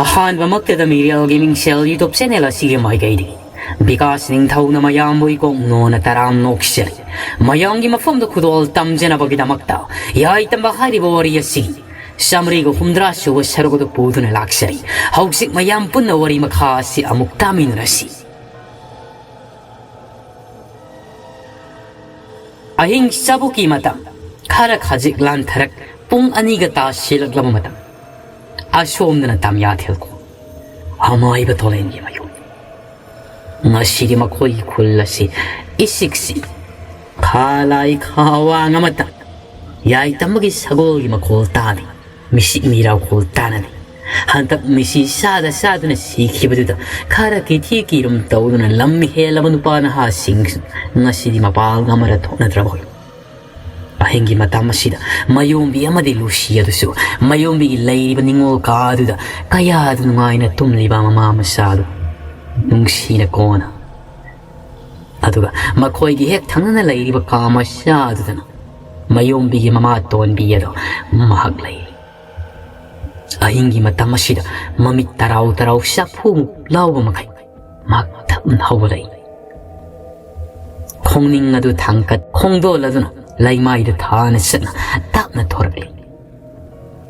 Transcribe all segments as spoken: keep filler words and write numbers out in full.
ꯑꯍꯥꯟꯕꯃꯛꯇꯗ ꯃꯤꯔꯦꯜꯒꯤ ꯃꯤꯡꯁꯦꯜ YouTube channel ꯑꯁꯤꯒꯤ ꯃꯥꯏꯀꯩꯗꯒꯤ ꯕꯤꯀꯥꯁ ꯅꯤꯡꯊꯧꯅ ꯃꯌꯥꯝꯕꯨ ꯏꯀꯣꯛ ꯅꯣꯟꯅ ꯇꯔꯥꯝ ꯅꯣꯛꯆꯔꯤ꯫ ꯃꯌꯥꯝꯒꯤ ꯃꯐꯝꯗ ꯈꯨꯗꯣꯜ ꯇꯝꯖꯅꯕꯒꯤꯗꯃꯛꯇ ꯌꯥꯏꯇꯝꯕ ꯍꯥꯏꯔꯤꯕ ꯋꯥꯔꯤ ꯑꯁꯤꯒꯤ ꯆꯥꯃꯔꯤꯒ ꯍꯨꯝꯗ꯭ꯔꯥ ꯁꯨꯕ ꯁꯔꯨꯛ ꯑꯗꯨ ꯄꯨꯗꯨꯅ ꯂꯥꯛꯆꯔꯤ꯫ ꯍꯧꯖꯤꯛ ꯃꯌꯥꯝ ꯄꯨꯟꯅ ꯋꯥꯔꯤ ꯃꯈꯥ ꯑꯁꯤ ꯑꯃꯨꯛ ꯇꯥꯃꯤꯟꯅꯔꯁꯤ꯫ ꯑꯍꯤꯡ ꯆꯥꯕꯨꯛꯀꯤ ꯃꯇꯝ, ꯈꯔ ꯈꯖꯤꯛ ꯂꯥꯟꯊꯔꯛ, ꯄꯨꯡ ꯑꯅꯤꯒ ꯇꯥꯁꯤꯜꯂꯛꯂꯕ ꯃꯇꯝ꯫ ꯑꯁꯣꯝꯗꯅ ꯇꯝꯌꯥꯊꯦꯜ ꯈꯣꯡ, ꯑꯃꯥꯏꯕ ꯇꯣꯂꯦꯟꯒꯤ ꯃꯌꯨꯝ꯫ ꯉꯁꯤꯗꯤ ꯃꯈꯣꯏꯒꯤ ꯈꯨꯜ ꯑꯁꯤ ꯏꯁꯤꯛꯁꯤ ꯈꯥ ꯂꯥꯏ ꯈꯥ ꯋꯥꯡ ꯑꯃꯇ, ꯌꯥꯏꯇꯝꯕꯒꯤ ꯁꯒꯣꯜꯒꯤ ꯃꯈꯣꯜ ꯇꯥꯗꯦ, ꯃꯤꯁꯤꯛ ꯃꯤꯔꯥꯎꯈꯣꯜ ꯇꯥꯅꯗꯦ꯫ ꯍꯟꯗꯛ ꯃꯤꯁꯤ ꯆꯥꯗ ꯆꯥꯗꯨꯅ ꯁꯤꯈꯤꯕꯗꯨꯗ ꯈꯔ ꯀꯤꯊꯤ ꯀꯤꯔꯨꯝ ꯇꯧꯗꯨꯅ ꯂꯝ ꯍꯦꯜꯂꯕ ꯅꯨꯄꯥ ꯅꯍꯥꯁꯤꯡ ꯉꯁꯤꯗꯤ ꯃꯄꯥꯜꯒ ꯑꯃꯔ ꯊꯣꯛꯅꯗ꯭ꯔꯕ ꯑꯣꯏ꯫ ꯑꯍꯤꯡꯒꯤ ꯃꯇꯝ ꯑꯁꯤꯗ ꯃꯌꯣꯝꯕꯤ ꯑꯃꯗꯤ ꯂꯨꯁꯤ ꯑꯗꯨꯁꯨ ꯃꯌꯣꯝꯕꯤꯒꯤ ꯂꯩꯔꯤꯕ ꯅꯤꯡꯉꯣꯜ ꯀꯥ ꯑꯗꯨꯗ ꯀꯌꯥꯗ ꯅꯨꯡꯉꯥꯏꯅ ꯇꯨꯝꯂꯤꯕ ꯃꯃꯥ ꯃꯆꯥꯗꯨ ꯅꯨꯡꯁꯤꯅ ꯀꯣꯟꯅ꯫ ꯑꯗꯨꯒ ꯃꯈꯣꯏꯒꯤ ꯍꯦꯛ ꯊꯪꯅꯅ ꯂꯩꯔꯤꯕ ꯀꯥ ꯃꯆꯥ ꯑꯗꯨꯗꯅ ꯃꯌꯣꯝꯕꯤꯒꯤ ꯃꯃꯥ ꯇꯣꯟꯕꯤ ꯑꯗꯣ ꯃꯍꯥꯛ ꯂꯩꯔꯤ꯫ ꯑꯍꯤꯡꯒꯤ ꯃꯇꯝ ꯑꯁꯤꯗ ꯃꯃꯤꯠ ꯇꯔꯥꯎ ꯇꯔꯥꯎ ꯆꯐꯨꯃꯨꯛ ꯂꯥꯎꯕ ꯃꯈꯩ ꯃꯍꯥꯛ ꯇꯞꯅ ꯍꯧꯒꯠꯂꯛꯏ꯫ ꯈꯣꯡꯅꯤꯡ ꯑꯗꯨ ꯊꯥꯡꯀꯠ ꯈꯣꯡꯗꯣꯜ ꯑꯗꯨꯅ ꯂꯩꯃꯥꯏꯗ ꯊꯥꯅ ꯆꯠꯅ ꯇꯞꯅ ꯊꯣꯔꯛꯂꯤ꯫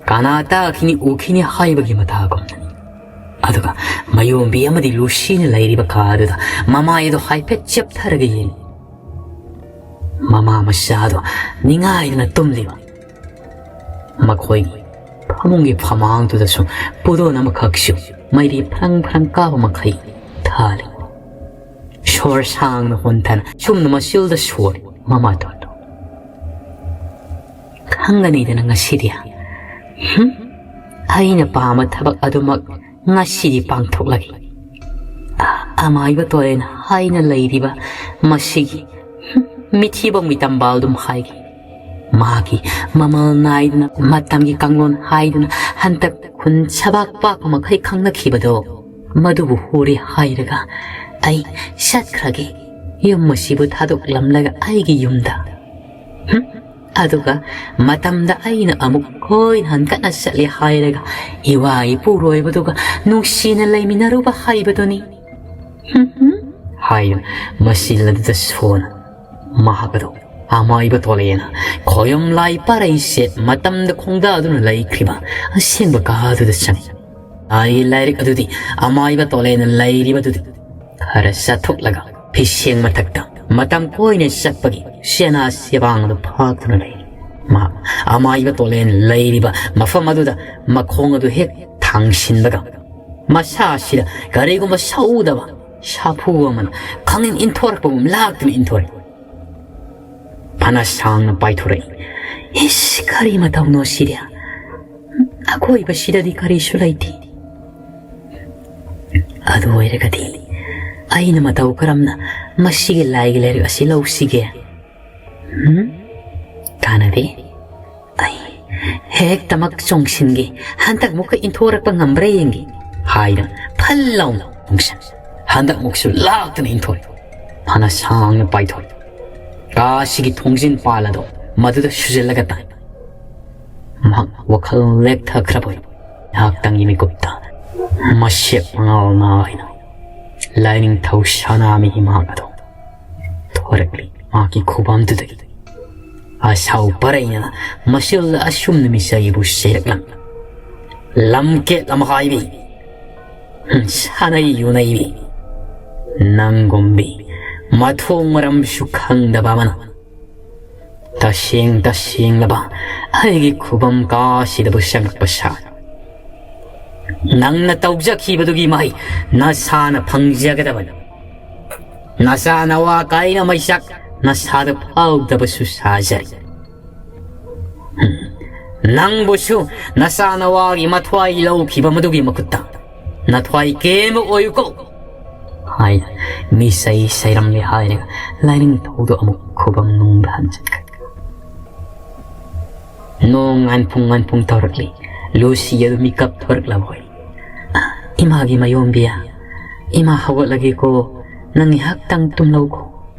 ꯀꯅꯥ ꯇꯥꯈꯤꯅꯤ ꯎꯈꯤꯅꯤ ꯍꯥꯏꯕꯒꯤ ꯃꯇꯥꯒꯨꯝꯅꯅꯤ꯫ ꯑꯗꯨꯒ ꯃꯌꯣꯝꯕꯤ ꯑꯃꯗꯤ ꯂꯨꯁꯤꯅ ꯂꯩꯔꯤꯕ ꯀꯥ ꯑꯗꯨꯗ ꯃꯃꯥꯏ ꯑꯗꯨ ꯍꯥꯏꯐꯦꯠ ꯆꯦꯞꯊꯔꯒ ꯌꯦꯡꯉꯤ꯫ ꯃꯃꯥ ꯃꯆꯥꯗꯣ ꯅꯤꯡꯉꯥꯏꯗꯅ ꯇꯨꯝꯂꯤꯕ꯫ ꯃꯈꯣꯏꯒꯤ ꯐꯃꯨꯡꯒꯤ ꯐꯃꯥꯡꯗꯨꯗꯁꯨ ꯄꯨꯗꯣꯟ ꯑꯃꯈꯛꯁꯨ ꯃꯩꯔꯤ ꯐ꯭ꯔꯪ ꯐ꯭ꯔꯪ ꯀꯥꯕ ꯃꯈꯩ ꯊꯥꯜꯂꯤ꯫ ꯁꯣꯔ ꯁꯥꯡꯅ ꯍꯣꯟꯊꯅ ꯆꯨꯝꯅ ꯃꯆꯤꯜꯗ ꯁꯣꯔꯤ ꯃꯃꯥꯇꯣꯟꯗꯣ꯫ "ꯈꯪꯒꯅꯤꯗꯅ ꯉꯁꯤꯗꯤ꯫ ꯍꯨꯝ? ꯑꯩꯅ ꯄꯥꯝꯕ ꯊꯕꯛ ꯑꯗꯨꯃꯛ ꯉꯁꯤꯗꯤ ꯄꯥꯡꯊꯣꯛꯂꯒꯦ꯫ ꯑ-, ꯑꯃꯥꯏꯕ ꯇꯣꯔꯦꯟ ꯍꯥꯏꯅ ꯂꯩꯔꯤꯕ ꯃꯁꯤꯒꯤ, ꯍꯨꯝ, ꯃꯤꯊꯤꯕꯣꯡꯒꯤ ꯇꯝꯕꯥꯜꯗꯨꯝ ꯍꯥꯏꯒꯦ꯫ ꯃꯥꯒꯤ ꯃꯃꯜ ꯅꯥꯏꯗꯅ ꯃꯇꯝꯒꯤ ꯀꯥꯡꯂꯣꯟ ꯍꯥꯏꯗꯨꯅ ꯍꯟꯗꯛ ꯈꯨꯟ ꯁꯕꯥꯛ ꯄꯥꯛꯄ ꯃꯈꯩ ꯈꯪꯅꯈꯤꯕꯗꯣ, ꯃꯗꯨꯕꯨ ꯍꯨꯔꯦ ꯍꯥꯏꯔꯒ ꯑꯩ ꯆꯠꯈ꯭ꯔꯒꯦ꯫ ꯌꯨꯝ ꯑꯁꯤꯕꯨ ꯊꯥꯗꯣꯛꯂꯝꯂꯒ ꯑꯩꯒꯤ ꯌꯨꯝꯗ꯫ ꯍꯨꯝ? ꯑꯗꯨꯒ ꯃꯇꯝꯗ ꯑꯩꯅ ꯑꯃꯨꯛ ꯀꯣꯏꯅ ꯍꯟꯀꯠꯅ ꯆꯠꯂꯦ ꯍꯥꯏꯔꯒ ꯏꯋꯥ ꯏꯄꯨꯔꯣꯏꯕꯗꯨꯒ ꯅꯨꯡꯁꯤꯅ ꯂꯩꯃꯤꯟꯅꯔꯨꯕ ꯍꯥꯏꯕꯗꯨꯅꯤ꯫ ꯍꯥꯏꯗꯨꯅ ꯃꯁꯤꯜ ꯑꯗꯨꯗ ꯁꯣꯟꯅ ꯃꯍꯥꯛ ꯑꯗꯨ ꯑꯃꯥꯏꯕ ꯇꯣꯂꯦꯅ ꯈꯣꯌꯝ ꯂꯥꯏ ꯄꯥꯔꯩ ꯁꯦꯠ ꯃꯇꯝꯗ ꯈꯣꯡꯗꯥꯗꯨꯅ ꯂꯩꯈ꯭ꯔꯤꯕ ꯑꯁꯦꯡꯕ ꯀꯥꯗꯨꯗ ꯆꯪꯉꯤ꯫ ꯂꯥꯏꯒꯤ ꯂꯥꯏꯔꯤꯛ ꯑꯗꯨꯗꯤ ꯑꯃꯥꯏꯕ ꯇꯣꯂꯦꯅ ꯂꯩꯔꯤꯕꯗꯨꯗꯤ ꯈꯔ ꯆꯠꯊꯣꯛꯂꯒ ꯐꯤꯁꯦꯡ ꯃꯊꯛꯇ ꯃꯇꯝ ꯀꯣꯏꯅ ꯆꯠꯄꯒꯤ ꯁꯦꯅꯥ ꯁꯦꯕꯥꯡ ꯑꯗꯨ ꯐꯥꯛꯇꯨꯅ ꯂꯩꯔꯤ꯫ ꯃꯍꯥꯛ ꯑꯃꯥꯏꯕ ꯇꯣꯂꯦꯟ ꯂꯩꯔꯤꯕ ꯃꯐꯝ ꯑꯗꯨꯗ ꯃꯈꯣꯡ ꯑꯗꯨ ꯍꯦꯛ ꯊꯥꯡꯁꯤꯟꯕꯒ ꯃꯁꯥꯁꯤꯗ ꯀꯔꯤꯒꯨꯝꯕ ꯁꯧꯗꯕ ꯁꯥꯐꯨ ꯑꯃꯅ ꯈꯪꯏꯟ ꯏꯟꯊꯣꯔꯛꯄꯒꯨꯝ ꯂꯥꯛꯇꯨꯅ ꯏꯟꯊꯣꯔꯛꯏ꯫ ꯐꯅ ꯁꯥꯡꯅ ꯄꯥꯏꯊꯣꯔꯛꯏ꯫ ꯏꯁ, ꯀꯔꯤ ꯃꯇꯧꯅꯣ ꯁꯤꯗꯤ? ꯑꯀꯣꯏꯕꯁꯤꯗꯗꯤ ꯀꯔꯤꯁꯨ ꯂꯩꯇꯦ꯫ ꯑꯗꯨ ꯑꯣꯏꯔꯒꯗꯤ ꯑꯩꯅ ꯃꯇꯧ ꯀꯔꯝꯅ ꯃꯁꯤꯒꯤ ꯂꯥꯏꯒꯤ ꯂꯥꯏꯔꯤꯛ ꯑꯁꯤ ꯂꯧꯁꯤꯒꯦ? ꯎꯝ? ꯀꯥꯟꯅꯗꯦ꯫ ꯑꯩ ꯍꯦꯛꯇꯃꯛ ꯆꯣꯡꯁꯤꯟꯒꯦ, ꯍꯟꯗꯛꯃꯨꯛꯀ ꯏꯟꯊꯣꯔꯛꯄ ꯉꯝꯕ꯭ꯔꯥ ꯌꯦꯡꯒꯦ ꯍꯥꯏꯗꯨꯅ ꯐꯜ ꯂꯥꯎꯅ ꯆꯣꯡꯁꯤꯟ꯫ ꯍꯟꯗꯛꯃꯨꯛꯁꯨ ꯂꯥꯛꯇꯨꯅ ꯏꯟꯊꯣꯔꯛꯏ꯫ ꯐꯅ ꯁꯥꯡꯅ ꯄꯥꯏꯊꯣꯔꯛꯏ꯫ ꯀꯥ ꯑꯁꯤꯒꯤ ꯊꯣꯡꯖꯤꯟ ꯄꯥꯜ ꯑꯗꯣ ꯃꯗꯨꯗ ꯁꯨꯖꯜꯂꯒ ꯇꯥꯏ꯫ ꯃꯍꯥꯛ ꯋꯥꯈꯜ ꯂꯦꯛꯊꯈ꯭ꯔꯕꯣꯏ ꯉꯥꯏꯍꯥꯛꯇꯪꯒꯤ ꯃꯤꯀꯨꯞꯇ ꯃꯁꯦꯛ ꯃꯉꯥꯜ ꯅꯥꯏꯅ ꯂꯥꯏꯅꯤꯡꯊꯧ ꯁꯅꯥꯃꯍꯤ ꯃꯍꯥꯛ ꯑꯗꯣ ꯊꯣꯔꯛꯂꯤ꯫ ꯃꯍꯥꯛꯀꯤ ꯈꯨꯕꯝꯗꯨꯗꯒꯤ ꯑꯁꯥꯎ ꯄꯔꯩꯅ ꯃꯁꯤꯜ ꯑꯁꯨꯝꯅ ꯃꯤꯁꯛ ꯑꯩꯕꯨ ꯆꯩꯔꯛꯂꯝꯃꯤ꯫ ꯂꯝꯀꯦꯠ ꯂꯝꯍꯥꯏꯕꯤ, ꯁꯥꯅꯩ ꯌꯨꯅꯩꯕꯤ, ꯅꯪꯒꯨꯝꯕꯤ ꯃꯊꯣꯡ ꯃꯔꯝꯁꯨ ꯈꯪꯗꯕ ꯑꯃꯅ ꯇꯁꯦꯡ ꯇꯁꯦꯡꯂꯕ ꯑꯩꯒꯤ ꯈꯨꯕꯝ ꯀꯥꯁꯤꯗꯕꯨ ꯆꯪꯂꯛꯄ ꯁꯥ꯫ ꯅꯪꯅ ꯇꯧꯖꯈꯤꯕꯗꯨꯒꯤ ꯃꯍꯩ ꯅꯁꯥꯅ ꯐꯪꯖꯒꯗꯕꯅꯤ꯫ ꯅꯁꯥ ꯅꯋꯥ ꯀꯥꯏꯅ ꯃꯩꯆꯥꯛ ꯅꯁꯥꯗ ꯐꯥꯎꯗꯕꯁꯨ ꯁꯥꯖꯔꯤ꯫ ꯅꯪꯕꯨꯁꯨ ꯅꯁꯥ ꯅꯋꯥꯒꯤ ꯃꯊ꯭ꯋꯥꯏ ꯂꯧꯈꯤꯕ ꯃꯗꯨꯒꯤ ꯃꯈꯨꯠꯇ ꯅꯊ꯭ꯋꯥꯏ ꯀꯦꯝꯕ ꯑꯣꯏꯌꯨꯀꯣ ꯍꯥꯏꯅ ꯃꯤꯁꯩ ꯁꯩꯔꯝꯂꯦ ꯍꯥꯏꯔꯒ ꯂꯥꯏꯅꯤꯡꯊꯧꯗꯨ ꯑꯃꯨꯛ ꯈꯨꯕꯝ ꯅꯨꯡꯗ ꯍꯟꯖꯤꯟꯈ꯭ꯔꯦ꯫ ꯅꯣꯡ ꯉꯥꯟꯐꯨꯡ ꯉꯥꯟꯐꯨꯡ ꯇꯧꯔꯛꯂꯤ꯫ ꯂꯨꯁꯤ ꯑꯗꯨ ꯃꯤꯀꯞ ꯊꯣꯔꯛꯂꯕꯣꯏ꯫ "ꯏꯃꯥꯒꯤ ꯃꯌꯣꯝꯕꯤꯌꯥ, ꯏꯃꯥ ꯍꯧꯒꯠꯂꯒꯦꯀꯣ, ꯅꯪ ꯉꯥꯏꯍꯥꯛꯇꯪ ꯇꯨꯝꯂꯧꯀꯣ꯫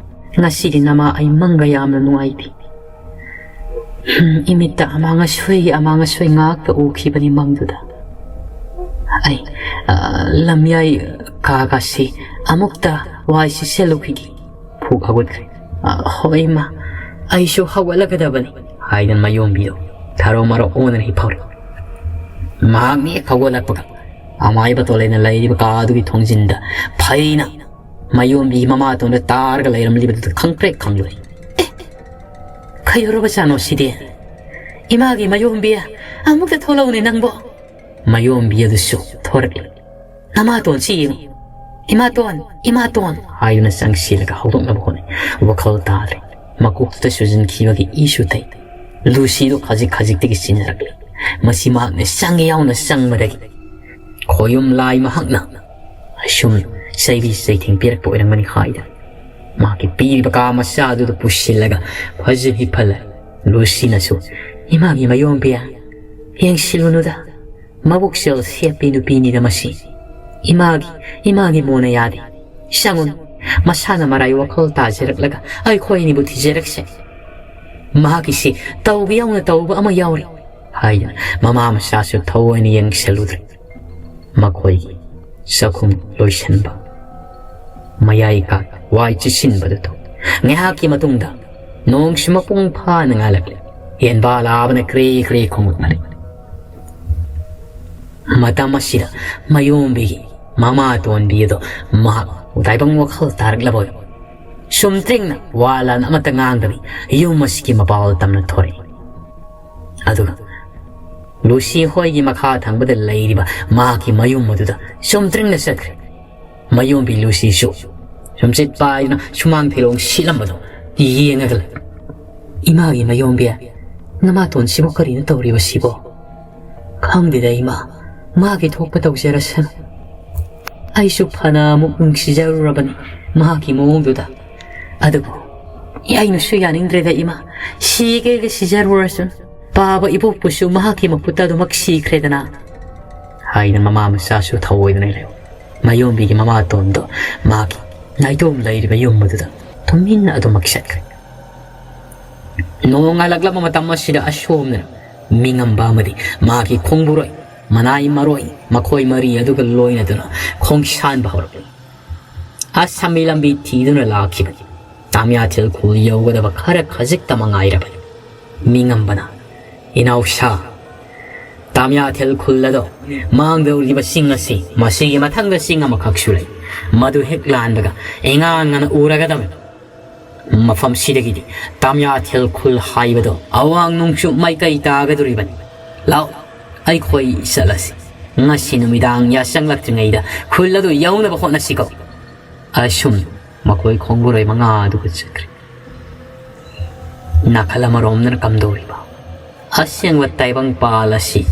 ꯉꯁꯤꯗꯤ ꯅꯃꯥ ꯑꯩ ꯃꯪꯒ ꯌꯥꯝꯅ ꯅꯨꯡꯉꯥꯏꯇꯦ꯫ ꯏꯃꯤꯠꯇ ꯑꯃꯥꯡ ꯑꯁꯣꯏꯒꯤ ꯑꯃꯥꯡ ꯑꯁꯣꯏ ꯉꯥꯛꯇ ꯎꯈꯤꯕꯅꯤ ꯃꯪꯗꯨꯗ꯫ ꯑꯩ, ꯑ, ꯂꯝꯌꯥꯏ ꯀꯥꯒꯁꯤ ꯑꯃꯨꯛꯇ ꯋꯥꯏ ꯁꯤꯠꯆꯜꯂꯨꯈꯤꯒꯦ꯫ ꯐꯨꯛ ꯍꯧꯒꯠꯈ꯭ꯔꯦ꯫ "ꯑ, ꯍꯣꯏ, ꯏꯃꯥ, ꯑꯩꯁꯨ ꯍꯧꯒꯠꯂꯒꯗꯕꯅꯤ," ꯍꯥꯏꯗꯨꯅ ꯃꯌꯣꯝꯕꯤꯗꯨ ꯊꯥꯔꯣ ꯃꯥꯔꯣ ꯑꯣꯟꯗꯨꯅ ꯍꯤꯞꯍꯧꯔꯦ꯫ ꯃꯍꯥꯛꯅ ꯍꯦꯛ ꯍꯧꯒꯠꯂꯛꯄꯒ, ꯑꯃꯥꯏꯕ ꯇꯣꯂꯩꯅ ꯂꯩꯔꯤꯕ ꯀꯥ ꯑꯗꯨꯒꯤ ꯊꯣꯡꯖꯤꯟꯗ ꯐꯩꯅ ꯃꯌꯣꯝꯕꯤꯒꯤ ꯃꯃꯥꯇꯣꯟꯗ ꯇꯥꯔꯒ ꯂꯩꯔꯝꯂꯤꯕꯗꯨꯗ ꯈꯪꯄ꯭ꯔꯦꯛ ꯈꯪꯂꯨꯔꯦ꯫ "ꯑꯦ, ꯀꯩꯗꯧꯔꯕꯖꯥꯠꯅꯣ ꯁꯤꯗꯤ? ꯏꯃꯥꯒꯤ ꯃꯌꯣꯝꯕꯤ, ꯑꯃꯨꯛꯇ ꯊꯣꯛꯂꯛꯎꯅꯦ ꯅꯪꯕꯣ!" ꯃꯌꯣꯝꯕꯤ ꯑꯗꯨꯁꯨ ꯊꯣꯔꯛꯂꯦ꯫ "ꯅꯃꯥꯇꯣꯟꯁꯤ ꯌꯦꯡꯉꯨ꯫ ꯏꯃꯥꯇꯣꯟ, ꯏꯃꯥꯇꯣꯟ!" ꯍꯥꯏꯗꯨꯅ ꯆꯪꯁꯤꯜꯂꯒ ꯍꯧꯗꯣꯛꯅꯕ ꯍꯣꯠꯅꯩ꯫ ꯋꯥꯈꯜ ꯇꯥꯗ꯭ꯔꯦ꯫ ꯃꯀꯣꯛꯇ ꯁꯨꯖꯟꯈꯤꯕꯒꯤ ꯏꯁꯨ ꯇꯩ꯫ ꯂꯨꯁꯤꯗꯨ ꯈꯖꯤꯛ ꯈꯖꯤꯛꯇꯒꯤ ꯆꯤꯟꯅꯔꯛꯂꯦ꯫ ꯃꯁꯤ ꯃꯍꯥꯛꯅ ꯆꯪꯒꯦ ꯌꯥꯎꯅ ꯆꯪꯕꯗꯒꯤ ꯈꯣꯌꯨꯝ ꯂꯥꯏ ꯃꯍꯥꯛꯅ ꯑꯁꯨꯝ ꯆꯩꯕꯤ ꯆꯩꯊꯦꯡ ꯄꯤꯔꯛꯄ ꯑꯣꯏꯔꯝꯒꯅꯤ ꯍꯥꯏꯗꯅ ꯃꯍꯥꯛꯀꯤ ꯄꯤꯔꯤꯕ ꯀꯥ ꯃꯆꯥ ꯑꯗꯨꯗ ꯄꯨꯁꯤꯜꯂꯒ ꯐꯖ ꯍꯤꯞꯍꯜꯂꯦ꯫ ꯂꯨꯁꯤꯅꯁꯨ, "ꯏꯃꯥꯒꯤ ꯃꯌꯣꯝꯕꯤ, ꯌꯦꯡꯁꯤꯜꯂꯨꯅꯨꯗ, ꯃꯕꯨꯛꯆꯦꯜ ꯁꯦꯞꯄꯤ ꯅꯨꯄꯤꯅꯤꯗ ꯃꯁꯤ꯫ ꯏꯃꯥꯒꯤ, ꯏꯃꯥꯒꯤ ꯃꯣꯅ ꯌꯥꯗꯦ꯫ ꯆꯪꯉꯨꯅꯨ, ꯃꯁꯥꯅ ꯃꯔꯥꯏ ꯋꯥꯈꯜ ꯇꯥꯖꯔꯛꯂꯒ ꯑꯩꯈꯣꯏ ꯑꯅꯤꯕꯨ ꯊꯤꯖꯔꯛꯁꯦ꯫ ꯃꯍꯥꯛꯀꯤꯁꯤ ꯇꯧꯕ ꯌꯥꯎꯅ ꯇꯧꯕ ꯑꯃ ꯌꯥꯎꯔꯤ," ꯍꯥꯏꯗꯅ ꯃꯃꯥ ꯃꯆꯥꯁꯨ ꯊꯑꯣꯏꯅ ꯌꯦꯡꯁꯤꯜꯂꯨꯗ꯭ꯔꯦ꯫ ꯃꯈꯣꯏꯒꯤ ꯆꯥꯛꯈꯨꯝ ꯂꯣꯏꯁꯤꯟꯕ, ꯃꯌꯥꯏ ꯀꯥ ꯋꯥꯏ ꯆꯤꯁꯤꯟꯕꯗꯨ ꯇꯧ꯫ ꯉꯥꯏꯍꯥꯛꯀꯤ ꯃꯇꯨꯡꯗ ꯅꯣꯡꯁꯨ ꯃꯄꯨꯡ ꯐꯥꯅ ꯉꯥꯜꯂꯛꯂꯦ꯫ ꯌꯦꯟꯕꯥ ꯂꯥꯕꯅ ꯀ꯭ꯔꯦ ꯀ꯭ꯔꯦ ꯈꯣꯡꯂꯛꯅꯔꯦ꯫ ꯃꯇꯝ ꯑꯁꯤꯗ ꯃꯌꯣꯝꯕꯤꯒꯤ ꯃꯃꯥꯇꯣꯟꯕꯤ ꯑꯗꯣ ꯃꯍꯥꯛ ꯇꯥꯏꯕꯪ ꯋꯥꯈꯜ ꯇꯥꯔꯛꯂꯕ ꯑꯣꯏ꯫ ꯆꯨꯝꯇ꯭ꯔꯤꯡꯅ ꯋꯥ ꯂꯥꯟ ꯑꯃꯠꯇ ꯉꯥꯡꯗꯕꯤ ꯌꯨꯝ ꯑꯁꯤꯒꯤ ꯃꯄꯥꯜ ꯇꯝꯅ ꯊꯣꯔꯛꯏ꯫ ꯑꯗꯨꯒ ꯂꯨꯁꯤ ꯍꯣꯏꯒꯤ ꯃꯈꯥ ꯊꯪꯕꯗ ꯂꯩꯔꯤꯕ ꯃꯍꯥꯛꯀꯤ ꯃꯌꯨꯝ ꯑꯗꯨꯗ ꯆꯨꯝꯇ꯭ꯔꯤꯡꯅ ꯆꯠꯈ꯭ꯔꯦ꯫ ꯃꯌꯣꯝꯕꯤ ꯂꯨꯁꯤꯁꯨ ꯁꯨꯝꯆꯤꯠ ꯄꯥꯏꯗꯨꯅ ꯁꯨꯃꯥꯡ ꯐꯤꯔꯣꯡ ꯁꯤꯠꯂꯝꯕꯗꯣ ꯌꯦꯡꯉꯒ ꯂꯩ꯫ "ꯏꯃꯥꯒꯤ ꯃꯌꯣꯝꯕꯤ, ꯅꯃꯥꯇꯣꯟꯁꯤꯕꯨ ꯀꯔꯤꯅꯣ ꯇꯧꯔꯤꯕꯁꯤꯕꯣ? ꯈꯪꯗꯦꯗ ꯏꯃꯥ, ꯃꯥꯒꯤ ꯊꯣꯛꯄ ꯇꯧꯖꯔꯁꯅꯨ꯫ ꯑꯩꯁꯨ ꯐꯅ ꯑꯃꯨꯛ ꯅꯨꯡꯁꯤꯖꯔꯨꯔꯕꯅꯤ ꯃꯍꯥꯛꯀꯤ ꯃꯑꯣꯡꯗꯨꯗ꯫ ꯑꯗꯨꯕꯨ ꯑꯩꯅꯁꯨ ꯌꯥꯅꯤꯡꯗ꯭ꯔꯦꯗ ꯏꯃꯥ, ꯁꯤꯒꯦꯒ ꯁꯤꯖꯔꯨꯔꯁꯅꯨ꯫ ꯄꯥꯕ ꯏꯕꯣꯛꯄꯨꯁꯨ ꯃꯍꯥꯛꯀꯤ ꯃꯈꯨꯠꯇ ꯑꯗꯨꯃꯛ ꯁꯤꯈ꯭ꯔꯦꯗꯅ," ꯍꯥꯏꯅ ꯃꯃꯥ ꯃꯆꯥꯁꯨ ꯊꯑꯣꯏꯗꯅ ꯂꯩ꯫ ꯃꯌꯣꯝꯕꯤꯒꯤ ꯃꯃꯥꯇꯣꯟꯗꯣ ꯃꯍꯥꯛꯀꯤ ꯅꯥꯏꯇꯣꯝ ꯂꯩꯔꯤꯕ ꯌꯨꯝ ꯑꯗꯨꯗ ꯇꯨꯃꯤꯟꯅ ꯑꯗꯨꯃꯛ ꯆꯠꯈ꯭ꯔꯦ꯫ ꯅꯣꯡꯉꯥꯜꯂꯛꯂꯕ ꯃꯇꯝ ꯑꯁꯤꯗ ꯑꯁꯣꯝꯗꯅ ꯃꯤꯉꯝꯕ ꯑꯃꯗꯤ ꯃꯍꯥꯛꯀꯤ ꯈꯣꯡꯕꯨꯔꯣꯏ, ꯃꯅꯥꯏ ꯃꯔꯣꯏ, ꯃꯈꯣꯏ ꯃꯔꯤ ꯑꯗꯨꯒ ꯂꯣꯏꯅꯗꯨꯅ ꯈꯣꯡꯁꯥꯟꯕ ꯍꯧꯔꯛꯂꯤ꯫ ꯑꯁꯝꯕꯤ ꯂꯝꯕꯤ ꯊꯤꯗꯨꯅ ꯂꯥꯛꯈꯤꯕꯅꯤ꯫ ꯇꯥꯃꯤꯌꯥꯊꯦꯜ ꯈꯨꯜ ꯌꯧꯒꯗꯕ ꯈꯔ ꯈꯖꯤꯛꯇ ꯃꯉꯥꯏꯔꯕꯅꯤ꯫ ꯃꯤꯉꯝꯕꯅ, "ꯏꯅꯥꯎꯁꯥ, ꯇꯥꯃꯤꯌꯥꯊꯦꯜ ꯈꯨꯜ ꯑꯗꯣ ꯃꯥꯡꯗ ꯎꯔꯤꯕ ꯆꯤꯡ ꯑꯁꯤ, ꯃꯁꯤꯒꯤ ꯃꯊꯪꯗ ꯆꯤꯡ ꯑꯃꯈꯛꯁꯨ ꯂꯩ꯫ ꯃꯗꯨ ꯍꯦꯛ ꯂꯥꯟꯕꯒ ꯏꯉꯥꯟ ꯉꯥꯟꯅ ꯎꯔꯒꯗꯕꯅꯤ꯫ ꯃꯐꯝꯁꯤꯗꯒꯤꯗꯤ ꯇꯥꯃꯤꯌꯥꯊꯦꯜ ꯈꯨꯜ ꯍꯥꯏꯕꯗꯣ ꯑꯋꯥꯡ ꯅꯣꯡꯆꯨꯞ ꯃꯥꯏꯀꯩ ꯇꯥꯒꯗꯧꯔꯤꯕꯅꯤ꯫ ꯂꯥꯛꯑꯣ, ꯑꯩꯈꯣꯏ ꯆꯠꯂꯁꯤ꯫ ꯉꯁꯤ ꯅꯨꯃꯤꯗꯥꯡ ꯌꯥꯆꯪꯂꯛꯇ꯭ꯔꯤꯉꯩꯗ ꯈꯨꯜ ꯑꯗꯨ ꯌꯧꯅꯕ ꯍꯣꯠꯅꯁꯤꯀꯣ꯫" ꯑꯁꯨꯝ ꯃꯈꯣꯏ ꯈꯣꯡꯕꯨꯔꯣꯏ ꯃꯉꯥ ꯑꯗꯨꯒ ꯆꯠꯈ꯭ꯔꯦ꯫ ꯅꯥꯀꯜ ꯑꯃꯔꯣꯝꯗꯅ ꯀꯝꯗꯧꯔꯤꯕ? ꯑꯁꯦꯡꯕ ꯇꯥꯏꯕꯪꯄꯥꯜ ꯑꯁꯤ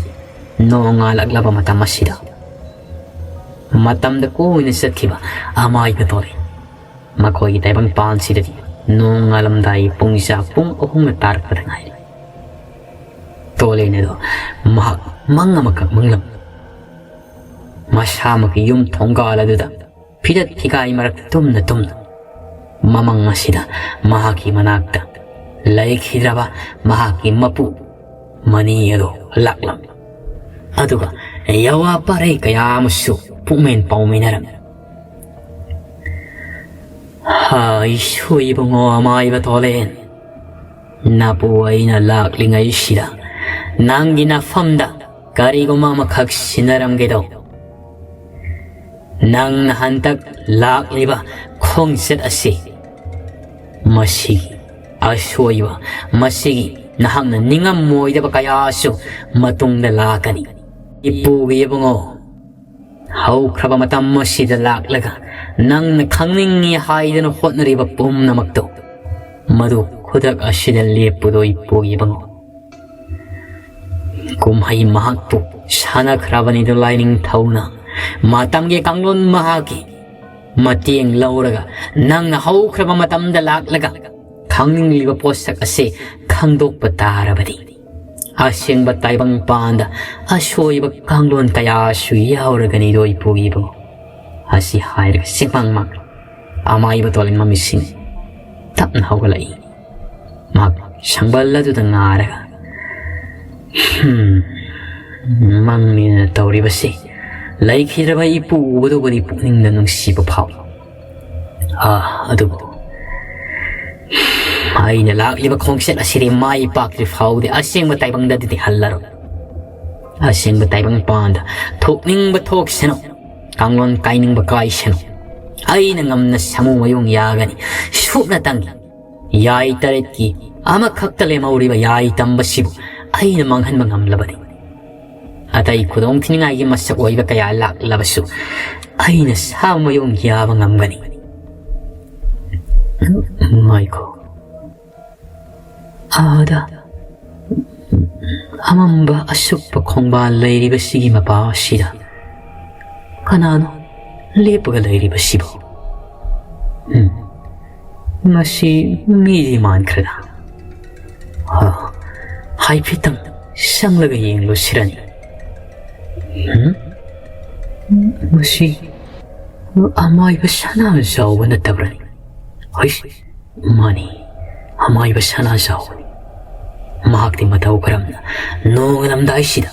ꯅꯣꯡꯉꯥꯜꯂꯛꯂꯕ ꯃꯇꯝ ꯑꯁꯤꯗ, ꯃꯇꯝꯗ ꯀꯣꯏꯅ ꯆꯠꯈꯤꯕ ꯑꯃꯥꯏꯕ ꯇꯣꯔꯦ꯫ ꯃꯈꯣꯏꯒꯤ ꯇꯥꯏꯕꯪꯄꯥꯟꯁꯤꯗꯗꯤ ꯅꯣꯡꯉꯥꯜꯂꯝꯗꯥꯏ ꯄꯨꯡꯖꯥ ꯄꯨꯡ ꯑꯍꯨꯝꯒ ꯇꯥꯔꯛꯄꯗ ꯉꯥꯏꯔꯤ꯫ ꯇꯣꯂꯦꯟ ꯑꯗꯣ ꯃꯍꯥꯛ ꯃꯪ ꯑꯃꯈꯛ ꯃꯪꯂꯝꯃꯤ꯫ ꯃꯁꯥꯃꯛꯀꯤ ꯌꯨꯝ ꯊꯣꯡꯒꯥꯜ ꯑꯗꯨꯗ ꯐꯤꯗꯠ ꯐꯤꯒꯥꯏ ꯃꯔꯛꯇ ꯇꯨꯝꯅ ꯇꯨꯝꯅ ꯃꯃꯪ ꯑꯁꯤꯗ ꯃꯍꯥꯛꯀꯤ ꯃꯅꯥꯛꯇ ꯂꯩꯈꯤꯗ꯭ꯔꯕ ꯃꯍꯥꯛꯀꯤ ꯃꯄꯨ ꯃꯅꯤ ꯑꯗꯨ ꯂꯥꯛꯂꯝꯃꯤ꯫ ꯑꯗꯨꯒ ꯌꯥꯋꯥ ꯄꯥꯔꯩ ꯀꯌꯥ ꯑꯃꯁꯨ ꯄꯨꯛꯃꯦꯟ ꯄꯥꯎꯃꯤꯟꯅꯔꯝꯃꯤ꯫ "ꯍꯥꯏ, ꯁꯣꯏ ꯏꯕꯨꯡꯉꯣ ꯑꯃꯥꯏꯕ ꯇꯣꯂꯦꯟ, ꯅꯄꯨ ꯑꯩꯅ ꯂꯥꯛꯂꯤꯉꯩꯁꯤꯗ ꯅꯪꯒꯤ ꯅꯐꯝꯗ ꯀꯔꯤꯒꯨꯝꯕ ꯑꯃꯈꯛ ꯁꯤꯟꯅꯔꯝꯒꯦꯗꯧ꯫ ꯅꯪꯅ ꯍꯟꯗꯛ ꯂꯥꯛꯂꯤꯕ ꯈꯣꯡꯆꯠ ꯑꯁꯤ, ꯃꯁꯤꯒꯤ ꯑꯁꯣꯏꯕ, ꯃꯁꯤꯒꯤ ꯅꯍꯥꯛꯅ ꯅꯤꯡꯉꯝꯃꯣꯏꯗꯕ ꯀꯌꯥꯁꯨ ꯃꯇꯨꯡꯗ ꯂꯥꯛꯀꯅꯤ꯫ ꯏꯄꯨꯒꯤ ꯏꯕꯨꯡꯉꯣ, ꯍꯧꯈ꯭ꯔꯕ ꯃꯇꯝ ꯑꯁꯤꯗ ꯂꯥꯛꯂꯒ ꯅꯪꯅ ꯈꯪꯅꯤꯡꯉꯤ ꯍꯥꯏꯗꯨꯅ ꯍꯣꯠꯅꯔꯤꯕ ꯄꯨꯝꯅꯃꯛꯇꯨ, ꯃꯗꯨ ꯈꯨꯗꯛ ꯑꯁꯤꯗ ꯂꯦꯞꯄꯨꯗꯣꯏ ꯄꯣꯛꯏꯕꯉꯣ꯫ ꯀꯨꯝꯍꯩ ꯃꯍꯥꯛꯄꯨ ꯁꯥꯟꯅꯈ꯭ꯔꯕꯅꯤꯗꯣ ꯂꯥꯏꯅꯤꯡꯊꯧꯅ꯫ ꯃꯇꯝꯒꯤ ꯀꯥꯡꯂꯣꯟ ꯃꯍꯥꯛꯀꯤ ꯃꯇꯦꯡ ꯂꯧꯔꯒ ꯅꯪꯅ ꯍꯧꯈ꯭ꯔꯕ ꯃꯇꯝꯗ ꯂꯥꯛꯂꯒ ꯈꯪꯅꯤꯡꯂꯤꯕ ꯄꯣꯠꯁꯛ ꯑꯁꯤ ꯈꯪꯗꯣꯛꯄ ꯇꯥꯔꯕꯗꯤ, ꯑꯁꯦꯡꯕ ꯇꯥꯏꯕꯪꯄꯥꯟꯗ ꯑꯁꯣꯏꯕ ꯀꯥꯡꯂꯣꯟ ꯀꯌꯥꯁꯨ ꯌꯥꯎꯔꯒꯅꯤꯗꯣ ꯏꯄꯨꯒꯤꯕꯨ꯫ ꯑꯁꯤ ꯍꯥꯏꯔꯒ ꯁꯤꯛꯃꯥꯡ ꯃꯥꯡ ꯑꯃꯥꯏꯕ ꯇꯣꯂꯤꯟ ꯃꯃꯤꯠꯁꯤꯡ ꯇꯞꯅ ꯍꯧꯒꯠꯂꯛꯏ꯫ ꯃꯍꯥꯛ ꯁꯪꯕꯜ ꯑꯗꯨꯗ ꯉꯥꯔꯒ, "ꯍꯝ, ꯃꯪꯅꯤꯅ ꯇꯧꯔꯤꯕꯁꯤ꯫ ꯂꯩꯈꯤꯗ꯭ꯔꯕ ꯏꯄꯨ ꯎꯕꯗꯨꯕꯨꯗꯤ ꯄꯨꯛꯅꯤꯡꯗ ꯅꯨꯡꯁꯤꯕ ꯐꯥꯎꯏ꯫ ꯑꯥ, ꯑꯗꯨꯕꯨ ꯑꯩꯅ ꯂꯥꯛꯂꯤꯕ ꯈꯣꯡꯆꯠ ꯑꯁꯤꯗꯤ ꯃꯥꯏ ꯄꯥꯛꯇ꯭ꯔꯤ ꯐꯥꯎꯗꯤ ꯑꯁꯦꯡꯕ ꯇꯥꯏꯕꯪꯗꯗꯤ ꯍꯜꯂꯔꯣꯏ꯫ ꯑꯁꯦꯡꯕ ꯇꯥꯏꯕꯪ ꯄꯥꯟꯗ ꯊꯣꯛꯅꯤꯡꯕ ꯊꯣꯛꯁꯅꯨ, ꯀꯥꯡꯂꯣꯟ ꯀꯥꯏꯅꯤꯡꯕ ꯀꯥꯏꯁꯅꯨ꯫ ꯑꯩꯅ ꯉꯝꯅ ꯁꯥꯃꯨ ꯃꯌꯣꯡ ꯌꯥꯒꯅꯤ꯫ ꯁꯨꯞꯅꯇꯪꯒꯤ ꯌꯥꯏ ꯇꯔꯦꯠꯀꯤ ꯑꯃꯈꯛꯇ ꯂꯦꯝꯍꯧꯔꯤꯕ ꯌꯥꯏ ꯇꯝꯕꯁꯤꯕꯨ ꯑꯩꯅ ꯃꯥꯡꯍꯟꯕ ꯉꯝꯂꯕꯗꯤ, ꯑꯇꯩ ꯈꯨꯗꯣꯡ ꯊꯤꯅꯤꯡꯉꯥꯏꯒꯤ ꯃꯁꯛ ꯑꯣꯏꯕ ꯀꯌꯥ ꯂꯥꯛꯂꯕꯁꯨ ꯑꯩꯅ ꯁꯥꯃꯨ ꯃꯌꯣꯡ ꯌꯥꯕ ꯉꯝꯒꯅꯤ꯫" "ꯉꯥꯏꯈꯣ꯫ ꯑꯥꯗ ꯑꯃꯝꯕ ꯑꯁꯨꯞꯄ ꯈꯣꯡꯕꯥꯜ ꯂꯩꯔꯤꯕꯁꯤꯒꯤ ꯃꯄꯥ ꯑꯁꯤꯗ ꯀꯅꯥꯅꯣ ꯂꯦꯞꯄꯒ ꯂꯩꯔꯤꯕꯁꯤꯕꯣ? ꯎꯝ, ꯃꯁꯤ ꯃꯤꯗꯤ ꯃꯥꯟꯈ꯭ꯔꯦꯗ꯫ ꯍꯥ, ꯍꯥꯏꯐꯦꯠꯇꯪ ꯆꯪꯂꯒ ꯌꯦꯡꯂꯨꯁꯤꯔꯅꯤ꯫ ꯎꯝ? ꯃꯁꯤ ꯑꯃꯥꯏꯕ ꯁꯅꯥꯖꯥꯎꯕ ꯅꯠꯇꯕ꯭ꯔꯅꯤ? ꯍꯣꯏ, ꯃꯥꯅꯤ, ꯑꯃꯥꯏꯕ ꯁꯅꯥꯖꯥꯎꯕꯅꯤ꯫ ꯃꯍꯥꯛꯇꯤ ꯃꯇꯧ ꯀꯔꯝꯅ ꯅꯣꯡꯉꯥꯜꯂꯝꯗꯥꯏꯁꯤꯗ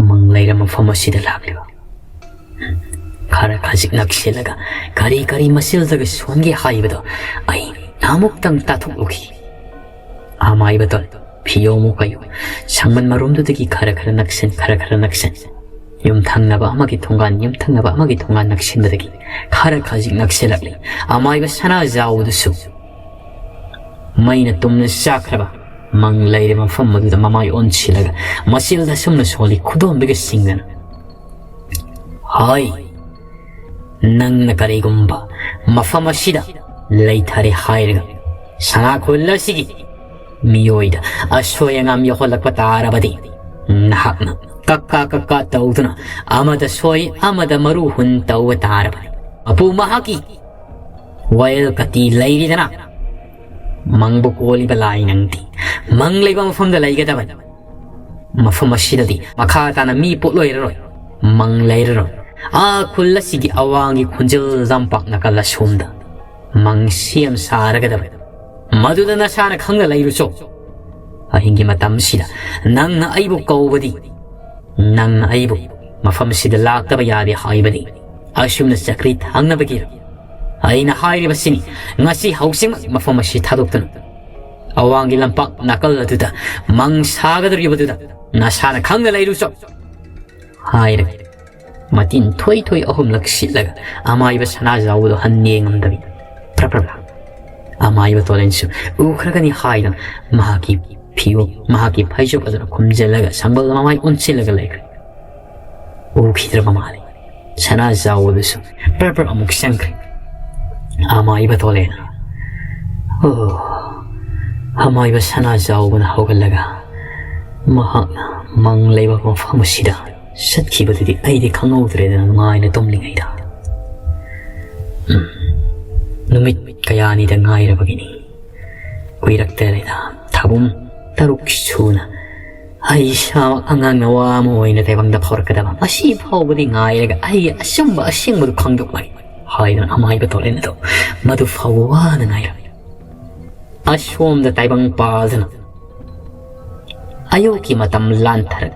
ꯃꯪ ꯂꯩꯔ ꯃꯐꯝ ꯑꯁꯤꯗ ꯂꯥꯛꯂꯤꯕ?" ꯈꯔ ꯈꯖꯤꯛ ꯅꯛꯁꯤꯜꯂꯒ ꯀꯔꯤ ꯀꯔꯤ ꯃꯆꯤꯜꯗꯒ ꯁꯣꯟꯒꯦ ꯍꯥꯏꯕꯗꯣ ꯑꯩ ꯑꯃꯨꯛꯇꯪ ꯇꯥꯊꯣꯛꯂꯨꯈꯤ꯫ ꯑꯃꯥꯏꯕꯗꯣ ꯐꯤꯌꯣꯃꯨ ꯀꯌꯨ ꯁꯪꯕꯟ ꯃꯔꯨꯝꯗꯨꯗꯒꯤ ꯈꯔ ꯈꯔ ꯅꯛꯁꯤꯟ, ꯈꯔ ꯈꯔ ꯅꯛꯁꯤꯟ꯫ ꯌꯨꯝꯊꯪꯅꯕ ꯑꯃꯒꯤ ꯊꯣꯡꯒꯥꯟ, ꯌꯨꯝꯊꯪꯅꯕ ꯑꯃꯒꯤ ꯊꯣꯡꯒꯥꯟ ꯅꯛꯁꯤꯟꯕꯗꯒꯤ ꯈꯔ ꯈꯖꯤꯛ ꯅꯛꯁꯤꯜꯂꯛꯂꯤ꯫ ꯑꯃꯥꯏꯕ ꯁꯅꯥꯖꯥꯎꯕꯗꯨꯁꯨ ꯃꯩꯅ ꯇꯨꯝꯅ ꯆꯥꯛꯈ꯭ꯔꯕ ꯃꯪ ꯂꯩꯔꯦ ꯃꯐꯝ ꯑꯗꯨꯗ ꯃꯃꯥꯏ ꯑꯣꯟꯁꯤꯜꯂꯒ ꯃꯆꯤꯜꯗ ꯁꯨꯝꯅ ꯁꯣꯜꯂꯤ, ꯈꯨꯗꯣꯝꯕꯤꯒ ꯁꯤꯡꯗꯅ꯫ "ꯍꯣꯏ, ꯅꯪꯅ ꯀꯔꯤꯒꯨꯝꯕ ꯃꯐꯝ ꯑꯁꯤꯗ ꯂꯩꯊꯔꯦ ꯍꯥꯏꯔꯒ ꯁꯅꯥ ꯈꯨꯜ ꯑꯁꯤꯒꯤ ꯃꯤꯑꯣꯏꯗ ꯑꯁꯣꯏ ꯑꯉꯥꯝ ꯌꯧꯍꯜꯂꯛꯄ ꯇꯥꯔꯕꯗꯤ, ꯅꯍꯥꯛꯅ ꯀꯛꯀꯥ ꯀꯛꯀꯥ ꯇꯧꯗꯨꯅ ꯑꯃꯗ ꯁꯣꯏ ꯑꯃꯗ ꯃꯔꯨ ꯍꯨꯟ ꯇꯧꯕ ꯇꯥꯔꯕꯅꯤ꯫ ꯃꯄꯨ ꯃꯍꯥꯛꯀꯤ ꯋꯥꯌꯦꯜ ꯀꯇꯤ ꯂꯩꯔꯤꯗꯅ꯫ ꯃꯪꯕꯨ ꯀꯣꯜꯂꯤꯕ ꯂꯥꯏ ꯅꯪꯗꯤ ꯃꯪ ꯂꯩꯕ ꯃꯐꯝꯗ ꯂꯩꯒꯗꯕꯅꯤ꯫ ꯃꯐꯝ ꯑꯁꯤꯗꯗꯤ ꯃꯈꯥ ꯇꯥꯅ ꯃꯤ ꯄꯣꯠꯂꯣꯏꯔꯔꯣꯏ, ꯃꯪ ꯂꯩꯔꯔꯣꯏ꯫ ꯑꯥ ꯈꯨꯜ ꯑꯁꯤꯒꯤ ꯑꯋꯥꯡꯒꯤ ꯈꯣꯟꯖꯦꯜ ꯂꯝꯄꯥꯛ ꯅꯥꯀꯜ ꯑꯁꯣꯝꯗ ꯃꯪ ꯁꯦꯝ ꯁꯥꯔꯒꯗꯕꯅꯤ꯫ ꯃꯗꯨꯗ ꯅꯁꯥꯅ ꯈꯪꯅ ꯂꯩꯔꯨꯆꯣ꯫ ꯑꯍꯤꯡꯒꯤ ꯃꯇꯝꯁꯤꯗ ꯅꯪꯅ ꯑꯩꯕꯨ ꯀꯧꯕꯗꯤ, ꯅꯪꯅ ꯑꯩꯕꯨ ꯃꯐꯝꯁꯤꯗ ꯂꯥꯛꯇꯕ ꯌꯥꯗꯦ ꯍꯥꯏꯕꯅꯤ꯫ ꯑꯁꯨꯝꯅ ꯆꯀ꯭ꯔꯤ ꯊꯥꯡꯅꯕꯒꯤꯔ? ꯑꯩꯅ ꯍꯥꯏꯔꯤꯕꯁꯤꯅꯤ, ꯉꯁꯤ ꯍꯧꯖꯤꯛꯃꯛ ꯃꯐꯝ ꯑꯁꯤ ꯊꯥꯗꯣꯛꯇꯨꯅ ꯑꯋꯥꯡꯒꯤ ꯂꯝꯄꯥꯛ ꯅꯥꯀꯜ ꯑꯗꯨꯗ ꯃꯪ ꯁꯥꯒꯗꯧꯔꯤꯕꯗꯨꯗ ꯅꯁꯥꯅ ꯈꯪꯅ ꯂꯩꯔꯨꯆꯣ ꯍꯥꯏꯔꯒ ꯃꯇꯤꯟ ꯊꯣꯏ ꯊꯣꯏ ꯑꯍꯨꯝꯂꯛ ꯁꯤꯠꯂꯒ ꯑꯃꯥꯏꯕ ꯁꯅꯥꯖꯥꯎꯕꯗꯣ ꯍꯟ ꯌꯦꯡꯉꯝꯗꯕꯤ ꯄ꯭ꯔꯞ ꯄ꯭ꯔꯞ ꯂꯥꯛ꯫ ꯑꯃꯥꯏꯕ ꯇꯣꯂꯦꯟꯁꯨ ꯎꯈ꯭ꯔꯒꯅꯤ ꯍꯥꯏꯗꯨꯅ ꯃꯍꯥꯛꯀꯤ ꯐꯤꯌꯣꯛ, ꯃꯍꯥꯛꯀꯤ ꯐꯩꯖꯣꯝ ꯑꯗꯨꯅ ꯈꯨꯝꯖꯤꯜꯂꯒ ꯁꯝꯕꯜꯗ ꯃꯃꯥꯏ ꯑꯣꯟꯁꯤꯜꯂꯒ ꯂꯩꯈ꯭ꯔꯦ꯫ ꯎꯈꯤꯗ꯭ꯔꯕ ꯃꯥꯜꯂꯦ꯫ ꯁꯅꯥꯖꯥꯎꯕꯗꯨꯁꯨ ꯄ꯭ꯔꯞ ꯄ꯭ꯔꯞ ꯑꯃꯨꯛ ꯆꯪꯈ꯭ꯔꯦ꯫ ꯑꯃꯥꯏꯕ ꯇꯣꯂꯦꯟ꯫ ꯑꯣ, ꯑꯃꯥꯏꯕ ꯁꯅꯥꯖꯥꯎꯕꯅ ꯍꯧꯒꯠꯂꯒ ꯃꯍꯥꯛꯅ ꯃꯪ ꯂꯩꯕ ꯃꯐꯝ ꯑꯁꯤꯗ ꯆꯠꯈꯤꯕꯗꯨꯗꯤ ꯑꯩꯗꯤ ꯈꯪꯍꯧꯗ꯭ꯔꯦꯗꯅ ꯅꯨꯡꯉꯥꯏꯅ ꯇꯨꯝꯂꯤꯉꯩꯗ꯫ ꯎꯝ, ꯅꯨꯃꯤꯠ ꯀꯌꯥꯅꯤꯗ ꯉꯥꯏꯔꯕꯒꯤꯅꯤ꯫ ꯀꯨꯏꯔꯛꯇꯔꯦꯗ, ꯊꯥꯕꯨꯝ ꯇꯔꯨꯛ ꯁꯨꯅ ꯑꯩ ꯏꯁꯥꯃꯛ ꯑꯉꯥꯡ ꯅꯋꯥ ꯑꯃ ꯑꯣꯏꯅ ꯇꯥꯏꯕꯪꯗ ꯐꯥꯎꯔꯛꯀꯗꯕ꯫ ꯃꯁꯤ ꯐꯥꯎꯕꯗꯤ ꯉꯥꯏꯔꯒ ꯑꯩꯒꯤ ꯑꯆꯨꯝꯕ ꯑꯁꯦꯡꯕꯗꯨ ꯈꯪꯗꯣꯛꯂꯒꯦ ꯍꯥꯏꯗꯨꯅ ꯑꯃꯥꯏꯕ ꯇꯣꯂꯦꯟ ꯑꯗꯣ ꯃꯗꯨ ꯐꯥꯎꯕ ꯋꯥꯅ ꯉꯥꯏꯔꯝꯃꯤ꯫ ꯑꯁꯣꯝꯗ ꯇꯥꯏꯕꯪ ꯄꯥꯜꯗꯨꯅ ꯑꯌꯨꯛꯀꯤ ꯃꯇꯝ ꯂꯥꯟꯊꯔꯛ,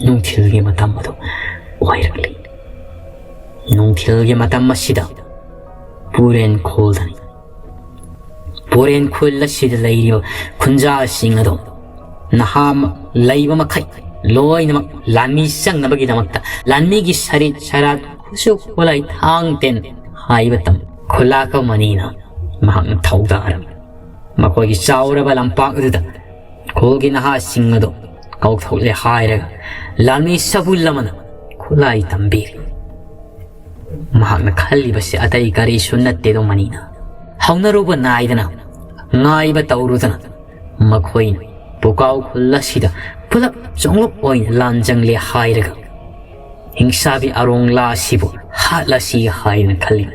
ꯅꯨꯡꯊꯤꯜꯒꯤ ꯃꯇꯝ ꯑꯗꯨ ꯑꯣꯏꯔꯛꯂꯤ꯫ ꯅꯨꯡꯊꯤꯜꯒꯤ ꯃꯇꯝ ꯑꯁꯤꯗ ꯄꯨꯔꯦꯟ ꯈꯨꯜꯗꯅꯤ꯫ ꯄꯨꯔꯦꯟ ꯈꯨꯜ ꯑꯁꯤꯗ ꯂꯩꯔꯤꯕ ꯈꯨꯟꯖꯥꯁꯤꯡ ꯑꯗꯣ ꯅꯍꯥ ꯂꯩꯕ ꯃꯈꯩ ꯂꯣꯏꯅꯃꯛ ꯂꯥꯟꯃꯤ ꯆꯪꯅꯕꯒꯤꯗꯃꯛꯇ ꯂꯥꯟꯃꯤꯒꯤ ꯁꯔꯤꯠ ꯁꯔꯥꯠ ꯈꯨꯠꯁꯨ ꯈꯨꯠꯂꯥꯏ ꯊꯥꯡ ꯇꯦꯟ ꯍꯥꯏꯕ ꯇꯝ ꯈꯨꯂꯥꯛꯄ ꯃꯅꯤꯅ ꯃꯍꯥꯛꯅ ꯊꯧꯗꯥꯔꯝꯃꯤ꯫ ꯃꯈꯣꯏꯒꯤ ꯆꯥꯎꯔꯕ ꯂꯝꯄꯥꯛ ꯑꯗꯨꯗ ꯈꯨꯜꯒꯤ ꯅꯍꯥꯁꯤꯡ ꯑꯗꯨ ꯀꯧꯊꯣꯛꯂꯦ ꯍꯥꯏꯔꯒ ꯂꯥꯟꯃꯤ ꯁꯕꯨꯜ ꯑꯃꯅ ꯈꯨꯠꯂꯥꯏ ꯇꯝꯕꯤꯔꯤ꯫ ꯃꯍꯥꯛꯅ ꯈꯜꯂꯤꯕꯁꯤ ꯑꯇꯩ ꯀꯔꯤꯁꯨ ꯅꯠꯇꯦꯗꯣ ꯃꯅꯤꯅ꯫ ꯍꯧꯅꯔꯨꯕ ꯅꯥꯏꯗꯅ ꯉꯥꯏꯕ ꯇꯧꯔꯨꯗꯅ ꯃꯈꯣꯏꯅ ꯄꯨꯀꯥꯎ ꯈꯨꯜ ꯑꯁꯤꯗ ꯄꯨꯂꯞ ꯆꯣꯡꯂꯞ ꯑꯣꯏꯅ ꯂꯥꯟꯖꯪꯂꯦ ꯍꯥꯏꯔꯒ ꯍꯤꯡꯁꯥꯕꯤ ꯑꯔꯣꯡꯂꯥ ꯑꯁꯤꯕꯨ ꯍꯥꯠꯂꯁꯤ ꯍꯥꯏꯅ ꯈꯜꯂꯤ꯫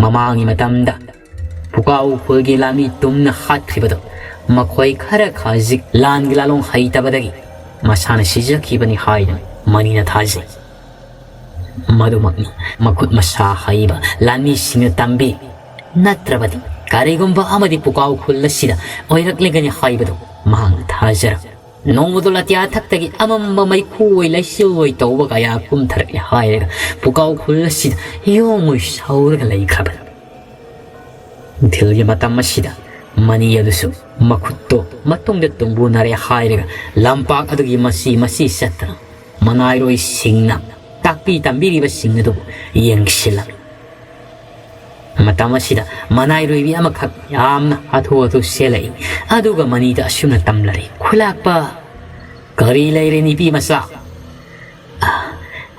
ꯃꯃꯥꯡꯒꯤ ꯃꯇꯝꯗ ꯄꯨꯀꯥꯎ ꯈꯨꯜꯒꯤ ꯂꯥꯟꯃꯤ ꯇꯨꯝꯅ ꯍꯥꯠꯈ꯭ꯔꯤꯕꯗꯣ ꯃꯈꯣꯏ ꯈꯔ ꯈꯖꯤꯛ ꯂꯥꯟꯒꯤ ꯂꯥꯂꯣꯡ ꯍꯩꯇꯕꯗꯒꯤ ꯃꯁꯥꯅ ꯁꯤꯖꯈꯤꯕꯅꯤ ꯍꯥꯏꯅ ꯃꯅꯤꯅ ꯊꯥꯖꯩ꯫ ꯃꯗꯨꯃꯛꯅ ꯃꯈꯨꯠ ꯃꯁꯥ ꯍꯩꯕ ꯂꯥꯟꯃꯤꯁꯤꯡꯅ ꯇꯝꯕꯤ, ꯅꯠꯇ꯭ꯔꯕꯗꯤ ꯀꯔꯤꯒꯨꯝꯕ ꯑꯃꯗꯤ ꯄꯨꯀꯥꯎ ꯈꯨꯜ ꯑꯁꯤꯗ ꯑꯣꯏꯔꯛꯂꯒꯅꯤ ꯍꯥꯏꯕꯗꯨ ꯃꯍꯥꯛꯅ ꯊꯥꯖꯔꯝꯃꯤ꯫ ꯅꯣꯡꯃꯗꯨ ꯑꯇꯤꯌꯥ ꯊꯛꯇꯒꯤ ꯑꯃꯝꯕ ꯃꯩꯈꯨ ꯑꯣꯏ ꯂꯩꯆꯤꯜ ꯑꯣꯏ ꯇꯧꯕ ꯀꯌꯥ ꯀꯨꯝꯊꯔꯛꯂꯦ ꯍꯥꯏꯔꯒ ꯄꯨꯀꯥꯎ ꯈꯨꯜ ꯑꯁꯤꯗ ꯌꯣꯡ ꯑꯣꯏ ꯁꯧꯔꯒ ꯂꯩꯈ꯭ꯔꯕꯅꯤ꯫ ꯅꯨꯡꯊꯤꯜꯒꯤ ꯃꯇꯝ ꯑꯁꯤꯗ ꯃꯅꯤ ꯑꯗꯨꯁꯨ ꯃꯈꯨꯠꯇꯣ ꯃꯇꯨꯡꯗ ꯇꯨꯡꯕꯨꯅꯔꯦ ꯍꯥꯏꯔꯒ ꯂꯝꯄꯥꯛ ꯑꯗꯨꯒꯤ ꯃꯁꯤ ꯃꯁꯤ ꯆꯠꯇꯅ ꯃꯅꯥꯏꯔꯣꯏꯁꯤꯡꯅ ꯇꯥꯛꯄꯤ ꯇꯝꯕꯤꯔꯤꯕꯁꯤꯡ ꯑꯗꯨꯕꯨ ꯌꯦꯡꯁꯤꯜꯂꯝꯃꯤ꯫ ꯃꯇꯝ ꯑꯁꯤꯗ ꯃꯅꯥꯏꯔꯣꯏꯕꯤ ꯑꯃꯈꯛ ꯌꯥꯝꯅ ꯍꯥꯊꯨ ꯍꯥꯊꯨ ꯆꯦꯜꯂꯛꯏ꯫ ꯑꯗꯨꯒ ꯃꯅꯤꯗ ꯑꯁꯨꯝꯅ ꯇꯝꯂꯔꯤ, "ꯈꯨꯂꯥꯛꯄ, ꯀꯔꯤ ꯂꯩꯔꯦ ꯅꯨꯄꯤ ꯃꯆꯥ?" "ꯑ,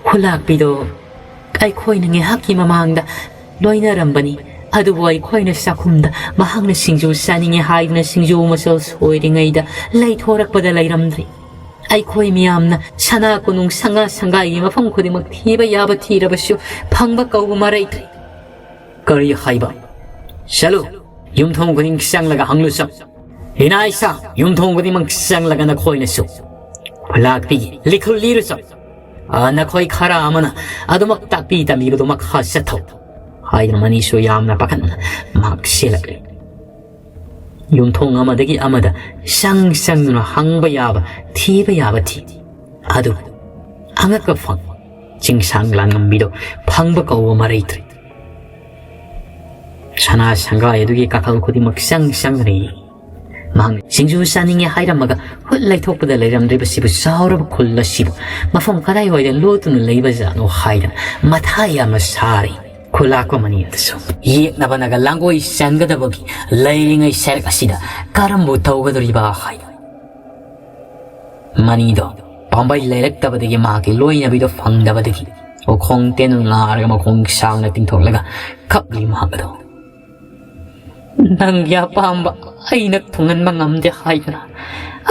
ꯈꯨꯂꯥꯛꯄꯤꯗꯣ ꯑꯩꯈꯣꯏꯅ ꯉꯥꯏꯍꯥꯛꯀꯤ ꯃꯃꯥꯡꯗ ꯂꯣꯏꯅꯔꯝꯕꯅꯤ, ꯑꯗꯨꯕꯨ ꯑꯩꯈꯣꯏꯅ ꯆꯥꯛꯈꯨꯝꯗ ꯃꯍꯥꯛꯅ ꯁꯤꯡꯖꯨ ꯆꯥꯅꯤꯡꯉꯦ ꯍꯥꯏꯗꯨꯅ ꯁꯤꯡꯖꯨ ꯃꯆꯜ ꯁꯣꯏꯔꯤꯉꯩꯗ ꯂꯩꯊꯣꯔꯛꯄꯗ ꯂꯩꯔꯝꯗ꯭ꯔꯦ꯫ ꯑꯩꯈꯣꯏ ꯃꯤꯌꯥꯝꯅ ꯁꯅꯥ ꯀꯣꯅꯨꯡ ꯁꯪꯒꯥ ꯁꯪꯒꯥꯏꯒꯤ ꯃꯐꯝ ꯈꯨꯗꯤꯡꯃꯛ ꯊꯤꯕ ꯌꯥꯕ ꯊꯤꯔꯕꯁꯨ ꯐꯪꯕ ꯀꯧꯕ ꯃꯔꯩꯇ꯭ꯔꯦ꯫" "ꯀꯔꯤ ꯍꯥꯏꯕ? ꯆꯠꯂꯨ, ꯌꯨꯝꯊꯣꯡ ꯈꯨꯗꯤꯡ ꯆꯪꯂꯒ ꯍꯪꯂꯨ ꯆꯠ꯫ ꯏꯅꯥ ꯏꯁꯥ ꯌꯨꯝꯊꯣꯡ ꯈꯨꯗꯤꯡꯃꯛ ꯆꯪꯂꯒ ꯅꯈꯣꯏꯅꯁꯨ ꯈꯨꯂꯥꯛꯄꯤꯒꯤ ꯂꯤꯈꯨꯜ ꯂꯤꯔꯨ ꯆꯠ꯫ ꯑ, ꯅꯈꯣꯏ ꯈꯔ ꯑꯃꯅ ꯑꯗꯨꯃꯛ ꯇꯥꯛꯄꯤ ꯇꯝꯕꯤꯕꯗꯨ ꯃꯈꯥ ꯆꯠꯊꯧ" ꯍꯥꯏꯗꯨꯅ ꯃꯅꯤꯁꯨ ꯌꯥꯝꯅ ꯄꯥꯈꯠꯅ ꯃꯍꯥꯛ ꯆꯦꯜꯂꯛꯂꯤ꯫ ꯌꯨꯝꯊꯣꯡ ꯑꯃꯗꯒꯤ ꯑꯃꯗ ꯆꯪ ꯆꯪꯗꯨꯅ ꯍꯪꯕ ꯌꯥꯕ, ꯊꯤꯕ ꯌꯥꯕ ꯊꯤ꯫ ꯑꯗꯨꯕꯨ ꯑꯉꯛꯄ ꯐꯪ, ꯆꯤꯡꯁꯥꯡ ꯂꯥꯟꯉꯝꯕꯤꯗꯣ ꯐꯪꯕ ꯀꯧꯕ ꯃꯔꯩꯇ꯭ꯔꯦ꯫ ꯁꯅꯥ ꯁꯪꯒꯥꯏ ꯑꯗꯨꯒꯤ ꯀꯥꯈꯜ ꯈꯨꯗꯤꯡꯃꯛ ꯆꯪ ꯆꯪꯗꯨꯅ ꯌꯦꯡꯉꯤ꯫ ꯃꯍꯥꯛꯅ ꯁꯤꯡꯖꯨ ꯆꯥꯅꯤꯡꯉꯦ ꯍꯥꯏꯔꯝꯃꯒ ꯍꯨꯠ ꯂꯩꯊꯣꯛꯄꯗ ꯂꯩꯔꯝꯗ꯭ꯔꯤꯕꯁꯤꯕꯨ ꯆꯥꯎꯔꯕ ꯈꯨꯜ ꯑꯁꯤꯕꯨ ꯃꯐꯝ ꯀꯗꯥꯏꯋꯥꯏꯗ ꯂꯣꯠꯇꯨꯅ ꯂꯩꯕꯖꯥꯠꯅꯣ ꯍꯥꯏꯗꯅ ꯃꯊꯥ ꯌꯥꯝꯅ ꯁꯥꯔꯤ꯫ ꯈꯨꯂꯥꯛꯄ ꯃꯅꯤ ꯑꯗꯨꯁꯨ ꯌꯦꯛꯅꯕꯅꯒ ꯂꯥꯡꯒꯣꯏ ꯆꯟꯒꯗꯕꯒꯤ ꯂꯩꯔꯤꯉꯩ ꯁꯔꯛ ꯑꯁꯤꯗ ꯀꯔꯝꯕꯨ ꯇꯧꯒꯗꯧꯔꯤꯕ ꯍꯥꯏꯅ ꯃꯅꯤꯗꯣ ꯄꯥꯝꯕꯩ ꯂꯩꯔꯛꯇꯕꯗꯒꯤ ꯃꯍꯥꯛꯀꯤ ꯂꯣꯏꯅꯕꯤꯗꯣ ꯐꯪꯗꯕꯗꯒꯤ ꯎꯈꯣꯡ ꯇꯦꯟꯗꯨꯅ ꯂꯥꯔꯒ ꯃꯈꯣꯡ ꯁꯥꯡꯅ ꯇꯤꯡꯊꯣꯛꯂꯒ ꯀꯞꯂꯤ ꯃꯍꯥꯛ ꯑꯗꯣ꯫ "ꯅꯪꯒꯤ ꯑꯄꯥꯝꯕ ꯑꯩꯅ ꯊꯨꯡꯍꯟꯕ ꯉꯝꯗꯦ ꯍꯥꯏꯗꯅ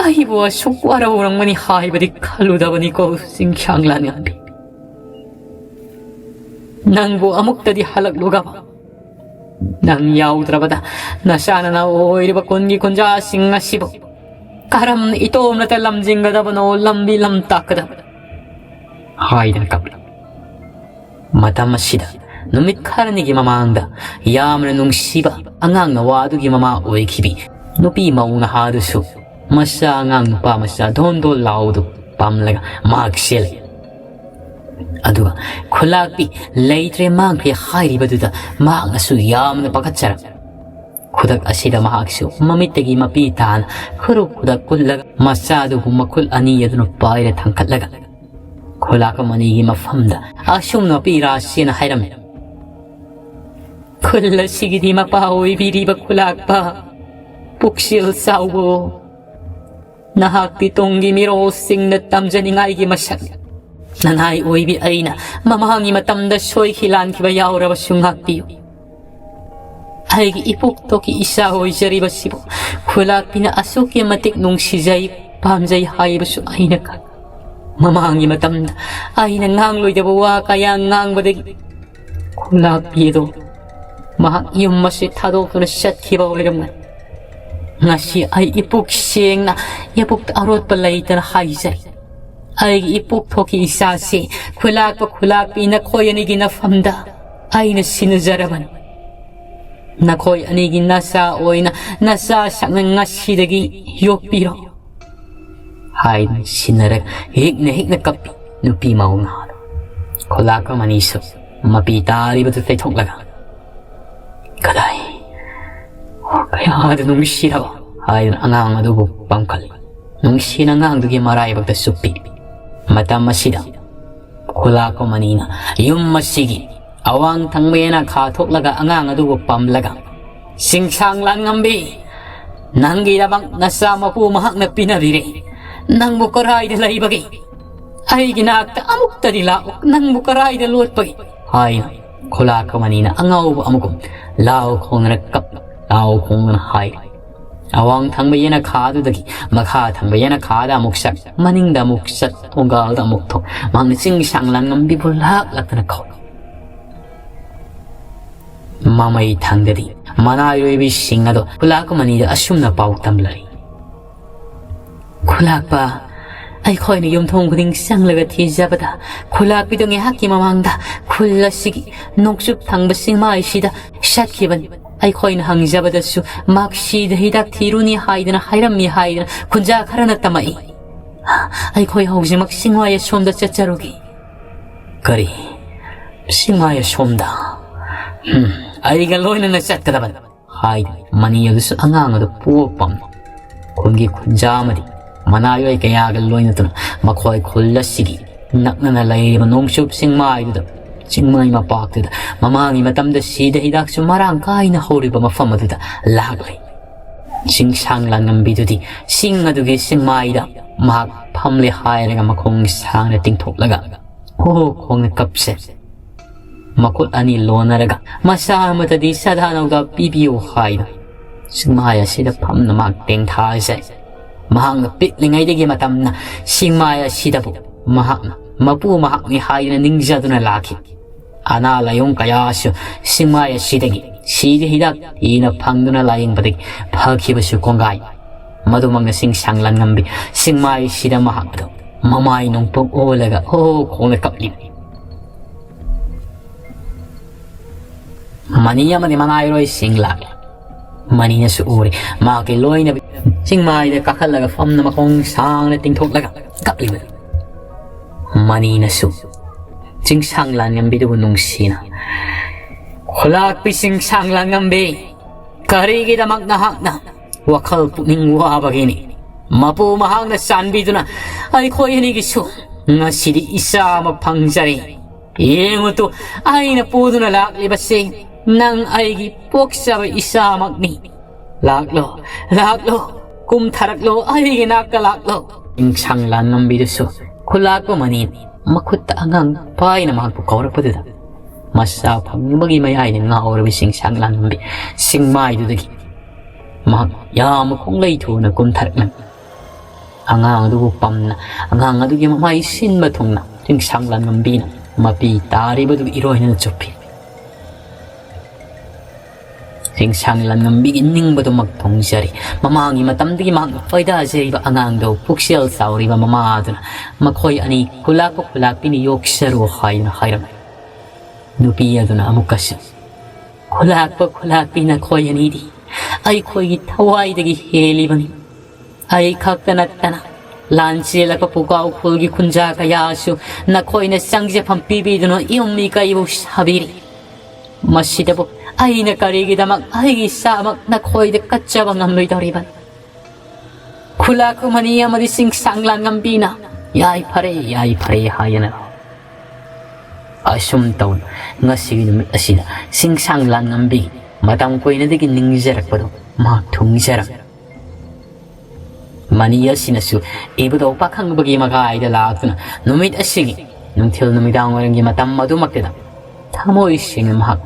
ꯑꯩꯕꯨ ꯑꯁꯨꯛ ꯋꯥꯔꯧꯔꯝꯒꯅꯤ ꯍꯥꯏꯕꯗꯤ ꯈꯜꯂꯨꯗꯕꯅꯤꯀꯣ, ꯆꯤꯡꯁꯥꯡ ꯂꯥꯟꯉꯝꯕꯤ꯫ ꯅꯪꯕꯨ ꯑꯃꯨꯛꯇꯗꯤ ꯍꯜꯂꯛꯂꯨꯒꯕ꯫ ꯅꯪ ꯌꯥꯎꯗ꯭ꯔꯕꯗ ꯅꯆꯥ ꯅꯅꯥꯎ ꯑꯣꯏꯔꯤꯕ ꯀꯨꯟꯒꯤ ꯀꯨꯟꯖꯥꯁꯤꯡ ꯑꯁꯤꯕꯨ ꯀꯔꯝꯅ ꯏꯇꯣꯝꯅꯇ ꯂꯝꯖꯤꯡꯒꯗꯕꯅꯣ, ꯂꯝꯕꯤ ꯂꯝ ꯇꯥꯛꯀꯗꯕꯅꯣ?" ꯍꯥꯏꯗꯅ ꯀꯞꯂꯤ꯫ ꯃꯇꯝ ꯑꯁꯤꯗ ꯅꯨꯃꯤꯠ ꯈꯔꯅꯤꯒꯤ ꯃꯃꯥꯡꯗ ꯌꯥꯝꯅ ꯅꯨꯡꯁꯤꯕ ꯑꯉꯥꯡ ꯅꯋꯥꯗꯨꯒꯤ ꯃꯃꯥ ꯑꯣꯏꯈꯤꯕꯤ ꯅꯨꯄꯤ ꯃꯧ ꯅꯍꯥꯗꯨꯁꯨ ꯃꯆꯥ ꯑꯉꯥꯡ ꯅꯨꯄꯥ ꯃꯆꯥ ꯙꯣꯟ ꯙꯣꯟ ꯂꯥꯎꯗꯨ ꯄꯥꯝꯂꯒ ꯃꯍꯥꯛ ꯆꯦꯜꯂꯤ꯫ ꯑꯗꯨꯒ ꯈꯨꯂꯥꯛꯄꯤ ꯂꯩꯇ꯭ꯔꯦ ꯃꯥꯡꯈ꯭ꯔꯦ ꯍꯥꯏꯔꯤꯕꯗꯨꯗ ꯃꯍꯥꯛꯅꯁꯨ ꯌꯥꯝꯅ ꯄꯥꯈꯠꯆꯔꯝꯃꯤ꯫ ꯈꯨꯗꯛ ꯑꯁꯤꯗ ꯃꯍꯥꯛꯁꯨ ꯃꯃꯤꯠꯇꯒꯤ ꯃꯄꯤ ꯇꯥꯅ ꯈꯨꯔꯨ ꯈꯨꯗꯛ ꯀꯨꯜꯂꯒ ꯃꯆꯥꯗꯨꯕꯨ ꯃꯈꯨꯠ ꯑꯅꯤ ꯑꯗꯨꯅ ꯄꯥꯏꯔ ꯊꯥꯡꯒꯠꯂꯒ ꯈꯨꯂꯥꯛꯄ ꯃꯅꯤꯒꯤ ꯃꯐꯝꯗ ꯑꯁꯨꯝꯅ ꯄꯤꯔꯥꯁꯤꯅ ꯍꯥꯏꯔꯝꯃꯤ꯫ ꯈꯨꯜ ꯑꯁꯤꯒꯤꯗꯤ ꯃꯄꯥ ꯑꯣꯏꯕꯤꯔꯤꯕ ꯈꯨꯂꯥꯛꯄ ꯄꯨꯛꯆꯦꯜ ꯆꯥꯎꯕꯣ, ꯅꯍꯥꯛꯇꯤ ꯇꯨꯡꯒꯤ ꯃꯤꯔꯣꯜꯁꯤꯡꯅ ꯇꯝꯖꯅꯤꯡꯉꯥꯏꯒꯤ ꯃꯁꯛ꯫ ꯅꯅꯥꯏ ꯑꯣꯏꯕꯤ ꯑꯩꯅ ꯃꯃꯥꯡꯒꯤ ꯃꯇꯝꯗ ꯁꯣꯏꯈꯤ ꯂꯥꯟꯈꯤꯕ ꯌꯥꯎꯔꯕꯁꯨ ꯉꯥꯛꯄꯤꯌꯨ꯫ ꯑꯩꯒꯤ ꯏꯄꯣꯛ ꯊꯣꯛꯀꯤ ꯏꯆꯥ ꯑꯣꯏꯖꯔꯤꯕꯁꯤꯕꯨ ꯈꯨꯂꯥꯛꯄꯤꯅ ꯑꯁꯨꯛꯀꯤ ꯃꯇꯤꯛ ꯅꯨꯡꯁꯤꯖꯩ, ꯄꯥꯝꯖꯩ ꯍꯥꯏꯕꯁꯨ ꯑꯩꯅ ꯈꯪ-, ꯃꯃꯥꯡꯒꯤ ꯃꯇꯝꯗ ꯑꯩꯅ ꯉꯥꯡꯂꯣꯏꯗꯕ ꯋꯥ ꯀꯌꯥ ꯉꯥꯡꯕꯗꯒꯤ ꯈꯨꯂꯥꯛꯄꯤ ꯑꯗꯣ ꯃꯍꯥꯛ ꯌꯨꯝ ꯑꯁꯤ ꯊꯥꯗꯣꯛꯇꯨꯅ ꯆꯠꯈꯤꯕ ꯑꯣꯏꯔꯝꯒꯅꯤ꯫ ꯉꯁꯤ ꯑꯩ ꯏꯄꯨꯛ ꯁꯦꯡꯅ, ꯏꯄꯨꯛꯇ ꯑꯔꯣꯠꯄ ꯂꯩꯇꯅ ꯍꯥꯏꯖꯔꯤ꯫ ꯑꯩꯒꯤ ꯏꯄꯨꯛ ꯊꯣꯛꯀꯤ ꯏꯆꯥꯁꯤ ꯈꯨꯂꯥꯛꯄ ꯈꯨꯂꯥꯛꯄꯤ ꯅꯈꯣꯏ ꯑꯅꯤꯒꯤ ꯅꯐꯝꯗ ꯑꯩꯅ ꯁꯤꯟꯅꯖꯔꯕꯅꯤ꯫ ꯅꯈꯣꯏ ꯑꯅꯤꯒꯤ ꯅꯆꯥ ꯑꯣꯏꯅ ꯅꯆꯥ ꯁꯛꯅ ꯉꯁꯤꯗꯒꯤ ꯌꯣꯛꯄꯤꯔꯣ꯫ ꯍꯥꯏꯗꯨꯅ ꯁꯤꯟꯅꯔꯒ ꯍꯤꯛꯅ ꯍꯤꯛꯅ ꯀꯞꯄꯤ ꯅꯨꯄꯤ ꯃꯧ ꯅꯍꯥꯗꯣ꯫ ꯈꯨꯂꯥꯛꯄ ꯃꯅꯤꯁꯨ ꯃꯄꯤ ꯇꯥꯔꯤꯕꯗꯨ ꯇꯩꯊꯣꯛꯂꯒ, "ꯀꯗꯥꯏ, ꯑꯣ, ꯀꯌꯥꯗ ꯅꯨꯡꯁꯤꯔꯕ?" ꯍꯥꯏꯗꯨꯅ ꯑꯉꯥꯡ ꯑꯗꯨꯕꯨ ꯄꯝꯈꯠꯂꯤ꯫ ꯅꯨꯡꯁꯤꯅ ꯑꯉꯥꯡꯗꯨꯒꯤ ꯃꯔꯥꯏꯕꯛꯇ ꯆꯨꯞꯄꯤ꯫ ꯃꯇꯝ ꯑꯁꯤꯗ ꯈꯨꯂꯥꯛꯄ ꯃꯅꯤꯅ ꯌꯨꯝ ꯑꯁꯤꯒꯤ ꯑꯋꯥꯡ ꯊꯪꯕ ꯌꯦꯅꯈꯥ ꯊꯣꯛꯂꯒ ꯑꯉꯥꯡ ꯑꯗꯨꯕꯨ ꯄꯝꯂꯒ, "ꯆꯤꯡꯁꯥꯡ ꯂꯥꯟꯉꯝꯕꯤ, ꯅꯪꯒꯤꯗꯃꯛ ꯅꯆꯥ ꯃꯄꯨ ꯃꯍꯥꯛꯅ ꯄꯤꯅꯕꯤꯔꯦ꯫ ꯅꯪꯕꯨ ꯀꯔꯥꯏꯗ ꯂꯩꯕꯒꯦ? ꯑꯩꯒꯤ ꯅꯥꯛꯇ ꯑꯃꯨꯛꯇꯗꯤ ꯂꯥꯛꯎ꯫ ꯅꯪꯕꯨ ꯀꯔꯥꯏꯗ ꯂꯣꯠꯄꯒꯦ?" ꯍꯥꯏꯅ ꯈꯨꯂꯥꯛꯄ ꯃꯅꯤꯅ ꯑꯉꯥꯎꯕ ꯑꯃꯒꯨꯝ ꯂꯥꯎ ꯈꯣꯡꯗꯅ ꯀꯞ, ꯂꯥꯎ ꯈꯣꯡꯗꯅ ꯍꯥꯏ꯫ ꯑꯋꯥꯡ ꯊꯪꯕ ꯌꯦꯅꯈꯥꯗꯨꯗꯒꯤ ꯃꯈꯥ ꯊꯪꯕ ꯌꯦꯅꯈꯥꯗ ꯑꯃꯨꯛ ꯆꯠ, ꯃꯅꯤꯡꯗ ꯑꯃꯨꯛ ꯆꯠ, ꯊꯣꯡꯒꯥꯜꯗ ꯑꯃꯨꯛ ꯊꯣꯛ, ꯃꯍꯥꯛꯅ ꯆꯤꯡꯁꯥꯡ ꯂꯥꯟꯉꯝꯕꯤꯕꯨ ꯂꯥꯛ ꯂꯥꯛꯇꯅ ꯀꯧꯏ꯫ ꯃꯃꯩ ꯊꯪꯗꯗꯤ ꯃꯅꯥꯏꯔꯣꯏꯕꯤꯁꯤꯡ ꯑꯗꯣ ꯈꯨꯂꯥꯛꯄ ꯃꯅꯤꯗ ꯑꯁꯨꯝꯅ ꯄꯥꯎ ꯇꯝꯂꯔꯤ꯫ "ꯈꯨꯂꯥꯛꯄ, ꯑꯩꯈꯣꯏꯅ ꯌꯨꯝꯊꯣꯡ ꯈꯨꯗꯤꯡ ꯆꯪꯂꯒ ꯊꯤꯖꯕꯗ, ꯈꯨꯂꯥꯛꯄꯤꯗꯨ ꯉꯥꯏꯍꯥꯛꯀꯤ ꯃꯃꯥꯡꯗ ꯈꯨꯜ ꯑꯁꯤꯒꯤ ꯅꯣꯡꯆꯨꯞ ꯊꯪꯕ ꯆꯤꯡꯃꯥꯏꯁꯤꯗ ꯆꯠꯈꯤꯕꯅꯤ꯫ ꯑꯩꯈꯣꯏꯅ ꯍꯪꯖꯕꯗꯁꯨ ꯃꯍꯥꯛ ꯁꯤꯗ ꯍꯤꯗꯥꯛ ꯊꯤꯔꯨꯅꯤ ꯍꯥꯏꯗꯅ ꯍꯥꯏꯔꯝꯃꯤ ꯍꯥꯏꯗꯅ ꯈꯨꯟꯖꯥ ꯈꯔꯅ ꯇꯝꯃꯛꯏ꯫ ꯑꯩꯈꯣꯏ ꯍꯧꯖꯤꯛꯃꯛ ꯆꯤꯡꯃꯥꯏ ꯑꯁꯣꯝꯗ ꯆꯠꯆꯔꯨꯒꯦ꯫ ꯀꯔꯤ? ꯆꯤꯡꯃꯥꯏ ꯑꯁꯣꯝꯗ? ꯎꯝ, ꯑꯩꯒ ꯂꯣꯏꯅꯅ ꯆꯠꯀꯗꯕꯅꯤ꯫ ꯍꯥꯏꯗꯨꯅ ꯃꯅꯤ ꯑꯗꯨꯁꯨ ꯑꯉꯥꯡ ꯑꯗꯨ ꯄꯨꯕ ꯄꯝꯃꯤ꯫ ꯈꯨꯟꯒꯤ ꯈꯨꯟꯖꯥ ꯑꯃꯗꯤ ꯃꯅꯥꯏ ꯑꯣꯏ ꯀꯌꯥꯒ ꯂꯣꯏꯅꯗꯨꯅ ꯃꯈꯣꯏ ꯈꯨꯜ ꯑꯁꯤꯒꯤ ꯅꯛꯅꯅ ꯂꯩꯔꯤꯕ ꯅꯣꯡꯆꯨꯞ ꯆꯤꯡꯃꯥꯏꯗꯨꯗ, ꯆꯤꯡꯃꯥꯏ ꯃꯄꯥꯛꯇꯨꯗ ꯃꯃꯥꯡꯒꯤ ꯃꯇꯝꯗ ꯁꯤꯗ ꯍꯤꯗꯥꯛꯁꯨ ꯃꯔꯥꯡ ꯀꯥꯏꯅ ꯍꯧꯔꯤꯕ ꯃꯐꯝ ꯑꯗꯨꯗ ꯂꯥꯛꯂꯦ꯫ ꯆꯤꯡꯁꯥꯡ ꯂꯥꯟꯉꯝꯕꯤꯗꯨꯗꯤ ꯆꯤꯡ ꯑꯗꯨꯒꯤ ꯆꯤꯡꯃꯥꯏꯗ ꯃꯍꯥꯛ ꯐꯝꯂꯦ ꯍꯥꯏꯔꯒ ꯃꯈꯣꯡ ꯁꯥꯡꯅ ꯇꯤꯡꯊꯣꯛꯂꯒ ꯍꯣ ꯍꯣ ꯈꯣꯡꯅ ꯀꯞꯁꯦ꯫ ꯃꯈꯨꯠ ꯑꯅꯤ ꯂꯣꯟꯅꯔꯒ ꯃꯆꯥ ꯑꯃꯗꯗꯤ ꯁꯗꯥꯅꯧꯗ ꯄꯤꯕꯤꯌꯨ ꯍꯥꯏꯅ ꯆꯤꯡꯃꯥꯏ ꯑꯁꯤꯗ ꯐꯝꯅ ꯃꯍꯥꯛ ꯇꯦꯡꯊꯥꯖꯩ꯫ ꯃꯍꯥꯛꯅ ꯄꯤꯛꯂꯤꯉꯩꯗꯒꯤ ꯃꯇꯝꯅ ꯆꯤꯡꯃꯥꯏ ꯑꯁꯤꯗꯕꯨ ꯃꯍꯥꯛꯅ ꯃꯄꯨ ꯃꯍꯥꯛꯅꯤ ꯍꯥꯏꯗꯨꯅ ꯅꯤꯡꯖꯗꯨꯅ ꯂꯥꯛꯈꯤ꯫ ꯑꯅꯥ ꯂꯥꯏꯌꯣꯡ ꯀꯌꯥꯁꯨ ꯆꯤꯡꯃꯥꯏ ꯑꯁꯤꯗꯒꯤ ꯁꯤꯗ ꯍꯤꯗꯥꯛ ꯊꯤꯅ ꯐꯪꯗꯨꯅ ꯂꯥꯏꯌꯦꯡꯕꯗꯒꯤ ꯐꯈꯤꯕꯁꯨ ꯀꯣꯡꯒꯥꯏ꯫ ꯃꯗꯨꯃꯛꯅ ꯆꯤꯡꯁꯥꯡ ꯂꯥꯟꯉꯝꯕꯤ ꯆꯤꯡꯃꯥꯏꯁꯤꯗ ꯃꯍꯥꯛ ꯑꯗꯨ ꯃꯃꯥꯏ ꯅꯣꯡꯄꯣꯛ ꯑꯣꯜꯂꯒ ꯍꯣ ꯍꯣ ꯈꯣꯡꯅ ꯀꯞꯂꯤ꯫ ꯃꯅꯤ ꯑꯃꯗꯤ ꯃꯅꯥꯏꯔꯣꯏꯁꯤꯡ ꯂꯥꯛꯂꯦ꯫ ꯃꯅꯤꯅꯁꯨ ꯎꯔꯦ꯫ ꯃꯍꯥꯛꯀꯤ ꯂꯣꯏꯅꯕꯤ ꯆꯤꯡꯃꯥꯏꯗ ꯀꯥꯈꯠꯂꯒ ꯐꯝꯅ ꯃꯈꯣꯡ ꯁꯥꯡꯅ ꯇꯤꯡꯊꯣꯛꯂꯒ ꯀꯞꯂꯤꯕ ꯃꯅꯤꯅꯁꯨ ꯆꯤꯡꯁꯥꯡ ꯂꯥꯟꯉꯝꯕꯤꯗꯨꯕꯨ ꯅꯨꯡꯁꯤꯅ, "ꯈꯨꯂꯥꯛꯄꯤ ꯆꯤꯡꯁꯥꯡ ꯂꯥꯟꯉꯝꯕꯤ, ꯀꯔꯤꯒꯤꯗꯃꯛ ꯅꯍꯥꯛꯅ ꯋꯥꯈꯜ ꯄꯨꯛꯅꯤꯡ ꯋꯥꯕꯒꯤꯅꯤ? ꯃꯄꯨ ꯃꯍꯥꯛꯅ ꯆꯥꯟꯕꯤꯗꯨꯅ ꯑꯩꯈꯣꯏ ꯑꯅꯤꯒꯤꯁꯨ ꯉꯁꯤꯗꯤ ꯏꯆꯥ ꯑꯃ ꯐꯪꯖꯔꯦ꯫ ꯌꯦꯡꯉꯨꯇꯨ, ꯑꯩꯅ ꯄꯨꯗꯨꯅ ꯂꯥꯛꯂꯤꯕꯁꯤ ꯅꯪ ꯑꯩꯒꯤ ꯄꯣꯛꯆꯕ ꯏꯆꯥꯃꯛꯅꯤ꯫ ꯂꯥꯛꯂꯣ, ꯂꯥꯛꯂꯣ, ꯀꯨꯝꯊꯔꯛꯂꯣ, ꯑꯩꯒꯤ ꯅꯥꯛꯇ ꯂꯥꯛꯂꯣ꯫" ꯆꯤꯡꯁꯥꯡ ꯂꯥꯟꯉꯝꯕꯤꯗꯨꯁꯨ ꯈꯨꯂꯥꯛꯄ ꯃꯅꯤ ꯃꯈꯨꯠꯇ ꯑꯉꯥꯡ ꯄꯥꯏꯅ ꯃꯍꯥꯛꯄꯨ ꯀꯧꯔꯛꯄꯗꯨꯗ ꯃꯆꯥ ꯐꯪꯕꯒꯤ ꯃꯌꯥꯏꯗ ꯉꯥꯎꯔꯕ ꯆꯤꯡꯁꯥꯡ ꯂꯥꯟꯉꯝꯕꯤ ꯆꯤꯡꯃꯥꯏꯗꯨꯗꯒꯤ ꯃꯍꯥꯛ ꯌꯥꯝꯅ ꯈꯣꯡꯂꯩ ꯊꯨꯅ ꯀꯨꯝꯊꯔꯛꯂꯝꯃꯤ꯫ ꯑꯉꯥꯡ ꯑꯗꯨꯕꯨ ꯄꯝꯅ ꯑꯉꯥꯡ ꯑꯗꯨꯒꯤ ꯃꯃꯥꯏ ꯁꯤꯟꯕ ꯊꯨꯡꯅ ꯆꯤꯡꯁꯥꯡ ꯂꯥꯟꯉꯝꯕꯤꯅ ꯃꯄꯤ ꯇꯥꯔꯤꯕꯗꯨ ꯏꯔꯣꯏꯅꯅ ꯆꯨꯞꯄꯤ꯫ ꯆꯤꯡꯁꯥꯡ ꯂꯥꯟꯉꯝꯕꯤꯒꯤ ꯅꯤꯡꯕꯗꯨꯃꯛ ꯊꯨꯡꯖꯔꯤ꯫ ꯃꯃꯥꯒꯤ ꯃꯇꯝꯗꯒꯤ ꯃꯍꯥꯛꯅ ꯈꯣꯏꯗꯥꯖꯔꯤꯕ ꯑꯉꯥꯡꯗꯣ ꯄꯨꯛꯆꯦꯜ ꯆꯥꯎꯔꯤꯕ ꯃꯃꯥ ꯑꯗꯨꯅ ꯃꯈꯣꯏ ꯑꯅꯤ ꯈꯨꯂꯥꯛꯄ ꯈꯨꯂꯥꯛꯄꯤꯅ ꯌꯣꯛꯆꯔꯨ ꯍꯥꯏꯗꯨꯅ ꯍꯥꯏꯔꯝꯃꯤ꯫ ꯅꯨꯄꯤ ꯑꯗꯨꯅ ꯑꯃꯨꯛꯀꯁꯨ, "ꯈꯨꯂꯥꯛꯄ ꯈꯨꯂꯥꯛꯄꯤ ꯅꯈꯣꯏ ꯑꯅꯤꯗꯤ ꯑꯩꯈꯣꯏꯒꯤ ꯊꯋꯥꯏꯗꯒꯤ ꯍꯦꯜꯂꯤꯕꯅꯤ꯫ ꯑꯩ ꯈꯛꯇ ꯅꯠꯇꯅ ꯂꯥꯟ ꯆꯦꯜꯂꯛꯄ ꯄꯨꯀꯥꯎ ꯈꯨꯜꯒꯤ ꯈꯨꯟꯖꯥ ꯀꯌꯥꯁꯨ ꯅꯈꯣꯏꯅ ꯆꯪꯖꯐꯝ ꯄꯤꯕꯤꯗꯨꯅ ꯌꯨꯝ ꯃꯤꯀꯩꯕꯨ ꯁꯥꯕꯤꯔꯤ꯫ ꯃꯁꯤꯗꯕꯨ ꯑꯩꯅ ꯀꯔꯤꯒꯤꯗꯃꯛ ꯑꯩꯒꯤ ꯏꯁꯥꯃꯛ ꯅꯈꯣꯏꯗ ꯀꯠꯆꯕ ꯉꯝꯂꯣꯏꯗꯧꯔꯤꯕꯅꯣ?" ꯈꯨꯂꯥꯛ ꯈꯨꯃꯅꯤ ꯑꯃꯗꯤ ꯆꯤꯡꯁꯥꯡ ꯂꯥꯟꯉꯝꯕꯤꯅ, "ꯌꯥꯏꯐꯔꯦ, ꯌꯥꯏꯐꯔꯦ" ꯍꯥꯏꯗꯅ ꯑꯁꯨꯝ ꯇꯧꯅ ꯉꯁꯤꯒꯤ ꯅꯨꯃꯤꯠ ꯑꯁꯤꯗ ꯆꯤꯡꯁꯥꯡ ꯂꯥꯟꯉꯝꯕꯤ ꯃꯇꯝ ꯀꯨꯏꯅꯗꯒꯤ ꯅꯤꯡꯖꯔꯛꯄꯗꯣ ꯃꯍꯥꯛ ꯊꯨꯡꯖꯔꯝꯃꯤ꯫ ꯃꯅꯤ ꯑꯁꯤꯅꯁꯨ ꯏꯕꯨꯙꯧ ꯄꯥꯈꯪꯕꯒꯤ ꯃꯀꯥꯏꯗ ꯂꯥꯛꯇꯨꯅ ꯅꯨꯃꯤꯠ ꯑꯁꯤꯒꯤ ꯅꯨꯡꯊꯤꯜ ꯅꯨꯃꯤꯗꯥꯡ ꯋꯥꯏꯔꯝꯒꯤ ꯃꯇꯝ ꯑꯗꯨꯃꯛꯇꯗ ꯊꯃꯣꯏ ꯁꯦꯡꯅ ꯃꯍꯥꯛ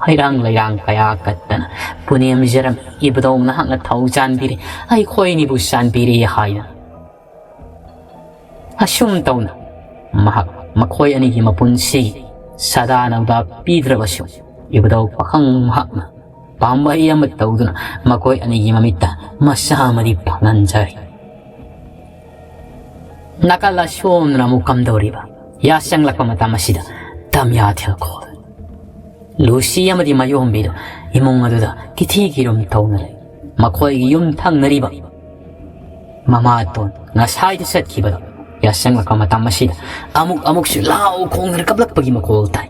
ꯍꯩꯔꯥꯡ ꯂꯩꯔꯥꯡ ꯀꯌꯥ ꯀꯠꯇꯅ ꯄꯨꯅꯦꯝꯖꯔꯝꯃꯤ꯫ "ꯏꯕꯨꯙꯧ ꯅꯍꯥꯛꯅ ꯊꯧ ꯆꯥꯟꯕꯤꯔꯦ, ꯑꯩꯈꯣꯏ ꯑꯅꯤꯕꯨ ꯆꯥꯟꯕꯤꯔꯦ" ꯍꯥꯏꯅ꯫ ꯑꯁꯨꯝ ꯇꯧꯅ ꯃꯍꯥꯛ ꯃꯈꯣꯏ ꯑꯅꯤꯒꯤ ꯃꯄꯨꯟꯁꯤ ꯁꯗꯥ ꯅꯧꯗꯥ ꯄꯤꯗ꯭ꯔꯕꯁꯨ ꯏꯕꯨꯙꯧ ꯄꯥꯈꯪ ꯃꯍꯥꯛꯅ ꯄꯥꯝꯕꯩ ꯑꯃ ꯇꯧꯗꯨꯅ ꯃꯈꯣꯏ ꯑꯅꯤꯒꯤ ꯃꯃꯤꯠꯇ ꯃꯆꯥ ꯑꯃꯗꯤ ꯐꯪꯍꯟꯖꯔꯤ꯫ ꯅꯥꯀꯜ ꯑꯁꯣꯝꯗꯅ ꯑꯃꯨꯛ ꯀꯝꯗꯧꯔꯤꯕ? ꯌꯥꯆꯪꯂꯛꯄ ꯃꯇꯝ ꯑꯁꯤꯗ ꯇꯝꯌꯥꯊꯦꯜ ꯈꯣꯜ ꯂꯨꯁꯤ ꯑꯃꯗꯤ ꯃꯌꯣꯝꯕꯤꯗꯨ ꯏꯃꯨꯡ ꯑꯗꯨꯗ ꯀꯤꯊꯤ ꯀꯤꯔꯨꯝ ꯇꯧꯅ ꯂꯩ꯫ ꯃꯈꯣꯏꯒꯤ ꯌꯨꯝ ꯊꯪꯅꯔꯤꯕ ꯃꯃꯥꯇꯣꯟ ꯉꯁꯥꯏꯗ ꯆꯠꯈꯤꯕꯗꯣ ꯌꯥꯆꯪꯂꯛꯄ ꯃꯇꯝ ꯑꯁꯤꯗ ꯑꯃꯨꯛ ꯑꯃꯨꯛꯁꯨ ꯂꯥꯎ ꯈꯣꯡꯗꯅ ꯀꯞꯂꯛꯄꯒꯤ ꯃꯈꯣꯜ ꯇꯥꯏ꯫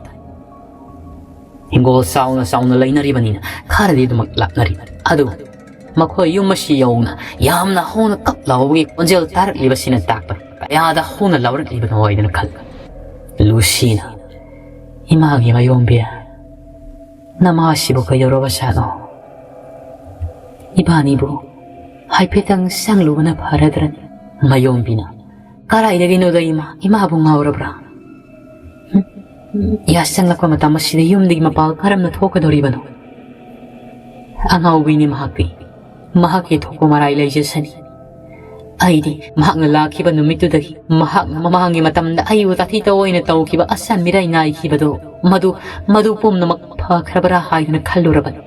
ꯍꯤꯡꯒꯣꯜ ꯆꯥꯎꯅ ꯆꯥꯎꯅ ꯂꯩꯅꯔꯤꯕꯅꯤꯅ ꯈꯔꯗꯤ ꯑꯗꯨꯃꯛ ꯂꯥꯞꯅꯔꯤ꯫ ꯑꯗꯨꯕꯨ ꯃꯈꯣꯏ ꯌꯨꯝ ꯑꯁꯤ ꯌꯧꯅ ꯌꯥꯝꯅ ꯍꯧꯅ ꯀꯞ ꯂꯥꯎꯕꯒꯤ ꯈꯣꯟꯖꯦꯜ ꯇꯥꯔꯛꯂꯤꯕꯁꯤꯅ ꯇꯥꯛꯄ ꯀꯌꯥꯗ ꯍꯧꯅ ꯂꯥꯎꯔꯛꯂꯤꯕꯅꯣ ꯍꯥꯏꯗꯅ ꯈꯜꯂꯤ꯫ ꯂꯨꯁꯤꯅ, "ꯏꯃꯥꯒꯤ ꯃꯌꯣꯝꯕꯤ, ꯅꯃꯥꯁꯤꯕꯨ ꯀꯩꯗꯧꯔꯕ ꯖꯥꯠꯅꯣ? ꯏꯕꯥꯅꯤꯕꯨ ꯍꯥꯏꯐꯦꯠꯇꯪ ꯆꯪꯂꯨꯕꯅ ꯐꯔꯗ꯭ꯔꯅꯤ?" ꯃꯌꯣꯝꯕꯤꯅ, "ꯀꯗꯥꯏꯗꯒꯤꯅꯣꯗ ꯏꯃꯥ, ꯏꯃꯥꯕꯨ ꯉꯥꯎꯔꯕ꯭ꯔꯥ? ꯌꯥꯆꯪꯂꯛꯄ ꯃꯇꯝ ꯑꯁꯤꯗ ꯌꯨꯝꯗꯒꯤ ꯃꯄꯥꯜ ꯀꯔꯝꯅ ꯊꯣꯛꯀꯗꯧꯔꯤꯕꯅꯣ? ꯑꯉꯥꯎꯕꯤꯅꯤ ꯃꯍꯥꯛꯇꯤ, ꯃꯍꯥꯛꯀꯤ ꯊꯣꯛꯄ ꯃꯔꯥꯏ ꯂꯩꯖꯁꯅꯤ꯫ ꯑꯩꯗꯤ ꯃꯍꯥꯛꯅ ꯂꯥꯛꯈꯤꯕ ꯅꯨꯃꯤꯠꯇꯨꯗꯒꯤ ꯃꯍꯥꯛꯅ ꯃꯃꯥꯡꯒꯤ ꯃꯇꯝꯗ ꯑꯩꯕꯨ ꯇꯥꯊꯤ ꯇꯧꯑꯣꯏꯅ ꯇꯧꯈꯤꯕ ꯑꯁꯟ ꯃꯤꯔꯥꯏ ꯅꯥꯏꯈꯤꯕꯗꯣ ꯃꯗꯨ, ꯃꯗꯨ ꯄꯨꯝꯅꯃꯛ ꯐꯈ꯭ꯔꯕ꯭ꯔꯥ ꯍꯥꯏꯗꯨꯅ ꯈꯜꯂꯨꯔꯕꯅꯤ꯫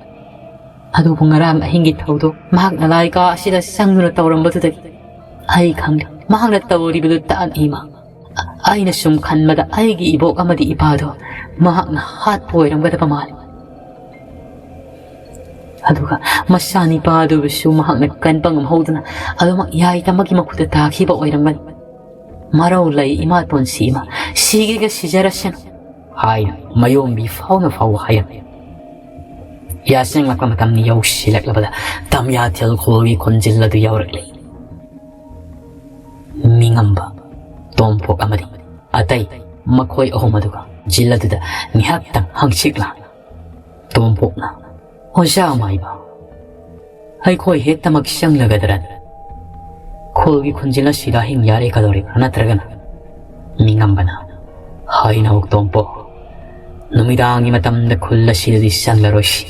ꯑꯗꯨꯕꯨ ꯉꯔꯥꯡ ꯑꯍꯤꯡꯒꯤ ꯊꯧꯗꯣꯛ, ꯃꯍꯥꯛꯅ ꯂꯥꯏꯀꯥ ꯑꯁꯤꯗ ꯆꯪꯗꯨꯅ ꯇꯧꯔꯝꯕꯗꯨꯗꯒꯤ ꯑꯩ ꯈꯪꯂꯦ, ꯃꯍꯥꯛꯅ ꯇꯧꯔꯤꯕꯗꯨ ꯇꯥꯛꯏ ꯃꯥ꯫ ꯑꯩꯅ ꯁꯨꯝ ꯈꯟꯕꯗ ꯑꯩꯒꯤ ꯏꯕꯣꯛ ꯑꯃꯗꯤ ꯏꯄꯥꯗꯣ ꯃꯍꯥꯛꯅ ꯍꯥꯠꯄ ꯑꯣꯏꯔꯝꯒꯗꯕ ꯃꯥꯜꯂꯤ꯫ ꯑꯗꯨꯒ ꯃꯆꯥꯅꯤꯄꯥ ꯑꯗꯨꯕꯨꯁꯨ ꯃꯍꯥꯛꯅ ꯀꯟꯕ ꯉꯝꯍꯧꯗꯅ ꯑꯗꯨꯃꯛ ꯌꯥꯏꯇꯝꯕꯒꯤ ꯃꯈꯨꯠꯇ ꯇꯥꯈꯤꯕ ꯑꯣꯏꯔꯝꯒꯅꯤ꯫ "ꯃꯔꯧ ꯂꯩ ꯏꯃꯥꯇꯣꯟꯁꯤ ꯏꯃꯥ, ꯁꯤꯒꯦꯒ ꯁꯤꯖꯔꯁꯅꯨ" ꯍꯥꯏꯅ ꯃꯌꯣꯝꯕꯤ ꯐꯥꯎꯅ ꯐꯥꯎꯕ ꯍꯥꯏꯔꯝꯃꯤ꯫ ꯌꯥꯆꯪꯂꯛꯄ ꯃꯇꯝ ꯌꯧꯁꯤꯜꯂꯛꯂꯕꯗ ꯇꯝꯌꯥꯊꯦꯜ ꯈꯨꯜꯒꯤ ꯈꯣꯟꯖꯦꯜ ꯑꯗꯨ ꯌꯧꯔꯛꯂꯤ꯫ ꯃꯤꯉꯝꯕ, ꯇꯣꯝꯄꯣꯛ ꯑꯃꯗꯤ ꯑꯇꯩ ꯃꯈꯣꯏ ꯑꯍꯨꯝ ꯑꯗꯨꯒ ꯖꯤꯜ ꯑꯗꯨꯗ ꯉꯥꯏꯍꯥꯛꯇꯪ ꯍꯪꯆꯤꯠ ꯂꯥꯡꯏ꯫ ꯇꯣꯝꯄꯣꯛꯅ, "ꯑꯣꯖꯥ ꯃꯥꯏꯕ, ꯑꯩꯈꯣꯏ ꯍꯦꯛꯇꯃꯛ ꯆꯪꯂꯒꯗ꯭ꯔꯅꯤ? ꯈꯨꯜꯒꯤ ꯈꯨꯟꯖꯤꯜ ꯑꯁꯤꯗ ꯑꯍꯤꯡ ꯌꯥꯔꯦꯛꯀꯗꯧꯔꯤꯕ꯭ꯔꯥ ꯅꯠꯇ꯭ꯔꯒꯅ?" ꯃꯤꯉꯝꯕꯅ, "ꯍꯥꯏꯅꯧ ꯇꯣꯝꯄꯣꯛ, ꯅꯨꯃꯤꯗꯥꯡꯒꯤ ꯃꯇꯝꯗ ꯈꯨꯜ ꯑꯁꯤꯗꯗꯤ ꯆꯪꯂꯔꯣꯏꯁꯤ꯫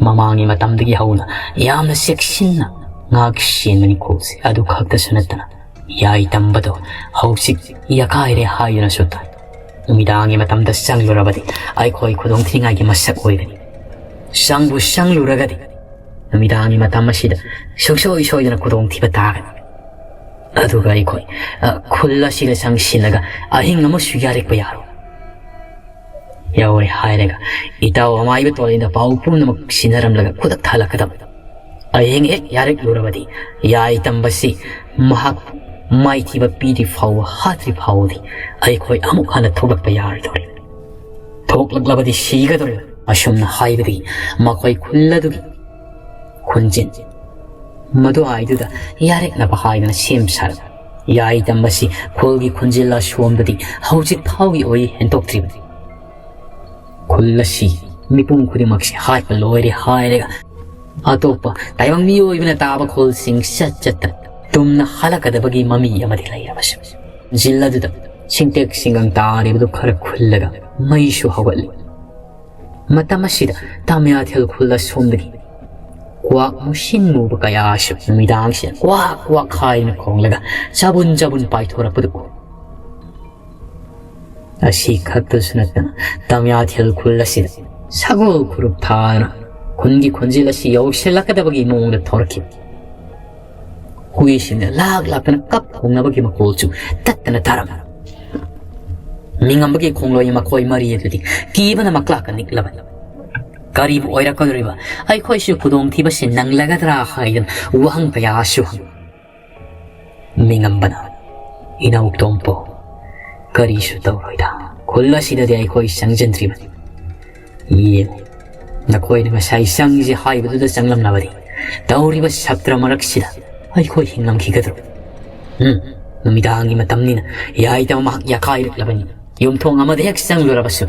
ꯃꯃꯥꯡꯒꯤ ꯃꯇꯝꯗꯒꯤ ꯍꯧꯅ ꯌꯥꯝꯅ ꯆꯦꯛꯁꯤꯟꯅ ꯉꯥꯛ ꯁꯦꯟꯕꯅꯤ ꯈꯨꯜꯁꯦ꯫ ꯑꯗꯨ ꯈꯛꯇꯁꯨ ꯅꯠꯇꯅ ꯌꯥꯏꯇꯝꯕꯗꯣ ꯍꯧꯖꯤꯛ ꯌꯥꯀꯥꯏꯔꯦ ꯍꯥꯏꯗꯨꯅꯁꯨ ꯇꯥꯏ꯫ ꯅꯨꯃꯤꯗꯥꯡꯒꯤ ꯃꯇꯝꯗ ꯆꯪꯂꯨꯔꯕꯗꯤ ꯑꯩꯈꯣꯏ ꯈꯨꯗꯣꯡꯊꯤꯅꯤꯡꯉꯥꯏꯒꯤ ꯃꯁꯛ ꯑꯣꯏꯒꯅꯤ꯫ ꯆꯪꯕꯨ ꯆꯪꯂꯨꯔꯒꯗꯤ ꯅꯨꯃꯤꯗꯥꯡꯒꯤ ꯃꯇꯝ ꯑꯁꯤꯗ ꯁꯨꯡꯁꯣꯏ ꯁꯣꯏꯗꯅ ꯈꯨꯗꯣꯡꯊꯤꯕ ꯇꯥꯒꯅꯤ꯫ ꯑꯗꯨꯒ ꯑꯩꯈꯣꯏ, ꯑ, ꯈꯨꯜ ꯑꯁꯤꯗ ꯆꯪꯁꯤꯜꯂꯒ ꯑꯍꯤꯡ ꯑꯃꯁꯨ ꯌꯥꯔꯦꯛꯄ ꯌꯥꯔꯣꯏ꯫ ꯌꯥꯎꯔꯦ ꯍꯥꯏꯔꯒ ꯏꯇꯥꯎ ꯑꯃꯥꯏꯕ ꯇꯣꯂꯤꯟꯗ ꯄꯥꯎ ꯄꯨꯝꯅꯃꯛ ꯁꯤꯟꯅꯔꯝꯂꯒ ꯈꯨꯗꯛꯇ ꯍꯜꯂꯛꯀꯗꯕ꯫ ꯑꯍꯤꯡ ꯍꯦꯛ ꯌꯥꯔꯦꯛꯂꯨꯔꯕꯗꯤ ꯌꯥꯏꯇꯝꯕꯁꯤ ꯃꯍꯥꯛ ꯃꯥꯏꯊꯤꯕ ꯄꯤꯗ꯭ꯔꯤ ꯐꯥꯎꯕ, ꯍꯥꯠꯇ꯭ꯔꯤ ꯐꯥꯎꯕꯗꯤ ꯑꯩꯈꯣꯏ ꯑꯃꯨꯛ ꯍꯟꯅ ꯊꯣꯛꯂꯛꯄ ꯌꯥꯔꯣꯏꯗꯧꯔꯤ꯫ ꯊꯣꯛꯂꯛꯂꯕꯗꯤ ꯁꯤꯒꯗꯧꯔꯤꯕ꯫ ꯑꯁꯨꯝꯅ ꯍꯥꯏꯕꯗꯒꯤ ꯃꯈꯣꯏ ꯈꯨꯜ ꯑꯗꯨꯒꯤ ꯈꯨꯟꯖꯤꯟ ꯃꯗꯨꯋꯥꯏꯗꯨꯗ ꯌꯥꯔꯦꯛꯅꯕ ꯍꯥꯏꯗꯨꯅ ꯁꯦꯝ ꯁꯥꯔꯝꯃꯤ꯫ ꯌꯥꯏꯇꯝꯕꯁꯤ ꯈꯨꯜꯒꯤ ꯈꯨꯟꯖꯤꯜ ꯑꯁꯣꯝꯗꯗꯤ ꯍꯧꯖꯤꯛ ꯐꯥꯎꯒꯤ ꯑꯣꯏ ꯍꯦꯟꯗꯣꯛꯇ꯭ꯔꯤꯕꯅꯤ꯫ ꯈꯨꯜ ꯑꯁꯤ ꯃꯤꯄꯨꯝ ꯈꯨꯗꯤꯡꯃꯛꯁꯤ ꯍꯥꯠꯄ ꯂꯣꯏꯔꯦ ꯍꯥꯏꯔꯒ ꯑꯇꯣꯞꯄ ꯇꯥꯏꯕꯪ ꯃꯤꯑꯣꯏꯕꯅ ꯇꯥꯕ ꯈꯨꯜꯁꯤꯡ ꯆꯠ ꯆꯠꯇꯅ ꯇꯨꯝꯅ ꯍꯜꯂꯛꯀꯗꯕꯒꯤ ꯃꯃꯤ ꯑꯃꯗꯤ ꯂꯩꯔꯕꯁꯨ, ꯖꯤꯜ ꯑꯗꯨꯗ ꯁꯤꯡꯇꯦꯛ ꯁꯤꯡꯒꯪ ꯇꯥꯔꯤꯕꯗꯨ ꯈꯔ ꯈꯨꯜꯂꯒ ꯃꯩꯁꯨ ꯍꯧꯒꯠꯂꯤ꯫ ꯃꯇꯝ ꯑꯁꯤꯗ ꯇꯥꯃꯤꯌꯥꯊꯦꯜ ꯈꯨꯜ ꯑꯁꯣꯝꯗꯒꯤ ꯀ꯭ꯋꯥꯛ ꯃꯨꯁꯤꯟ ꯃꯨꯕ ꯀꯌꯥꯁꯨ ꯅꯨꯃꯤꯗꯥꯡꯁꯤꯗ ꯀ꯭ꯋꯥꯛ ꯀ꯭ꯋꯥꯛ ꯍꯥꯏꯅ ꯈꯣꯡꯂꯒ ꯆꯕꯨꯟ ꯆꯕꯨꯟ ꯄꯥꯏꯊꯣꯔꯛꯄꯗꯨ ꯎꯏ꯫ ꯑꯁꯤ ꯈꯛꯇꯁꯨ ꯅꯠꯇꯅ ꯇꯥꯃꯤꯌꯥꯊꯦꯜ ꯈꯨꯜ ꯑꯁꯤꯗ ꯁꯒꯣꯜ ꯈꯨꯔꯨꯞ ꯊꯥꯗꯨꯅ ꯈꯨꯟꯒꯤ ꯈꯣꯟꯖꯦꯜ ꯑꯁꯤ ꯌꯧꯁꯤꯜꯂꯛꯀꯗꯕꯒꯤ ꯃꯑꯣꯡꯗ ꯊꯣꯔꯛꯈꯤ꯫ ꯍꯨꯏꯁꯤꯡꯅ ꯂꯥꯛ ꯂꯥꯛꯇꯅ ꯀꯞ ꯈꯣꯡꯅꯕꯒꯤ ꯃꯈꯣꯜꯁꯨ ꯇꯠꯇꯅ ꯇꯥꯔꯝꯃꯤ꯫ ꯃꯤꯉꯝꯕꯒꯤ ꯈꯣꯡꯂꯣꯏ ꯃꯈꯣꯏ ꯃꯔꯤ ꯑꯗꯨꯗꯤ ꯀꯤꯕꯅ ꯃꯀ꯭ꯂꯥꯛꯀ ꯅꯤꯛꯂꯕꯅꯤ꯫ ꯀꯔꯤꯕꯨ ꯑꯣꯏꯔꯛꯀꯗꯧꯔꯤꯕ? ꯑꯩꯈꯣꯏꯁꯨ ꯈꯨꯗꯣꯡꯊꯤꯕꯁꯤ ꯅꯪꯂꯒꯗ꯭ꯔꯥ ꯍꯥꯏꯗꯨꯅ ꯋꯥꯍꯪ ꯀꯌꯥꯁꯨ ꯍꯪꯉꯤ꯫ ꯃꯤꯉꯝꯕꯅ, "ꯏꯅꯧ ꯇꯣꯝꯄꯣ, ꯀꯔꯤꯁꯨ ꯇꯧꯔꯣꯏꯗ꯫ ꯈꯨꯜ ꯑꯁꯤꯗꯗꯤ ꯑꯩꯈꯣꯏ ꯆꯪꯁꯤꯟꯗ꯭ꯔꯤꯕꯅꯤ꯫ ꯌꯦꯡꯉꯨ, ꯅꯈꯣꯏꯅ ꯉꯁꯥꯏ ꯆꯪꯁꯤ ꯍꯥꯏꯕꯗꯨꯗ ꯆꯪꯂꯝꯂꯕꯗꯤ ꯇꯧꯔꯤꯕ ꯁꯞꯇ꯭ꯔ ꯃꯔꯛꯁꯤꯗ ꯑꯩꯈꯣꯏ ꯍꯤꯡꯂꯝꯈꯤꯒꯗ꯭ꯔꯣ? ꯎꯝ, ꯅꯨꯃꯤꯗꯥꯡꯒꯤ ꯃꯇꯝꯅꯤꯅ ꯌꯥꯏꯗꯕ ꯃꯍꯥꯛ ꯌꯥꯀꯥꯏꯔꯛꯂꯕꯅꯤ꯫ ꯌꯨꯝꯊꯣꯡ ꯑꯃꯗ ꯍꯦꯛ ꯆꯪꯂꯨꯔꯕꯁꯨ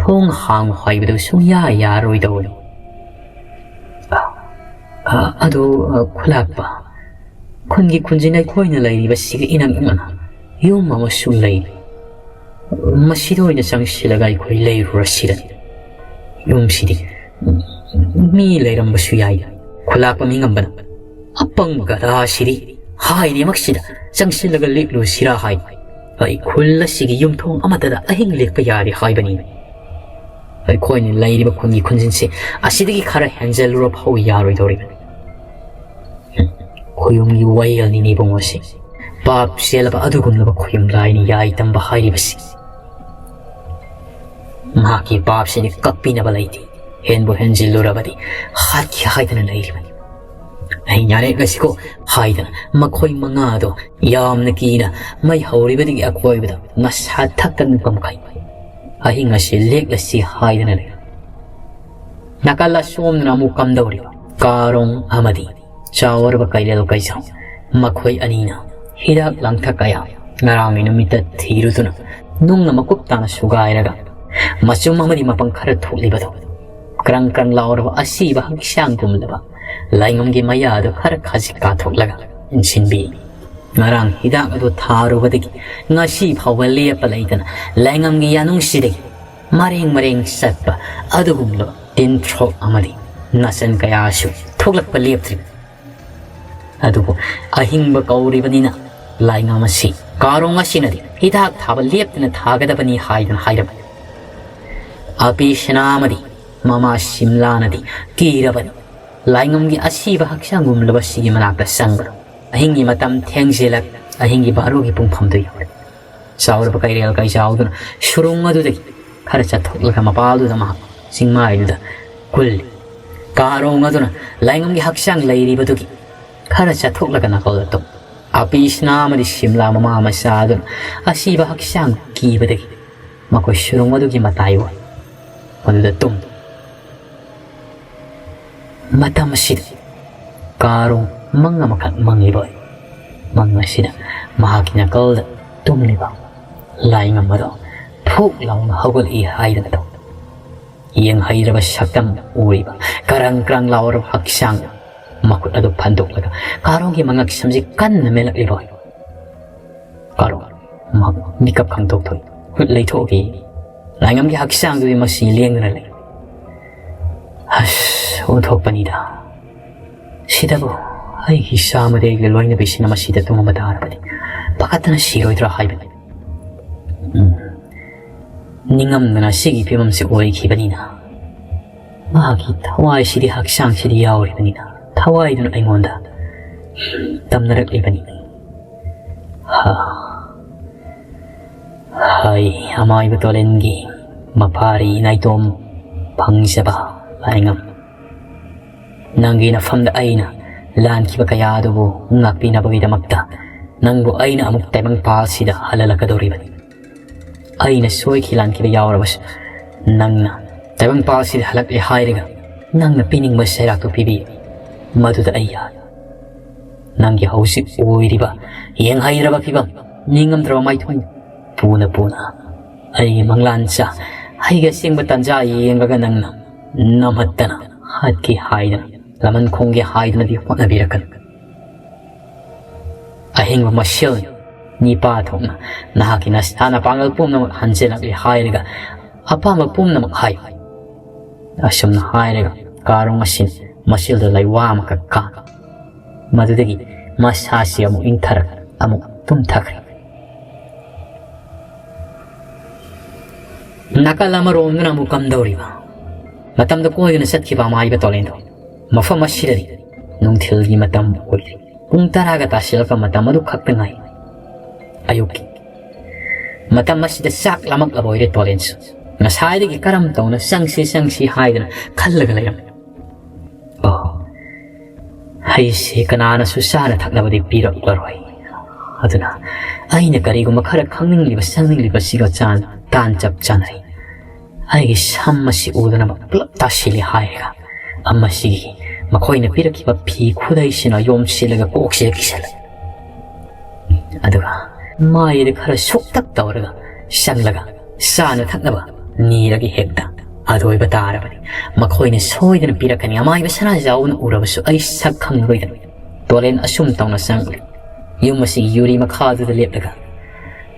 ꯊꯣꯡ ꯍꯥꯡꯉꯨ ꯍꯥꯏꯕꯗꯨ ꯁꯨꯡꯌꯥ ꯌꯥꯔꯣꯏꯗꯧꯔꯤ꯫" "ꯑ, ꯑ, ꯑꯗꯨ, ꯑ, ꯈꯨꯂꯥꯛꯄ, ꯈꯨꯟꯒꯤ ꯈꯨꯟꯖꯤꯟ ꯑꯩꯈꯣꯏꯅ ꯂꯩꯔꯤꯕꯁꯤꯒ ꯏꯅꯛ ꯅꯛꯅ ꯌꯨꯝ ꯑꯃꯁꯨ ꯂꯩ꯫ ꯃꯁꯤꯗ ꯑꯣꯏꯅ ꯆꯪꯁꯤꯜꯂꯒ ꯑꯩꯈꯣꯏ ꯂꯩꯔꯨꯔꯁꯤꯔ? ꯌꯨꯝꯁꯤꯗꯤ ꯃꯤ ꯂꯩꯔꯝꯕꯁꯨ ꯌꯥꯏ꯫" ꯈꯨꯂꯥꯛꯄ ꯃꯤꯉꯝꯕꯅ, "ꯑꯄꯪ ꯒꯙꯥꯁꯤꯗꯤ ꯍꯥꯏꯔꯤꯃꯛꯁꯤꯗ ꯆꯪꯁꯤꯜꯂꯒ ꯂꯦꯛꯂꯨꯁꯤꯔꯥ ꯍꯥꯏ꯫ ꯑꯩ ꯈꯨꯜ ꯑꯁꯤꯒꯤ ꯌꯨꯝꯊꯣꯡ ꯑꯃꯠꯇꯗ ꯑꯍꯤꯡ ꯂꯦꯛꯄ ꯌꯥꯔꯦ ꯍꯥꯏꯕꯅꯤ꯫ ꯑꯩꯈꯣꯏꯅ ꯂꯩꯔꯤꯕ ꯈꯨꯟꯒꯤ ꯈꯨꯟꯖꯤꯟꯁꯦ ꯑꯁꯤꯗꯒꯤ ꯈꯔ ꯍꯦꯟꯖꯜꯂꯨꯔ ꯐꯥꯎ ꯌꯥꯔꯣꯏꯗꯧꯔꯤꯕꯅꯤ꯫" ꯈꯨꯌꯨꯝꯒꯤ ꯋꯥꯌꯦꯜꯅꯤꯅꯦ ꯏꯕꯨꯡꯉꯣꯁꯦ꯫ ꯄꯥꯞ ꯆꯦꯜꯂꯕ ꯑꯗꯨꯒꯨꯝꯂꯕ ꯈꯨꯌꯨꯝ ꯂꯥꯏꯅꯤ ꯌꯥꯏ ꯇꯝꯕ ꯍꯥꯏꯔꯤꯕꯁꯤ꯫ ꯃꯍꯥꯛꯀꯤ ꯄꯥꯞꯁꯤꯗꯤ ꯀꯛꯄꯤꯅꯕ ꯂꯩꯇꯦ꯫ ꯍꯦꯟꯕꯨ ꯍꯦꯟꯖꯤꯜꯂꯨꯔꯕꯗꯤ ꯍꯥꯠꯀꯦ ꯍꯥꯏꯗꯅ ꯂꯩꯔꯤꯕꯅꯤ꯫ "ꯑꯩ ꯌꯥꯔꯦ ꯉꯁꯤꯀꯣ" ꯍꯥꯏꯗꯅ ꯃꯈꯣꯏ ꯃꯉꯥꯗꯣ ꯌꯥꯝꯅ ꯀꯤꯅ ꯃꯩ ꯍꯧꯔꯤꯕꯗꯒꯤ ꯑꯀꯣꯏꯕꯗ ꯃꯁꯥ ꯊꯛꯇ ꯅꯨꯄꯥ ꯃꯈꯩ ꯑꯍꯤꯡ ꯑꯁꯤ ꯂꯦꯛꯂꯁꯤ ꯍꯥꯏꯗꯅ ꯂꯩ꯫ ꯅꯥꯀꯜ ꯑꯁꯣꯝꯗꯅ ꯑꯃꯨꯛ ꯀꯝꯗꯧꯔꯤꯕ? ꯀꯥꯔꯣꯡ ꯑꯃꯗꯤ ꯆꯥꯎꯔꯕ ꯀꯩꯔꯦꯜ ꯀꯩꯖꯥꯎ, ꯃꯈꯣꯏ ꯑꯅꯤꯅ ꯍꯤꯗꯥꯛ ꯂꯥꯡꯊꯛ ꯀꯌꯥ ꯉꯔꯥꯡꯒꯤ ꯅꯨꯃꯤꯠꯇ ꯊꯤꯔꯨꯗꯨꯅ ꯅꯨꯡꯅ ꯃꯀꯨꯞ ꯇꯥꯅ ꯁꯨꯒꯥꯏꯔꯒ ꯃꯆꯨꯝ ꯑꯃꯗꯤ ꯃꯄꯪ ꯈꯔ ꯊꯣꯛꯂꯤꯕꯗꯨ ꯀ꯭ꯔꯪ ꯀ꯭ꯔꯪ ꯂꯥꯎꯔꯕ ꯑꯁꯤꯕ ꯍꯛꯆꯥꯡꯒꯨꯝꯂꯕ ꯂꯥꯏꯉꯝꯒꯤ ꯃꯌꯥꯗꯨ ꯈꯔ ꯈꯖꯤꯛ ꯀꯥꯊꯣꯛꯂꯒ ꯏꯟꯁꯤꯟꯕꯤ꯫ ꯉꯔꯥꯡ ꯍꯤꯗꯥꯛ ꯑꯗꯨ ꯊꯥꯔꯨꯕꯗꯒꯤ ꯉꯁꯤ ꯐꯥꯎꯕ ꯂꯦꯞꯄ ꯂꯩꯇꯅ ꯂꯥꯏꯉꯝꯒꯤ ꯌꯥꯅꯨꯡꯁꯤꯗꯒꯤ ꯃꯔꯦꯡ ꯃꯔꯦꯡ ꯆꯠꯄ ꯑꯗꯨꯒꯨꯝꯂꯕ ꯇꯤꯟ ꯊ꯭ꯔꯣꯛ ꯑꯃꯗꯤ ꯅꯥꯆꯟ ꯀꯌꯥꯁꯨ ꯊꯣꯛꯂꯛꯄ ꯂꯦꯞꯇ꯭ꯔꯤꯕꯅꯤ꯫ ꯑꯗꯨꯕꯨ ꯑꯍꯤꯡꯕ ꯀꯧꯔꯤꯕꯅꯤꯅ ꯂꯥꯏꯉꯝ ꯑꯁꯤ ꯀꯥꯔꯣꯡ ꯑꯁꯤꯅꯗꯤ ꯍꯤꯗꯥꯛ ꯊꯥꯕ ꯂꯦꯞꯇꯅ ꯊꯥꯒꯗꯕꯅꯤ ꯍꯥꯏꯗꯨꯅ ꯍꯥꯏꯔꯝꯃꯤ꯫ ꯑꯄꯤ ꯁꯅꯥ ꯑꯃꯗꯤ ꯃꯃꯥ ꯁꯤꯝꯂꯥꯅꯗꯤ ꯀꯤꯔꯕꯅꯤ꯫ ꯂꯥꯏꯉꯝꯒꯤ ꯑꯁꯤꯕ ꯍꯛꯆꯥꯡꯒꯨꯝꯂꯕꯁꯤꯒꯤ ꯃꯅꯥꯛꯇ ꯆꯪꯕꯗꯣ꯫ ꯑꯍꯤꯡꯒꯤ ꯃꯇꯝ ꯊꯦꯡꯖꯤꯜꯂꯛ, ꯑꯍꯤꯡꯒꯤ ꯕꯥꯔꯣꯒꯤ ꯄꯨꯡꯐꯝꯗꯨ ꯌꯧꯔꯦ꯫ ꯆꯥꯎꯔꯕ ꯀꯩꯔꯦꯜ ꯀꯩꯆꯥꯎꯗꯨꯅ ꯁꯨꯔꯨꯡ ꯑꯗꯨꯗꯒꯤ ꯈꯔ ꯆꯠꯊꯣꯛꯂꯒ ꯃꯄꯥꯜꯗꯨꯗ ꯃꯍꯥꯛ ꯆꯤꯡꯃꯥꯏꯗꯨꯗ ꯀꯨꯜꯂꯤ꯫ ꯀꯥꯔꯣꯡ ꯑꯗꯨꯅ ꯂꯥꯏꯉꯝꯒꯤ ꯍꯛꯆꯥꯡ ꯂꯩꯔꯤꯕꯗꯨꯒꯤ ꯈꯔ ꯆꯠꯊꯣꯛꯂꯒ ꯅꯥꯀꯜꯗ ꯇꯨꯝ꯫ ꯑꯄꯤꯁꯅꯥ ꯑꯃꯗꯤ ꯁꯤꯝꯂꯥ ꯃꯃꯥ ꯃꯆꯥ ꯑꯗꯨꯅ ꯑꯁꯤꯕ ꯍꯛꯆꯥꯡ ꯀꯤꯕꯗꯒꯤ ꯃꯈꯣꯏ ꯁꯨꯔꯨꯡ ꯑꯗꯨꯒꯤ ꯃꯇꯥꯏ ꯑꯣꯏ꯫ ꯃꯗꯨꯗ ꯇꯨꯝ꯫ ꯃꯇꯝ ꯑꯁꯤꯗ ꯀꯥꯔꯣꯡ ꯃꯪ ꯑꯃꯈꯛ ꯃꯪꯂꯤꯕ ꯑꯣꯏ꯫ ꯃꯪ ꯑꯁꯤꯗ ꯃꯍꯥꯛꯀꯤ ꯅꯥꯀꯜꯗ ꯇꯨꯝꯂꯤꯕ ꯂꯥꯏꯉꯝ ꯑꯗꯣ ꯐꯨꯛ ꯂꯥꯎꯅ ꯍꯧꯒꯠꯂꯛꯏ ꯍꯥꯏꯗꯅ ꯇꯧ꯫ ꯌꯦꯡꯍꯩꯗ꯭ꯔꯕ ꯁꯛꯇꯝ ꯎꯔꯤꯕ, ꯀꯔꯪ ꯀꯔꯪ ꯂꯥꯎꯔꯕ ꯍꯛꯆꯥꯡ, ꯃꯈꯨꯠ ꯑꯗꯨ ꯐꯟꯗꯣꯛꯂꯒ ꯀꯥꯔꯣꯡꯒꯤ ꯃꯉꯛ ꯁꯝꯁꯤ ꯀꯟꯅ ꯃꯦꯜꯂꯛꯂꯤꯕ ꯑꯣꯏ꯫ ꯀꯥꯔꯣꯡ ꯃꯍꯥꯛ ꯃꯤꯀꯞ ꯈꯪꯗꯣꯛ ꯊꯣꯛꯏ꯫ ꯈꯨꯠ ꯂꯩꯊꯣꯛꯈꯤ꯫ ꯂꯥꯏꯉꯝꯒꯤ ꯍꯛꯆꯥꯡꯗꯨꯗꯤ ꯃꯁꯤ ꯂꯦꯡꯗꯅ ꯂꯩ꯫ ꯑꯁ, ꯑꯣꯟꯊꯣꯛꯄꯅꯤꯗ꯫ ꯁꯤꯗꯕꯨ ꯑꯩꯒꯤ ꯏꯆꯥ ꯑꯃꯗꯤ ꯑꯩꯒꯤ ꯂꯣꯏꯅꯕꯤꯁꯤꯅ ꯃꯁꯤꯗ ꯇꯨꯝꯃꯝꯕ ꯇꯥꯔꯕꯗꯤ ꯄꯥꯈꯠꯇꯅ ꯁꯤꯔꯣꯏꯗ꯭ꯔꯥ ꯍꯥꯏꯕꯅꯤ꯫ ꯎꯝ꯫ ꯅꯤꯡꯉꯝꯗꯅ ꯁꯤꯒꯤ ꯐꯤꯕꯝꯁꯤ ꯑꯣꯏꯈꯤꯕꯅꯤꯅ ꯃꯍꯥꯛꯀꯤ ꯊꯋꯥꯏꯁꯤꯗꯤ ꯍꯛꯆꯥꯡꯁꯤꯗꯤ ꯌꯥꯎꯔꯤꯕꯅꯤꯅ ꯊꯋꯥꯏꯗꯨꯅ ꯑꯩꯉꯣꯟꯗ ꯇꯝꯅꯔꯛꯂꯤꯕꯅꯤ꯫ ꯍꯥ꯫ ꯍꯥꯏ, ꯑꯃꯥꯏꯕ ꯇꯣꯂꯦꯟꯒꯤ ꯃꯐꯥꯔꯤ ꯅꯥꯏꯇꯣꯝ ꯐꯪꯖꯕ ꯂꯥꯏꯉꯝ꯫ ꯅꯪꯒꯤ ꯅꯐꯝꯗ ꯑꯩꯅ ꯂꯥꯟꯈꯤꯕ ꯀꯌꯥ ꯑꯗꯨꯕꯨ ꯉꯥꯛꯄꯤꯅꯕꯒꯤꯗꯃꯛꯇ ꯅꯪꯕꯨ ꯑꯩꯅ ꯑꯃꯨꯛ ꯇꯥꯏꯕꯪꯄꯥꯜꯁꯤꯗ ꯍꯜꯍꯜꯂꯛꯀꯗꯧꯔꯤꯕꯅꯤ꯫ ꯑꯩꯅ ꯁꯣꯏꯈꯤ ꯂꯥꯟꯈꯤꯕ ꯌꯥꯎꯔꯕꯁꯨ ꯅꯪꯅ ꯇꯥꯏꯕꯪꯄꯥꯜꯁꯤꯗ ꯍꯜꯂꯛꯂꯦ ꯍꯥꯏꯔꯒ ꯅꯪꯅ ꯄꯤꯅꯤꯡꯕ ꯆꯩꯔꯥꯛꯇꯨ ꯄꯤꯕꯤꯌꯨ꯫ ꯃꯗꯨꯗ ꯑꯩ ꯌꯥꯔꯦ꯫ ꯅꯪꯒꯤ ꯍꯧꯖꯤꯛ ꯑꯣꯏꯔꯤꯕ ꯌꯦꯡꯍꯩꯗ꯭ꯔꯕ ꯐꯤꯕꯝ, ꯅꯤꯡꯉꯝꯗ꯭ꯔꯕ ꯃꯥꯏꯊꯣꯡ ꯄꯨꯅ ꯄꯨꯅ ꯑꯩꯒꯤ ꯃꯪꯂꯥꯟꯆꯥ, ꯑꯩꯒꯤ ꯑꯁꯦꯡꯕ ꯇꯥꯟꯖꯥ ꯌꯦꯡꯂꯒ ꯅꯪꯅ ꯅꯝꯍꯠꯇꯅ ꯍꯥꯠꯀꯦ ꯍꯥꯏꯗꯅ, ꯂꯃꯟ ꯈꯣꯝꯒꯦ ꯍꯥꯏꯗꯅꯗꯤ ꯍꯣꯠꯅꯕꯤꯔꯛꯀꯅꯨ꯫ ꯑꯍꯤꯡꯕ ꯃꯁꯦꯜ ꯅꯤꯄꯥ ꯊꯣꯛꯅ ꯅꯍꯥꯛꯀꯤ ꯅꯁꯥ ꯅꯄꯥꯡꯒꯜ ꯄꯨꯝꯅꯃꯛ ꯍꯟꯖꯤꯜꯂꯛꯂꯦ ꯍꯥꯏꯔꯒ ꯑꯄꯥꯝꯕ ꯄꯨꯝꯅꯃꯛ ꯍꯥꯏꯌꯨ꯫ ꯑꯁꯨꯝꯅ ꯍꯥꯏꯔꯒ ꯀꯥꯔꯣꯡ ꯑꯁꯤ ꯃꯁꯦꯜꯗ ꯂꯩꯋꯥ ꯑꯃꯈꯛ ꯀꯥ꯫ ꯃꯗꯨꯗꯒꯤ ꯃꯁꯥꯁꯤ ꯑꯃꯨꯛ ꯏꯪꯊꯔꯛ ꯑꯃꯨꯛ ꯇꯨꯝꯊꯈ꯭ꯔꯦ꯫ ꯅꯥꯀꯜ ꯑꯃꯔꯣꯝꯗꯅ ꯑꯃꯨꯛ ꯀꯝꯗꯧꯔꯤꯕ? ꯃꯇꯝꯗ ꯀꯣꯏꯗꯨꯅ ꯆꯠꯈꯤꯕ ꯑꯃꯥꯏꯕ ꯇꯣꯂꯦꯟꯗꯣ ꯃꯐꯝ ꯑꯁꯤꯗꯗꯤ ꯅꯨꯡꯊꯤꯜꯒꯤ ꯃꯇꯝ ꯑꯣꯏꯔꯤ꯫ ꯄꯨꯡ ꯇꯔꯥꯒ ꯇꯥꯁꯤꯜꯂꯛꯄ ꯃꯇꯝ ꯑꯗꯨ ꯈꯛꯇ ꯉꯥꯏ꯫ ꯑꯌꯨꯛꯀꯤ ꯃꯇꯝ ꯑꯁꯤꯗ ꯆꯥꯛ ꯂꯥꯝꯃꯛꯂꯕ ꯑꯣꯏꯔꯦ ꯇꯣꯂꯦꯟꯁꯨ꯫ ꯉꯁꯥꯏꯗꯒꯤ ꯀꯔꯝ ꯇꯧꯅ ꯆꯪꯁꯤ ꯆꯪꯁꯤ ꯍꯥꯏꯗꯅ ꯈꯜꯂꯒ ꯂꯩꯔꯝꯃꯤ꯫ ꯑꯣ, ꯍꯩꯁꯦ ꯀꯅꯥꯅꯁꯨ ꯆꯥꯅ ꯊꯛꯅꯕꯗꯤ ꯄꯤꯔꯛꯂꯔꯣꯏ꯫ ꯑꯗꯨꯅ ꯑꯩꯅ ꯀꯔꯤꯒꯨꯝꯕ ꯈꯔ ꯈꯪꯅꯤꯡꯂꯤꯕ ꯆꯪꯅꯤꯡꯂꯤꯕꯁꯤꯒ ꯆꯥꯟ-, ꯇꯥꯟ ꯆꯞ ꯆꯥꯅꯩ꯫ ꯑꯩꯒꯤ ꯁꯝ ꯑꯁꯤ ꯎꯗꯅꯕ ꯄꯨꯂꯞ ꯇꯥꯁꯤꯜꯂꯤ ꯍꯥꯏꯔꯒ ꯑꯃꯁꯤꯒꯤ ꯃꯈꯣꯏꯅ ꯄꯤꯔꯛꯈꯤꯕ ꯐꯤ ꯈꯨꯗꯩꯁꯤꯅ ꯌꯣꯝꯁꯤꯜꯂꯒ ꯀꯣꯛꯁꯤꯗ ꯀꯤꯁꯜꯂꯦ꯫ ꯑꯗꯨꯒ ꯃꯥꯏꯗ ꯈꯔ ꯁꯨꯛꯇꯛ ꯇꯧꯔꯒ ꯆꯪꯂꯒ ꯆꯥꯅ ꯊꯛꯅꯕ ꯅꯤꯔꯒ ꯍꯦꯛꯇ ꯑꯗꯨ ꯑꯣꯏꯕ ꯇꯥꯔꯕꯗꯤ ꯃꯈꯣꯏꯅ ꯁꯣꯏꯗꯅ ꯄꯤꯔꯛꯀꯅꯤ꯫ ꯑꯃꯥꯏꯕ ꯁꯅꯥꯖꯥꯎꯕꯅ ꯎꯔꯕꯁꯨ ꯑꯩ ꯁꯛ ꯈꯪꯂꯔꯣꯏꯗꯕꯅꯤ꯫ ꯇꯣꯂꯦꯟ ꯑꯁꯨꯝ ꯇꯧꯅ ꯆꯪꯂꯦ꯫ ꯌꯨꯝ ꯑꯁꯤꯒꯤ ꯌꯨꯔꯤ ꯃꯈꯥꯗꯨꯗ ꯂꯦꯞꯂꯒ,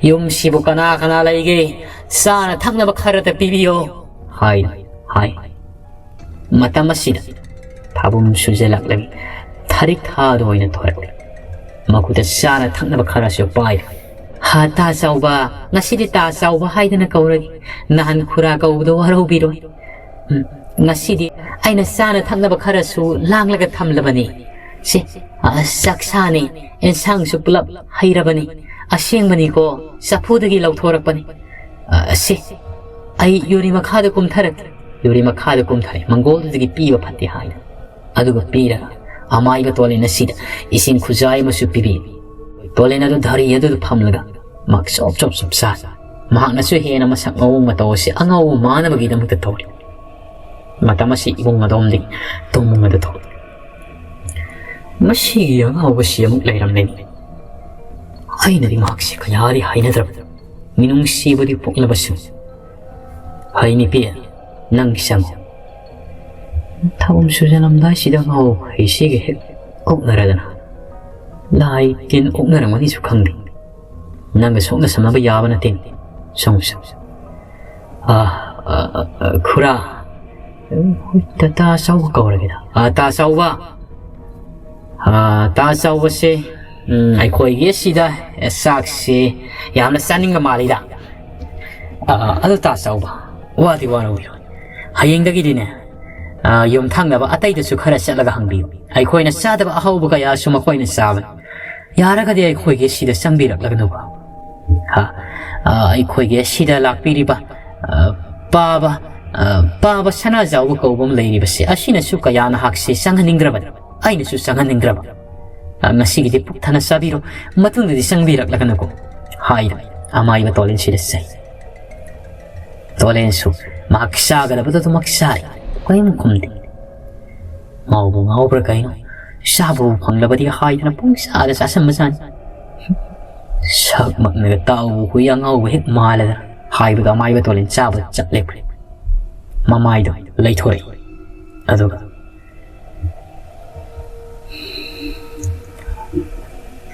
"ꯌꯨꯝꯁꯤꯕꯨ ꯀꯅꯥ ꯀꯅꯥ ꯂꯩꯒꯦ? ꯆꯥꯅ ꯊꯛꯅꯕ ꯈꯔꯇ ꯄꯤꯕꯤꯌꯣ" ꯍꯥꯏ, ꯍꯥꯏ꯫ ꯃꯇꯝ ꯑꯁꯤꯗ ꯊꯥꯕꯨꯝ ꯁꯨꯖꯂꯛꯂꯕꯤ ꯊꯔꯤꯛ ꯊꯥꯗ ꯑꯣꯏꯅ ꯊꯣꯔꯛꯂꯦ꯫ ꯃꯈꯨꯠꯇ ꯆꯥꯅ ꯊꯛꯅꯕ ꯈꯔꯁꯨ ꯄꯥꯏꯔꯦ꯫ "ꯍꯥ, ꯇꯥ ꯆꯥꯎꯕ, ꯉꯁꯤꯗꯤ ꯇꯥ ꯆꯥꯎꯕ ꯍꯥꯏꯗꯅ ꯀꯧꯔꯒꯦ꯫ ꯅꯍꯥꯟ ꯈꯨꯔꯥ ꯀꯧꯕꯗꯣ ꯋꯥꯔꯧꯕꯤꯔꯣꯏ꯫ ꯎꯝ, ꯉꯁꯤꯗꯤ ꯑꯩꯅ ꯆꯥꯅ ꯊꯛꯅꯕ ꯈꯔꯁꯨ ꯂꯥꯡꯂꯒ ꯊꯝꯂꯕꯅꯤ꯫ ꯁꯦ, ꯑ, ꯆꯥꯛꯁꯥꯅꯤ, ꯑꯦꯟꯁꯥꯡꯁꯨ ꯄꯨꯂꯞ ꯍꯩꯔꯕꯅꯤ꯫ ꯑꯁꯦꯡꯕꯅꯤꯀꯣ, ꯆꯐꯨꯗꯒꯤ ꯂꯧꯊꯣꯔꯛꯄꯅꯤ꯫ ꯑ, ꯁꯦ, ꯑꯩ ꯌꯨꯔꯤ ꯃꯈꯥꯗ ꯀꯨꯝꯊꯔꯛꯀꯦ꯫" ꯌꯨꯔꯤ ꯃꯈꯥꯗ ꯀꯨꯝꯊꯔꯦ꯫ ꯃꯪꯒꯣꯜꯗꯨꯗꯒꯤ ꯄꯤꯕ ꯐꯠꯇꯦ ꯍꯥꯏꯅ꯫ ꯑꯗꯨꯒ ꯄꯤꯔꯒ ꯑꯃꯥꯏꯕ ꯇꯣꯂꯦꯟ ꯑꯁꯤꯗ ꯏꯁꯤꯡ ꯈꯨꯖꯥꯏ ꯑꯃꯁꯨ ꯄꯤꯕꯤ꯫ ꯇꯣꯂꯦꯟ ꯑꯗꯨ ꯙꯔꯤ ꯑꯗꯨꯗ ꯐꯝꯂꯒ ꯃꯍꯥꯛ ꯆꯣꯞ ꯆꯣꯞ ꯆꯣꯞ ꯆꯥ꯫ ꯃꯍꯥꯛꯅꯁꯨ ꯍꯦꯟꯅ ꯃꯁꯛ ꯃꯑꯣꯡ ꯃꯇꯧ ꯑꯁꯤ ꯑꯉꯧꯕ ꯃꯥꯟꯅꯕꯒꯤꯗꯃꯛꯇ ꯇꯧꯔꯤ꯫ ꯃꯇꯝ ꯑꯁꯤ ꯏꯕꯨꯡ ꯑꯗꯣꯝꯗꯒꯤ ꯇꯨꯝꯕꯨꯡ ꯑꯗꯨ ꯊꯣꯛꯂꯛꯏ꯫ "ꯃꯁꯤꯒꯤ ꯑꯉꯥꯎꯕꯁꯤ ꯑꯃꯨꯛ ꯂꯩꯔꯝꯂꯦꯅꯦ꯫ ꯑꯩꯅꯗꯤ ꯃꯍꯥꯛꯁꯤ ꯀꯌꯥꯗꯤ ꯍꯩꯅꯗ꯭ꯔꯕ꯫ ꯃꯤꯅꯨꯡꯁꯤꯕꯨꯗꯤ ꯄꯣꯛꯂꯕꯁꯨ꯫ ꯍꯩ ꯅꯨꯄꯤ, ꯅꯪ ꯆꯪꯉꯨ꯫ ꯊꯥꯕꯨꯝ ꯁꯨꯖꯂꯝꯗꯥꯏꯁꯤꯗ ꯑꯉꯥꯎꯕ ꯍꯩꯁꯤꯒ ꯍꯦꯛ ꯑꯣꯛꯅꯔꯗꯅ꯫ ꯂꯥꯏ ꯇꯤꯟ ꯑꯣꯛꯅꯔꯝꯒꯅꯤꯁꯨ ꯈꯪꯗꯦ꯫ ꯅꯪꯒ ꯁꯣꯛꯅ ꯁꯝꯅꯕ ꯌꯥꯕ ꯅꯠꯇꯦ꯫ ꯆꯪꯉꯨ, ꯆꯪꯉꯨ꯫" "ꯑ, ꯑ, ꯑ, ꯑ, ꯈꯨꯔꯥ꯫" ꯎꯝ, ꯍꯣꯏ, ꯇꯥ, ꯇꯥ ꯆꯥꯎꯕ ꯀꯧꯔꯒꯦꯗ꯫ "ꯑ, ꯇꯥ ꯆꯥꯎꯕ꯫ ꯑ, ꯇꯥ ꯆꯥꯎꯕꯁꯦ, ꯎꯝ, ꯑꯩꯈꯣꯏꯒꯤ ꯑꯁꯤꯗ, ꯑꯦ, ꯆꯥꯛꯁꯦ ꯌꯥꯝꯅ ꯆꯥꯅꯤꯡꯕ ꯃꯥꯜꯂꯤꯗ꯫ ꯑ, ꯑ, ꯑꯗꯨ ꯇꯥ ꯆꯥꯎꯕ, ꯋꯥꯗꯤ ꯋꯥꯔꯧꯕꯤꯔꯣꯏ꯫ ꯍꯌꯦꯡꯗꯒꯤꯗꯤꯅꯦ, ꯑ, ꯌꯨꯝꯊꯪꯅꯕ ꯑꯇꯩꯗꯁꯨ ꯈꯔ ꯆꯠꯂꯒ ꯍꯪꯕꯤꯌꯨ꯫ ꯑꯩꯈꯣꯏꯅ ꯆꯥꯗꯕ ꯑꯍꯥꯎꯕ ꯀꯌꯥꯁꯨ ꯃꯈꯣꯏꯅ ꯆꯥꯕꯅꯤ꯫ ꯌꯥꯔꯒꯗꯤ ꯑꯩꯈꯣꯏꯒꯤ ꯁꯤꯗ ꯆꯪꯕꯤꯔꯛꯂꯒꯅꯨꯀꯣ꯫ ꯍꯥ? ꯑ, ꯑꯩꯈꯣꯏꯒꯤ ꯁꯤꯗ ꯂꯥꯛꯄꯤꯔꯤꯕ, ꯑ, ꯄꯥꯕ, ꯑ, ꯄꯥꯕ ꯁꯅꯥꯖꯥꯎꯕ ꯀꯧꯕ ꯑꯃ ꯂꯩꯔꯤꯕꯁꯦ, ꯑꯁꯤꯅꯁꯨ ꯀꯌꯥ ꯅꯍꯥꯛꯁꯦ ꯆꯪꯍꯟꯅꯤꯡꯗ꯭ꯔꯕꯅꯤ꯫ ꯑꯩꯅꯁꯨ ꯆꯪꯍꯟꯅꯤꯡꯗ꯭ꯔꯕ꯫ "ꯑ, ꯉꯁꯤꯒꯤꯗꯤ ꯄꯨꯛ ꯊꯟꯅ ꯆꯥꯕꯤꯔꯣ, ꯃꯇꯨꯡꯗꯗꯤ ꯆꯪꯕꯤꯔꯛꯂꯒꯅꯨꯀꯣ" ꯍꯥꯏꯗꯅ ꯑꯃꯥꯏꯕ ꯇꯣꯂꯦꯟꯁꯤꯗ ꯆꯩ꯫ ꯇꯣꯂꯦꯟꯁꯨ ꯃꯍꯥꯛ ꯆꯥꯒꯗꯕꯗꯨ ꯑꯗꯨꯃꯛ ꯆꯥꯔꯤ, ꯀꯔꯤꯝ ꯈꯨꯝꯗꯦ꯫ ꯉꯥꯎꯕꯨ ꯉꯥꯎꯕ꯭ꯔꯥ ꯀꯩꯅꯣ, ꯆꯥꯕꯕꯨ ꯐꯪꯂꯕꯗꯤ ꯍꯥꯏꯗꯅ ꯄꯨꯡꯆꯥꯗ ꯆꯥꯁꯤꯟꯕꯖꯥꯠꯅꯤ꯫ "ꯁꯛꯃꯛꯅꯒ ꯇꯥꯎꯕ ꯍꯨꯏ ꯑꯉꯥꯎꯕ ꯍꯦꯛ ꯃꯥꯜꯂꯗꯅ" ꯍꯥꯏꯕꯒ ꯑꯃꯥꯏꯕ ꯇꯣꯂꯦꯟ ꯆꯥꯕ ꯆꯠꯂꯦ꯫ ꯃꯃꯥꯏꯗꯣ ꯂꯩꯊꯣꯔꯛꯏ꯫ ꯑꯗꯨꯒ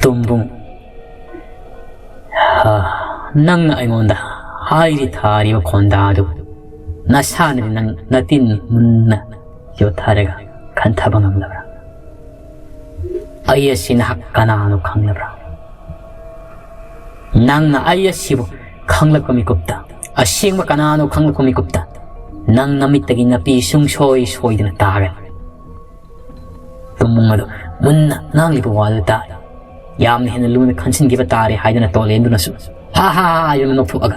ꯇꯨꯝꯕꯨꯡ, ꯍꯥ, ꯅꯪꯅ ꯑꯩꯉꯣꯟꯗ ꯍꯥꯏꯔꯤ ꯊꯥꯔꯤꯕ ꯈꯣꯟꯗꯥꯗꯨ ꯅꯁꯥꯅꯗꯤ ꯅꯪ ꯅꯇꯤꯟ ꯃꯨꯟꯅ ꯌꯣꯠꯊꯔꯒ ꯈꯟꯊꯕ ꯉꯝꯂꯕ꯭ꯔꯥ? ꯑꯩ ꯑꯁꯤ ꯅꯍꯥꯛ ꯀꯅꯥꯅꯣ ꯈꯪꯂꯕ꯭ꯔꯥ? ꯅꯪꯅ ꯑꯩ ꯑꯁꯤꯕꯨ ꯈꯪꯂꯛꯄ ꯃꯤꯀꯨꯞꯇ, ꯑꯁꯦꯡꯕ ꯀꯅꯥꯅꯣ ꯈꯪꯂꯛꯄ ꯃꯤꯀꯨꯞꯇ, ꯅꯪ ꯅꯃꯤꯠꯇꯒꯤ ꯅꯥꯄꯤ ꯁꯨꯡꯁꯣꯏ ꯁꯣꯏꯗꯅ ꯇꯥꯒꯅꯤ꯫ ꯇꯨꯝꯃꯨꯡ ꯑꯗꯨ ꯃꯨꯟꯅ ꯉꯥꯡꯂꯤꯕ ꯋꯥꯗꯨ ꯇꯥꯏ꯫ ꯌꯥꯝꯅ ꯍꯦꯟꯅ ꯂꯨꯅ ꯈꯟꯖꯤꯟꯈꯤꯕ ꯇꯥꯔꯦ ꯍꯥꯏꯗꯨꯅ ꯇꯣꯂꯦꯟꯗꯨꯅꯁꯨ ꯍꯥ ꯍꯥ ꯍꯥ ꯍꯥꯏꯗꯨꯅ ꯅꯣꯛꯊꯣꯛꯑꯒ,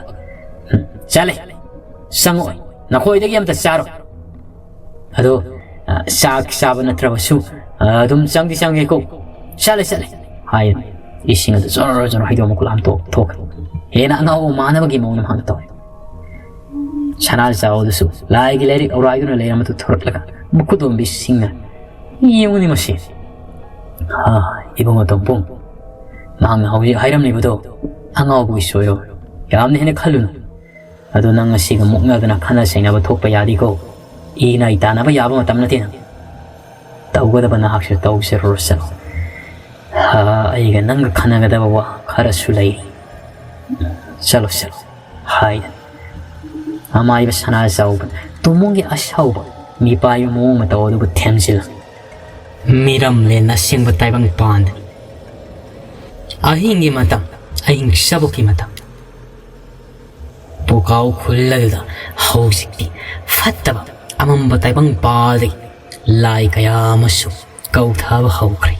"ꯎꯝ, ꯆꯠꯂꯦ, ꯆꯪꯉꯛꯑꯣꯏ, ꯅꯈꯣꯏꯗꯒꯤ ꯑꯝꯇ ꯆꯥꯔꯣꯏ꯫ ꯑꯗꯣ, ꯑ, ꯆꯥꯛ ꯆꯥꯕ ꯅꯠꯇ꯭ꯔꯕꯁꯨ, ꯑ, ꯑꯗꯨꯝ ꯆꯪꯗꯤ ꯆꯪꯒꯦꯀꯣ꯫ ꯆꯠꯂꯦ, ꯆꯠꯂꯦ" ꯍꯥꯏ꯫ ꯏꯁꯤꯡ ꯑꯗꯨ ꯖꯣꯔ ꯖꯣꯔ ꯍꯩꯗꯣꯛꯑꯝꯃ ꯈꯨꯠꯂꯥꯝ ꯇꯣꯛ-, ꯊꯣꯛꯈ꯭ꯔꯦ꯫ ꯍꯦꯟꯅ ꯑꯉꯥꯎꯕ ꯃꯥꯟꯅꯕꯒꯤ ꯃꯑꯣꯡꯗ ꯃꯍꯥꯛꯅ ꯇꯧꯔꯦ꯫ ꯁꯅꯥꯖꯥꯎ ꯑꯗꯨꯁꯨ ꯂꯥꯏꯒꯤ ꯂꯥꯏꯔꯤꯛ ꯑꯧꯔꯥꯏꯗꯨꯅ ꯂꯩꯔꯝꯕꯗꯨ ꯊꯣꯔꯛꯂꯒ ꯃꯈꯨꯠ ꯑꯣꯝꯕꯤꯁꯤꯡꯅ, "ꯌꯦꯡꯉꯨꯅꯦ ꯃꯁꯤ, ꯍꯥ, ꯏꯕꯨꯡꯉꯣ ꯇꯣꯝꯄꯣꯡ, ꯃꯍꯥꯛꯅ ꯍꯧꯖꯤꯛ ꯍꯥꯏꯔꯝꯂꯤꯕꯗꯣ ꯑꯉꯥꯎꯕꯒꯤ ꯁꯣꯏꯔꯣ, ꯌꯥꯝꯅ ꯍꯦꯟꯅ ꯈꯜꯂꯨꯅꯨ꯫ ꯑꯗꯣ ꯅꯪ ꯑꯁꯤꯒ ꯃꯨꯛꯅꯗꯅ ꯈꯠꯅ ꯆꯩꯅꯕ ꯊꯣꯛꯄ ꯌꯥꯗꯦꯀꯣ꯫ ꯏꯅꯥꯏ ꯇꯥꯟꯅꯕ ꯌꯥꯕ ꯃꯇꯝ ꯅꯠꯇꯦ ꯅꯪ꯫ ꯇꯧꯒꯗꯕ ꯅꯍꯥꯛꯁꯨ ꯇꯧꯖꯔꯨꯔꯁꯅꯨ꯫ ꯍꯥ, ꯑꯩꯒ ꯅꯪꯒ ꯈꯟꯅꯒꯗꯕ ꯋꯥ ꯈꯔꯁꯨ ꯂꯩ꯫ ꯆꯠꯂꯣ, ꯆꯠꯂꯣ" ꯍꯥꯏꯗꯅ ꯑꯃꯥꯏꯕ ꯁꯅꯥꯖꯥꯎꯕ ꯇꯨꯝꯃꯨꯡꯒꯤ ꯑꯁꯥꯎꯕ ꯃꯤꯄꯥꯏꯕ ꯃꯑꯣꯡ ꯃꯇꯧ ꯑꯗꯨꯕꯨ ꯊꯦꯝꯖꯤꯜꯂꯝꯃꯤ꯫ ꯃꯤꯔꯝꯂꯦꯟ ꯑꯁꯦꯡꯕ ꯇꯥꯏꯕꯪ ꯄꯥꯟꯗꯅꯤ꯫ ꯑꯍꯤꯡꯒꯤ ꯃꯇꯝ, ꯑꯍꯤꯡ ꯆꯕꯨꯛꯀꯤ ꯃꯇꯝ꯫ ꯄꯨꯀꯥꯎ ꯈꯨꯜ ꯑꯗꯨꯗ ꯍꯧꯖꯤꯛꯇꯤ ꯐꯠꯇꯕ ꯑꯃꯝꯕ ꯇꯥꯏꯕꯪꯄꯥꯜꯗꯒꯤ ꯂꯥꯏ ꯀꯌꯥ ꯑꯃꯁꯨ ꯀꯧꯊꯕ ꯍꯧꯈ꯭ꯔꯦ꯫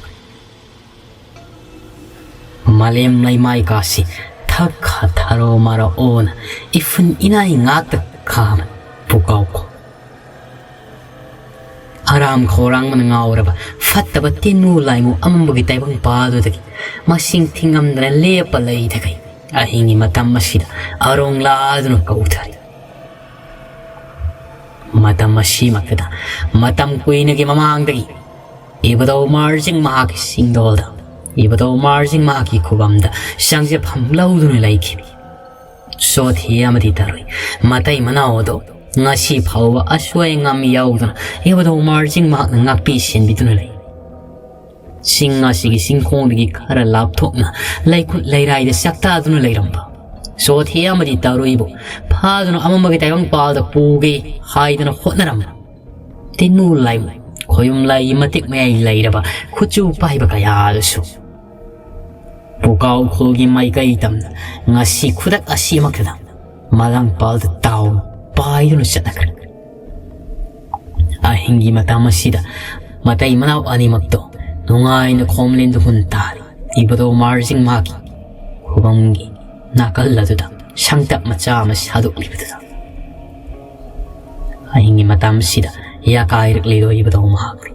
ꯃꯥꯂꯦꯝ ꯂꯩꯃꯥꯏ ꯀꯥꯁꯤ ꯊꯛ ꯈ ꯊꯔꯣ ꯃꯥꯔꯣ ꯑꯣꯅ ꯏꯐꯨꯟ ꯏꯅꯥꯏ ꯉꯥꯛꯇ ꯈꯥꯕ ꯄꯨꯀꯥꯎ ꯈꯨꯜ꯫ ꯑꯔꯥꯝ ꯈꯧꯔꯥꯡꯕꯅ ꯉꯥꯎꯔꯕ ꯐꯠꯇꯕ ꯇꯤꯟꯃꯨ ꯂꯥꯏꯃꯨ ꯑꯃꯝꯕꯒꯤ ꯇꯥꯏꯕꯪꯄꯥꯜꯗꯨꯗꯒꯤ ꯃꯁꯤꯡ ꯊꯤꯉꯝꯗꯅ ꯂꯦꯞꯄ ꯂꯩꯊꯈꯩ ꯑꯍꯤꯡꯒꯤ ꯃꯇꯝ ꯑꯁꯤꯗ ꯑꯔꯣꯡ ꯂꯥꯗꯨꯅ ꯀꯧꯊꯔꯤ꯫ ꯃꯇꯝ ꯑꯁꯤꯃꯛꯇꯗ ꯃꯇꯝ ꯀꯨꯏꯅꯒꯤ ꯃꯃꯥꯡꯗꯒꯤ ꯏꯕꯨꯙꯧ ꯃꯥꯔꯖꯤꯡ ꯃꯍꯥꯛꯀꯤ ꯁꯤꯡꯗꯣꯜꯗ ꯏꯕꯨꯙꯧ ꯃꯥꯔꯖꯤꯡ ꯃꯍꯥꯛꯀꯤ ꯈꯨꯕꯝꯗ ꯆꯪꯖꯐꯝ ꯂꯧꯗꯨꯅ ꯂꯩꯈꯤꯕ ꯁꯣꯊꯤ ꯑꯃꯗꯤ ꯇꯔꯨꯏ ꯃꯇꯩ ꯃꯅꯥꯎ ꯑꯗꯨ ꯉꯁꯤ ꯐꯥꯎꯕ ꯑꯁꯣꯏ ꯑꯉꯥꯝ ꯌꯥꯎꯗꯅ ꯏꯕꯨꯙꯧ ꯃꯥꯔꯖꯤꯡ ꯃꯍꯥꯛꯅ ꯉꯥꯛꯄꯤ ꯁꯦꯟꯕꯤꯗꯨꯅ ꯂꯩ꯫ ꯆꯤꯡ ꯑꯁꯤꯒꯤ ꯆꯤꯡꯈꯣꯡꯗꯒꯤ ꯈꯔ ꯂꯥꯞꯊꯣꯛꯅ ꯂꯩꯈꯨꯠ ꯂꯩꯔꯥꯏꯗ ꯆꯥꯛꯇꯥꯗꯨꯅ ꯂꯩꯔꯝꯕ ꯁꯣꯊꯤ ꯑꯃꯗꯤ ꯇꯔꯨꯏꯕꯨ ꯐꯥꯗꯨꯅ ꯑꯃꯝꯕꯒꯤ ꯇꯥꯏꯕꯪꯄꯥꯜꯗ ꯄꯨꯒꯦ ꯍꯥꯏꯗꯨꯅ ꯍꯣꯠꯅꯔꯝꯕ ꯇꯤꯟꯃꯨ ꯂꯥꯏꯃꯨ ꯈꯣꯌꯨꯝ ꯂꯥꯏꯒꯤ ꯃꯇꯤꯛ ꯃꯌꯥꯏ ꯂꯩꯔꯕ ꯈꯨꯠꯁꯨ ꯄꯥꯏꯕ ꯀꯌꯥ ꯑꯗꯨꯁꯨ ꯄꯨꯀꯥꯎ ꯈꯨꯜꯒꯤ ꯃꯥꯏꯀꯩ ꯇꯝꯅ ꯉꯁꯤ ꯈꯨꯗꯛ ꯑꯁꯤꯃꯛꯇꯗ ꯃꯂꯥꯡꯄꯥꯜꯗ ꯇꯥꯎ ꯄꯥꯏꯗꯨꯅ ꯆꯠꯅꯈ꯭ꯔꯦ꯫ ꯑꯍꯤꯡꯒꯤ ꯃꯇꯝ ꯑꯁꯤꯗ ꯃꯇꯩ ꯃꯅꯥꯎ ꯑꯅꯤꯃꯛꯇꯣ ꯅꯨꯡꯉꯥꯏꯅ ꯈꯣꯝꯂꯦꯟꯗ ꯍꯨꯟ ꯇꯥꯔꯤ꯫ ꯏꯕꯗꯧ ꯃꯥꯔꯖꯤꯡ ꯃꯥꯒꯤ ꯈꯨꯕꯝꯒꯤ ꯅꯥꯀꯜ ꯑꯗꯨꯗ ꯁꯪꯇꯞ ꯃꯆꯥ ꯑꯃ ꯁꯥꯗꯣꯛꯂꯤꯕꯗꯨꯗ ꯑꯍꯤꯡꯒꯤ ꯃꯇꯝꯁꯤꯗ ꯌꯥꯀꯥꯏꯔꯛꯂꯤꯗꯣ ꯏꯕꯗꯧ ꯃꯍꯥꯛꯅꯤ꯫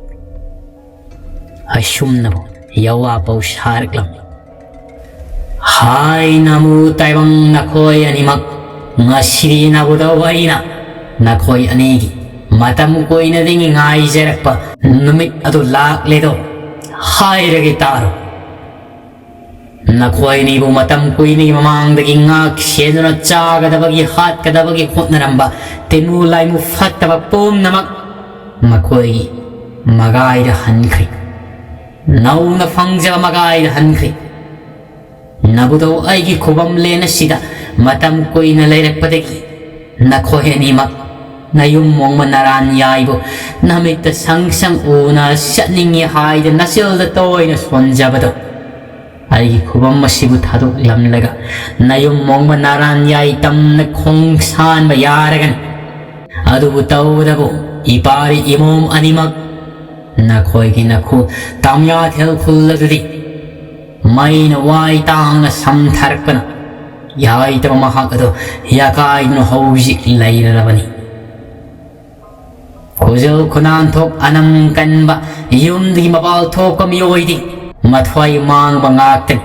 ꯑꯁꯨꯝꯅꯕꯨ ꯌꯋꯥ ꯄꯧ ꯁꯥꯔꯛꯂꯝꯃꯤ꯫ ꯍꯥꯏ ꯅꯃꯨ ꯇꯥꯏꯕꯪ ꯅꯈꯣꯏ ꯑꯅꯤꯃꯛ, ꯉꯁꯤꯗꯤ ꯅꯕꯨꯗꯧ ꯑꯩꯅ ꯅꯈꯣꯏ ꯑꯅꯤꯒꯤ ꯃꯇꯝ ꯀꯨꯏꯅꯗꯒꯤ ꯉꯥꯏꯖꯔꯛꯄ ꯅꯨꯃꯤꯠ ꯑꯗꯨ ꯂꯥꯛꯂꯦꯗꯣ꯫ ꯍꯥꯏꯔꯒꯦ ꯇꯥꯔꯣ꯫ ꯅꯈꯣꯏ ꯑꯅꯤꯕꯨ ꯃꯇꯝ ꯀꯨꯏꯅꯒꯤ ꯃꯃꯥꯡꯗꯒꯤ ꯉꯥꯛ ꯁꯦꯟꯗꯨꯅ ꯆꯥꯒꯗꯕꯒꯤ ꯍꯥꯠꯀꯗꯕꯒꯤ ꯍꯣꯠꯅꯔꯝꯕ ꯇꯤꯟꯃꯨ ꯂꯥꯏꯃꯨ ꯐꯠꯇꯕ ꯄꯨꯝꯅꯃꯛ ꯃꯈꯣꯏꯒꯤ ꯃꯒꯥꯏꯗ ꯍꯟꯈ꯭ꯔꯦ꯫ ꯅꯧꯅ ꯐꯪꯖꯕ ꯃꯒꯥꯏꯗ ꯍꯟꯈ꯭ꯔꯦ꯫ ꯅꯕꯨꯗꯧ ꯑꯩꯒꯤ ꯈꯨꯕꯝ ꯂꯦꯟ ꯑꯁꯤꯗ ꯃꯇꯝ ꯀꯨꯏꯅ ꯂꯩꯔꯛꯄꯗꯒꯤ ꯅꯈꯣꯏ ꯑꯅꯤꯃꯛ ꯅꯌꯨꯝ ꯃꯣꯡꯕ ꯅꯔꯥꯟ ꯌꯥꯏꯕꯨ ꯅꯃꯤꯠꯇ ꯁꯪ ꯁꯪ ꯎꯅ ꯆꯠꯅꯤꯡꯉꯤ ꯍꯥꯏꯗ ꯅꯆꯤꯜꯗ ꯇꯣꯏꯅ ꯁꯣꯟꯖꯕꯗꯣ ꯑꯩꯒꯤ ꯈꯨꯕꯝ ꯑꯁꯤꯕꯨ ꯊꯥꯗꯣꯛꯂꯝꯂꯒ ꯅꯌꯨꯝ ꯃꯣꯡꯕ ꯅꯥꯔꯥꯟ ꯌꯥꯏ ꯇꯝꯅ ꯈꯣꯡꯁꯥꯟꯕ ꯌꯥꯔꯒꯅꯤ꯫ ꯑꯗꯨꯕꯨ ꯇꯧꯕꯗꯕꯨ ꯏꯄꯥꯔꯤ ꯏꯃꯣꯝ ꯑꯅꯤꯃꯛ ꯅꯈꯣꯏꯒꯤ ꯅꯈꯨ ꯇꯥꯃꯤꯌꯥꯊꯦꯜ ꯈꯨꯜ ꯑꯗꯨꯗꯤ ꯃꯩꯅ ꯋꯥꯏ ꯇꯥꯡꯅ ꯁꯝꯊꯔꯛꯄꯅ ꯌꯥꯏꯇꯕ ꯃꯍꯥꯛ ꯑꯗꯨ ꯌꯥꯀꯥꯏꯗꯨꯅ ꯍꯧꯖꯤꯛ ꯂꯩꯔꯔꯕꯅꯤ꯫ ꯈꯨꯖꯜ ꯈꯨꯅꯥꯟꯊꯣꯛ ꯑꯅꯝ ꯀꯟꯕ ꯌꯨꯝꯗꯒꯤ ꯃꯄꯥꯜ ꯊꯣꯛꯄ ꯃꯤꯑꯣꯏꯗꯤ ꯃꯊ꯭ꯋꯥꯏ ꯃꯥꯡꯕ ꯉꯥꯛꯇꯅꯤ꯫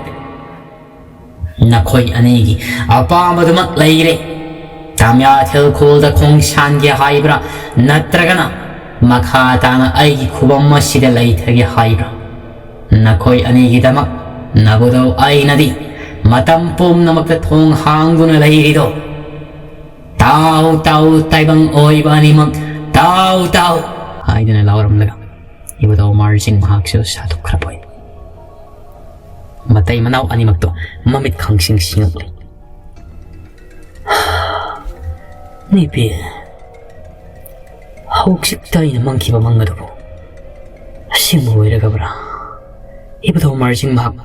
ꯅꯈꯣꯏ ꯑꯅꯤꯒꯤ ꯑꯄꯥꯝꯕꯗꯨꯃꯛ ꯂꯩꯔꯦ꯫ ꯇꯥꯃꯤꯌꯥꯊꯦꯜ ꯈꯨꯜꯗ ꯈꯣꯡꯁꯥꯟꯒꯦ ꯍꯥꯏꯕ꯭ꯔꯥ, ꯅꯠꯇ꯭ꯔꯒꯅ ꯃꯈꯥ ꯇꯥꯅ ꯑꯩꯒꯤ ꯈꯨꯕꯝ ꯑꯁꯤꯗ ꯂꯩꯊꯒꯦ ꯍꯥꯏꯕ꯭ꯔꯥ? ꯅꯈꯣꯏ ꯑꯅꯤꯒꯤꯗꯃꯛ ꯅꯕꯨꯗꯧ ꯑꯩꯅꯗꯤ ꯃꯇꯝ ꯄꯨꯝꯅꯃꯛꯇ ꯊꯣꯡ ꯍꯥꯡꯗꯨꯅ ꯂꯩꯔꯤꯗꯣ꯫ "ꯇꯥꯎ, ꯇꯥꯎ, ꯇꯥꯏꯕꯪ ꯑꯣꯏꯕ ꯑꯅꯤꯃꯛ, ꯇꯥꯎ, ꯇꯥꯎ!" ꯍꯥꯏꯗꯨꯅ ꯂꯥꯎꯔꯝꯂꯒ ꯏꯕꯨꯙꯧ ꯃꯥꯔꯖꯤꯡ ꯃꯍꯥꯛꯁꯨ ꯁꯥꯊꯣꯛꯈ꯭ꯔꯕꯣꯏ꯫ ꯃꯇꯩ ꯃꯅꯥꯎ ꯑꯅꯤꯃꯛꯇꯣ ꯃꯃꯤꯠ ꯈꯪꯁꯤꯡ ꯁꯤꯡꯉꯛꯂꯤ꯫ "ꯅꯨꯄꯤ, ꯍꯧꯖꯤꯛꯇ ꯑꯩꯅ ꯃꯪꯈꯤꯕ ꯃꯪ ꯑꯗꯨꯕꯨ ꯑꯁꯦꯡꯕ ꯑꯣꯏꯔꯒꯕ꯭ꯔꯥ?" ꯏꯕꯨꯙꯧ ꯃꯥꯔꯖꯤꯡ ꯃꯍꯥꯛ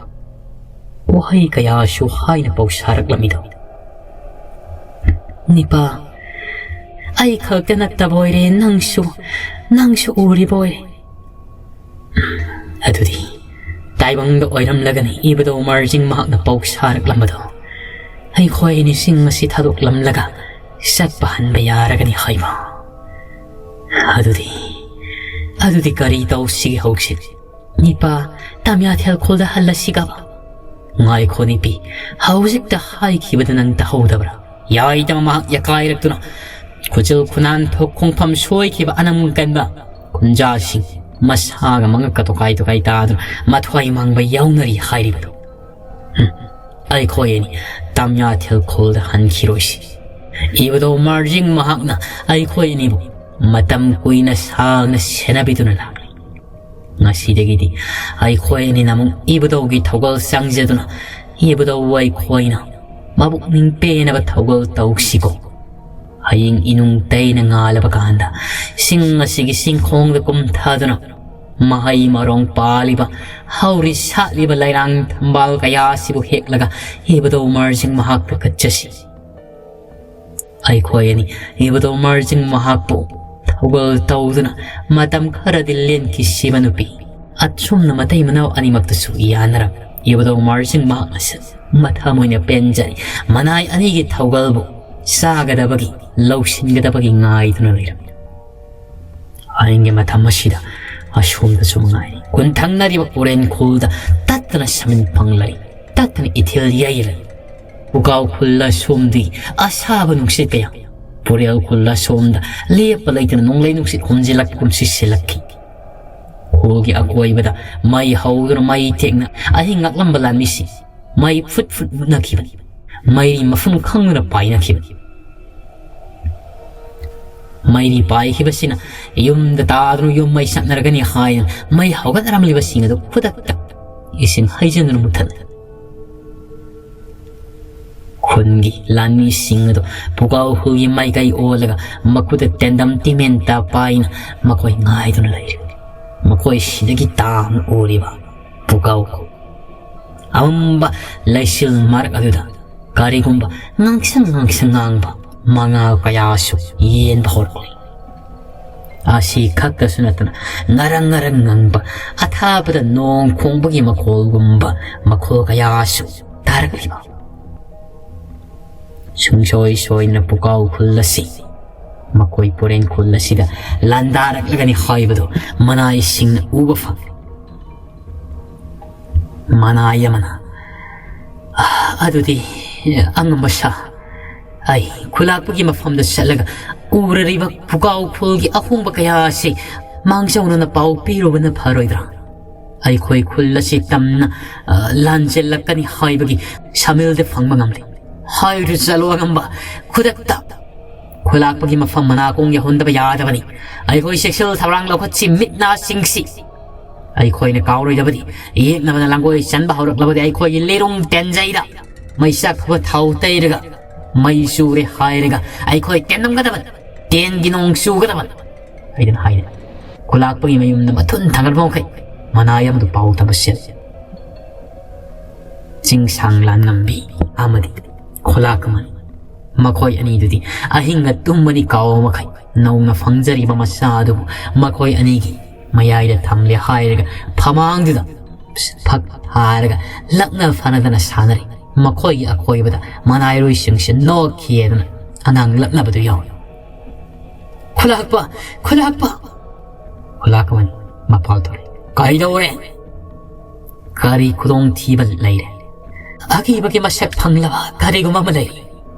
ꯋꯥꯍꯩ ꯀꯌꯥꯁꯨ ꯍꯥꯏꯅ ꯄꯧꯁꯥꯔꯛꯂꯝꯃꯤꯗꯣ꯫ "ꯅꯤꯄꯥ, ꯑꯩ ꯈꯛꯇ ꯅꯠꯇꯕ ꯑꯣꯏꯔꯦ, ꯅꯪꯁꯨ, ꯅꯪꯁꯨ ꯎꯔꯤꯕ ꯑꯣꯏꯔꯦ꯫" "ꯑꯗꯨꯗꯤ ꯇꯥꯏꯕꯪꯗ ꯑꯣꯏꯔꯝꯂꯒꯅꯤ ꯏꯕꯨꯙꯧ ꯃꯥꯔꯖꯤꯡ ꯃꯍꯥꯛꯅ ꯄꯧꯁꯥꯔꯛꯂꯝꯕꯗꯣ꯫ ꯑꯩꯈꯣꯏ ꯑꯅꯤ ꯆꯤꯡ ꯑꯁꯤ ꯊꯥꯗꯣꯛꯂꯝꯂꯒ ꯆꯠꯄ ꯍꯟꯕ ꯌꯥꯔꯒꯅꯤ ꯍꯥꯏꯕ꯫ ꯑꯗꯨꯗꯤ, ꯑꯗꯨꯗꯤ ꯀꯔꯤ ꯇꯧꯁꯤꯒꯦ ꯍꯧꯖꯤꯛ? ꯅꯤꯄꯥ, ꯇꯥꯃꯤꯌꯥꯊꯦꯜ ꯈꯨꯜꯗ ꯍꯜꯂꯁꯤꯒꯕ?" "ꯉꯥꯏꯈꯣ ꯅꯨꯄꯤ, ꯍꯧꯖꯤꯛꯇ ꯍꯥꯏꯈꯤꯕꯗꯨ ꯅꯪ ꯇꯥꯍꯧꯗꯕ꯭ꯔꯥ?" ꯌꯥꯏꯗꯕ ꯃꯍꯥꯛ ꯌꯥꯀꯥꯏꯔꯛꯇꯨꯅ ꯈꯨꯖꯤꯜ ꯈꯨꯅꯥꯟ ꯊꯣꯛ ꯈꯣꯡꯐꯝ ꯁꯣꯏꯈꯤꯕ ꯑꯅꯝ ꯀꯟꯕ ꯈꯨꯟꯖꯥꯁꯤꯡ ꯃꯁꯥꯒ ꯃꯉꯛꯀ ꯇꯣꯀꯥꯏ ꯇꯣꯀꯥꯏ ꯇꯥꯗꯨꯅ ꯃꯊ꯭ꯋꯥꯏ ꯃꯥꯡꯕ ꯌꯥꯎꯅꯔꯤ ꯍꯥꯏꯔꯤꯕꯗꯨ꯫ "ꯍꯨꯝ, ꯑꯩꯈꯣꯏ ꯑꯅꯤ ꯇꯥꯃꯤꯌꯥꯊꯦꯜ ꯈꯨꯜꯗ ꯍꯟꯈꯤꯔꯣꯏꯁꯤ꯫ ꯏꯕꯨꯙꯧ ꯃꯥꯔꯖꯤꯡ ꯃꯍꯥꯛꯅ ꯑꯩꯈꯣꯏ ꯑꯅꯤꯕꯨ ꯃꯇꯝ ꯀꯨꯏꯅ ꯁꯥꯡꯅ ꯁꯦꯟꯅꯕꯤꯗꯨꯅ ꯂꯥꯛꯂꯤ꯫ ꯉꯁꯤꯗꯒꯤꯗꯤ ꯑꯩꯈꯣꯏ ꯑꯅꯤꯅ ꯑꯃꯨꯛ ꯏꯕꯨꯙꯧꯒꯤ ꯊꯧꯒꯜ ꯆꯪꯖꯗꯨꯅ ꯏꯕꯨꯙꯧ ꯑꯩꯈꯣꯏꯅ ꯃꯕꯨꯛꯅꯤꯡ ꯄꯦꯟꯅꯕ ꯊꯧꯒꯜ ꯇꯧꯁꯤꯀꯣ꯫ ꯍꯌꯦꯡ ꯏꯅꯨꯡ ꯇꯩꯅ ꯉꯥꯜꯂꯕ ꯀꯥꯟꯗ ꯆꯤꯡ ꯑꯁꯤꯒꯤ ꯆꯤꯡꯈꯣꯡꯗ ꯀꯨꯝꯊꯗꯨꯅ ꯃꯍꯩ ꯃꯔꯣꯡ ꯄꯥꯜꯂꯤꯕ, ꯍꯧꯔꯤ ꯁꯥꯠꯂꯤꯕ ꯂꯩꯔꯥꯡ ꯊꯝꯕꯥꯜ ꯀꯌꯥ ꯑꯁꯤꯕꯨ ꯍꯦꯛꯂꯒ ꯏꯕꯨꯙꯧ ꯃꯥꯔꯖꯤꯡ ꯃꯍꯥꯛꯄꯨ ꯀꯠꯆꯁꯤ꯫ ꯑꯩꯈꯣꯏ ꯑꯅꯤ ꯏꯕꯨꯙꯧ ꯃꯥꯔꯖꯤꯡ ꯃꯍꯥꯛꯄꯨ ꯊꯧꯒꯜ ꯇꯧꯗꯨꯅ ꯃꯇꯝ ꯈꯔꯗꯤ ꯂꯦꯟꯈꯤꯁꯤꯕ ꯅꯨꯄꯤ꯫ ꯑꯁꯨꯝꯅ ꯃꯇꯩ ꯃꯅꯥꯎ ꯑꯅꯤꯃꯛꯇꯁꯨ ꯌꯥꯅꯔꯝ ꯏꯕꯨꯙꯧ ꯃꯥꯔꯖꯤꯡ ꯃꯍꯥꯛꯅꯁꯨ ꯃꯊꯃꯣꯏꯅ ꯄꯦꯟꯖꯔꯤ꯫ ꯃꯅꯥꯏ ꯑꯅꯤꯒꯤ ꯊꯧꯒꯜꯕꯨ ꯆꯥꯒꯗꯕꯒꯤ, ꯂꯧꯁꯤꯟꯒꯗꯕꯒꯤ ꯉꯥꯏꯗꯨꯅ ꯂꯩꯔꯝꯃꯤ꯫ ꯑꯍꯤꯡꯒꯤ ꯃꯇꯝ ꯑꯁꯤꯗ ꯑꯁꯣꯝꯗꯁꯨ ꯃꯉꯥꯏꯔꯤ, ꯀꯨꯟꯊꯪꯅꯔꯤꯕ ꯄꯨꯔꯦꯟ ꯈꯨꯜꯗ ꯇꯠꯇꯅ ꯁꯃꯤꯟ ꯐꯪꯂꯔꯤ, ꯇꯠꯇꯅ ꯏꯊꯤꯜ ꯌꯩꯔꯤ꯫ ꯄꯨꯀꯥꯎ ꯈꯨꯜ ꯑꯁꯣꯝꯗꯤ ꯑꯁꯥꯕ ꯅꯨꯡꯁꯤꯠ ꯀꯌꯥ, ꯄꯨꯔꯦꯜ ꯈꯨꯜ ꯑꯁꯣꯝꯗ ꯂꯦꯞꯄ ꯂꯩꯇꯅ ꯅꯣꯡꯂꯩ ꯅꯨꯡꯁꯤꯠ ꯍꯨꯝꯖꯤꯜꯂꯛ ꯀꯨꯝꯁꯤ ꯁꯤꯜꯂꯛꯈꯤ꯫ ꯈꯨꯜꯒꯤ ꯑꯀꯣꯏꯕꯗ ꯃꯩ ꯍꯧꯗꯨꯅ ꯃꯩ ꯇꯦꯛꯅ ꯑꯍꯤꯡ ꯉꯥꯛꯂꯝꯕ ꯂꯥꯟꯃꯤꯁꯤ ꯃꯩ ꯐꯨꯠ ꯐꯨꯠ ꯃꯨꯠꯅꯈꯤꯕꯅꯤ꯫ ꯃꯩꯔꯤ ꯃꯐꯝ ꯈꯪꯗꯅ ꯄꯥꯏꯅꯈꯤꯕꯅꯤ꯫ ꯃꯩꯔꯤ ꯄꯥꯏꯈꯤꯕꯁꯤꯅ ꯌꯨꯝꯗ ꯇꯥꯗꯨꯅ ꯌꯨꯝ ꯃꯩ ꯆꯥꯛꯅꯔꯒꯅꯤ ꯍꯥꯏꯅ ꯃꯩ ꯍꯧꯒꯠꯅꯔꯝꯂꯤꯕꯁꯤꯡ ꯑꯗꯨ ꯈꯨꯗꯛꯇ ꯏꯁꯤꯡ ꯍꯩꯖꯤꯟꯗꯨꯅ ꯃꯨꯊꯠꯂꯤ꯫ ꯈꯨꯟꯒꯤ ꯂꯥꯟꯃꯤꯁꯤꯡ ꯑꯗꯨ ꯄꯨꯀꯥꯎ ꯈꯨꯜꯒꯤ ꯃꯥꯏꯀꯩ ꯑꯣꯜꯂꯒ ꯃꯈꯨꯠꯇ ꯇꯦꯟꯗꯝ ꯇꯤꯃꯦꯟꯇ ꯄꯥꯏꯅ ꯃꯈꯣꯏ ꯉꯥꯏꯗꯨꯅ ꯂꯩꯔꯤ꯫ ꯃꯈꯣꯏ ꯁꯤꯗꯒꯤ ꯇꯥꯡꯅ ꯎꯔꯤꯕ ꯄꯨꯀꯥꯎ ꯈꯨꯜ ꯑꯃꯝꯕ ꯂꯩꯆꯤꯜ ꯃꯔꯛ ꯑꯗꯨꯗ ꯀꯔꯤꯒꯨꯝꯕ ꯉꯥꯡꯁꯪ ꯉꯥꯡꯁꯪ ꯉꯥꯡꯕ ꯃꯉꯥꯜ ꯀꯌꯥꯁꯨ ꯌꯦꯟꯕ ꯍꯧꯔꯛꯂꯤ꯫ ꯑꯁꯤ ꯈꯛꯇꯁꯨ ꯅꯠꯇꯅ ꯉꯔꯪ ꯉꯔꯪ ꯉꯪꯕ ꯑꯊꯥꯕꯗ ꯅꯣꯡ ꯈꯣꯡꯕꯒꯤ ꯃꯈꯣꯜꯒꯨꯝꯕ ꯃꯈꯣꯜ ꯀꯌꯥꯁꯨ ꯇꯥꯔꯛꯂꯤꯕ꯫ ꯁꯨꯡꯁꯣꯏ ꯁꯣꯏꯗꯅ ꯄꯨꯀꯥꯎ ꯈꯨꯜ ꯑꯁꯤ ꯃꯈꯣꯏ ꯄꯨꯔꯦꯟ ꯈꯨꯜ ꯑꯁꯤꯗ ꯂꯥꯟꯗꯥꯔꯛꯂꯒꯅꯤ ꯍꯥꯏꯕꯗꯨ ꯃꯅꯥꯏꯁꯤꯡꯅ ꯎꯕ ꯐꯪꯂꯤ꯫ ꯃꯅꯥꯏ ꯑꯃꯅ, "ꯑꯗꯨꯗꯤ ꯑꯉꯝꯕ ꯁꯥ, ꯑꯩ ꯈꯨꯂꯥꯛꯄꯒꯤ ꯃꯐꯝꯗ ꯆꯠꯂꯒ ꯎꯔꯔꯤꯕ ꯄꯨꯀꯥꯎ ꯈꯨꯜꯒꯤ ꯑꯍꯣꯡꯕ ꯀꯌꯥ ꯑꯁꯤ ꯃꯥꯡꯖꯧꯅꯅ ꯄꯥꯎ ꯄꯤꯔꯨꯕꯅ ꯐꯔꯣꯏꯗ꯭ꯔꯥ? ꯑꯩꯈꯣꯏ ꯈꯨꯜ ꯑꯁꯤ ꯇꯝꯅ, ꯑ, ꯂꯥꯟꯖꯦꯜꯂꯛꯀꯅꯤ ꯍꯥꯏꯕꯒꯤ ꯁꯃꯤꯜꯗ ꯐꯪꯕ ꯉꯝꯂꯦ꯫ ꯍꯥꯏꯔꯨ ꯆꯠꯂꯣ ꯑꯉꯝꯕ, ꯈꯨꯗꯛꯇ ꯈꯨꯂꯥꯛꯄꯒꯤ ꯃꯐꯝ ꯃꯅꯥꯀꯣꯡ ꯌꯧꯍꯟꯗꯕ ꯌꯥꯗꯕꯅꯤ꯫ ꯑꯩꯈꯣꯏ ꯆꯦꯛꯁꯤꯜ ꯊꯧꯔꯥꯡ ꯂꯧꯈꯠꯁꯤ, ꯃꯤꯠ ꯅꯥ ꯁꯤꯡꯁꯤ꯫ ꯑꯩꯈꯣꯏꯅ ꯀꯥꯎꯔꯣꯏꯗꯕꯗꯤ, ꯌꯦꯛꯅꯕꯅ ꯂꯥꯡꯒꯣꯏ ꯆꯟꯕ ꯍꯧꯔꯛꯂꯕꯗꯤ ꯑꯩꯈꯣꯏꯒꯤ ꯂꯤꯔꯨꯡ ꯇꯦꯟꯖꯩꯗ ꯃꯩ ꯆꯥꯛꯄ ꯊꯥꯎ ꯇꯩꯔꯒ ꯃꯩ ꯆꯨꯔꯦ ꯍꯥꯏꯔꯒ ꯑꯩꯈꯣꯏ ꯇꯦꯟꯂꯝꯒꯗꯕꯅꯤ, ꯇꯦꯟꯒꯤ ꯅꯣꯡ ꯆꯨꯒꯗꯕꯅꯤ" ꯍꯥꯏꯗꯅ ꯍꯥꯏꯔꯦ꯫ ꯈꯨꯂꯥꯛꯄꯒꯤ ꯃꯌꯨꯝꯗ ꯃꯊꯨꯟ ꯊꯥꯡꯒꯠꯄ ꯃꯈꯩ ꯃꯅꯥꯏ ꯑꯃꯗꯨ ꯄꯥꯎ ꯇꯝꯕ ꯆꯦꯜꯂꯤ꯫ ꯆꯤꯡꯁꯥꯡ ꯂꯥꯟꯉꯝꯕꯤ ꯑꯃꯗꯤ ꯈꯨꯂꯥꯛ ꯑꯃꯅꯤ꯫ ꯃꯈꯣꯏ ꯑꯅꯤꯗꯨꯗꯤ ꯑꯍꯤꯡꯒ ꯇꯨꯝꯕꯅꯤ ꯀꯥꯎꯕ ꯃꯈꯩ ꯅꯧꯅ ꯐꯪꯖꯔꯤꯕ ꯃꯆꯥ ꯑꯗꯨꯕꯨ ꯃꯈꯣꯏ ꯑꯅꯤꯒꯤ ꯃꯌꯥꯏꯗ ꯊꯝꯂꯦ ꯍꯥꯏꯔꯒ ꯐꯃꯥꯡꯗꯨꯗ ꯐꯛ ꯊꯥꯔꯒ ꯂꯛꯅ ꯐꯅꯗꯅ ꯁꯥꯟꯅꯔꯤ꯫ ꯃꯈꯣꯏꯒꯤ ꯑꯀꯣꯏꯕꯗ ꯃꯅꯥꯏꯔꯣꯏꯁꯤꯡꯁꯦ ꯅꯣꯛꯈꯤꯗꯅ ꯑꯉꯥꯡ ꯂꯛꯅꯕꯗꯨ ꯌꯥꯎꯏ꯫ "ꯈꯨꯂꯥꯛꯄ! ꯈꯨꯂꯥꯛꯄ!" ꯈꯨꯂꯥꯛꯄ ꯑꯃꯅꯤ ꯃꯄꯥꯜ ꯊꯣꯛꯂꯛꯏ꯫ "ꯀꯩꯗꯧꯔꯦ? ꯀꯔꯤ ꯈꯨꯗꯣꯡꯊꯤꯕ ꯂꯩꯔꯦ? ꯑꯀꯤꯕꯒꯤ ꯃꯁꯛ ꯐꯪꯂꯕ ꯀꯔꯤꯒꯨꯝꯕ ꯑꯃ ꯂꯩꯔꯤ꯫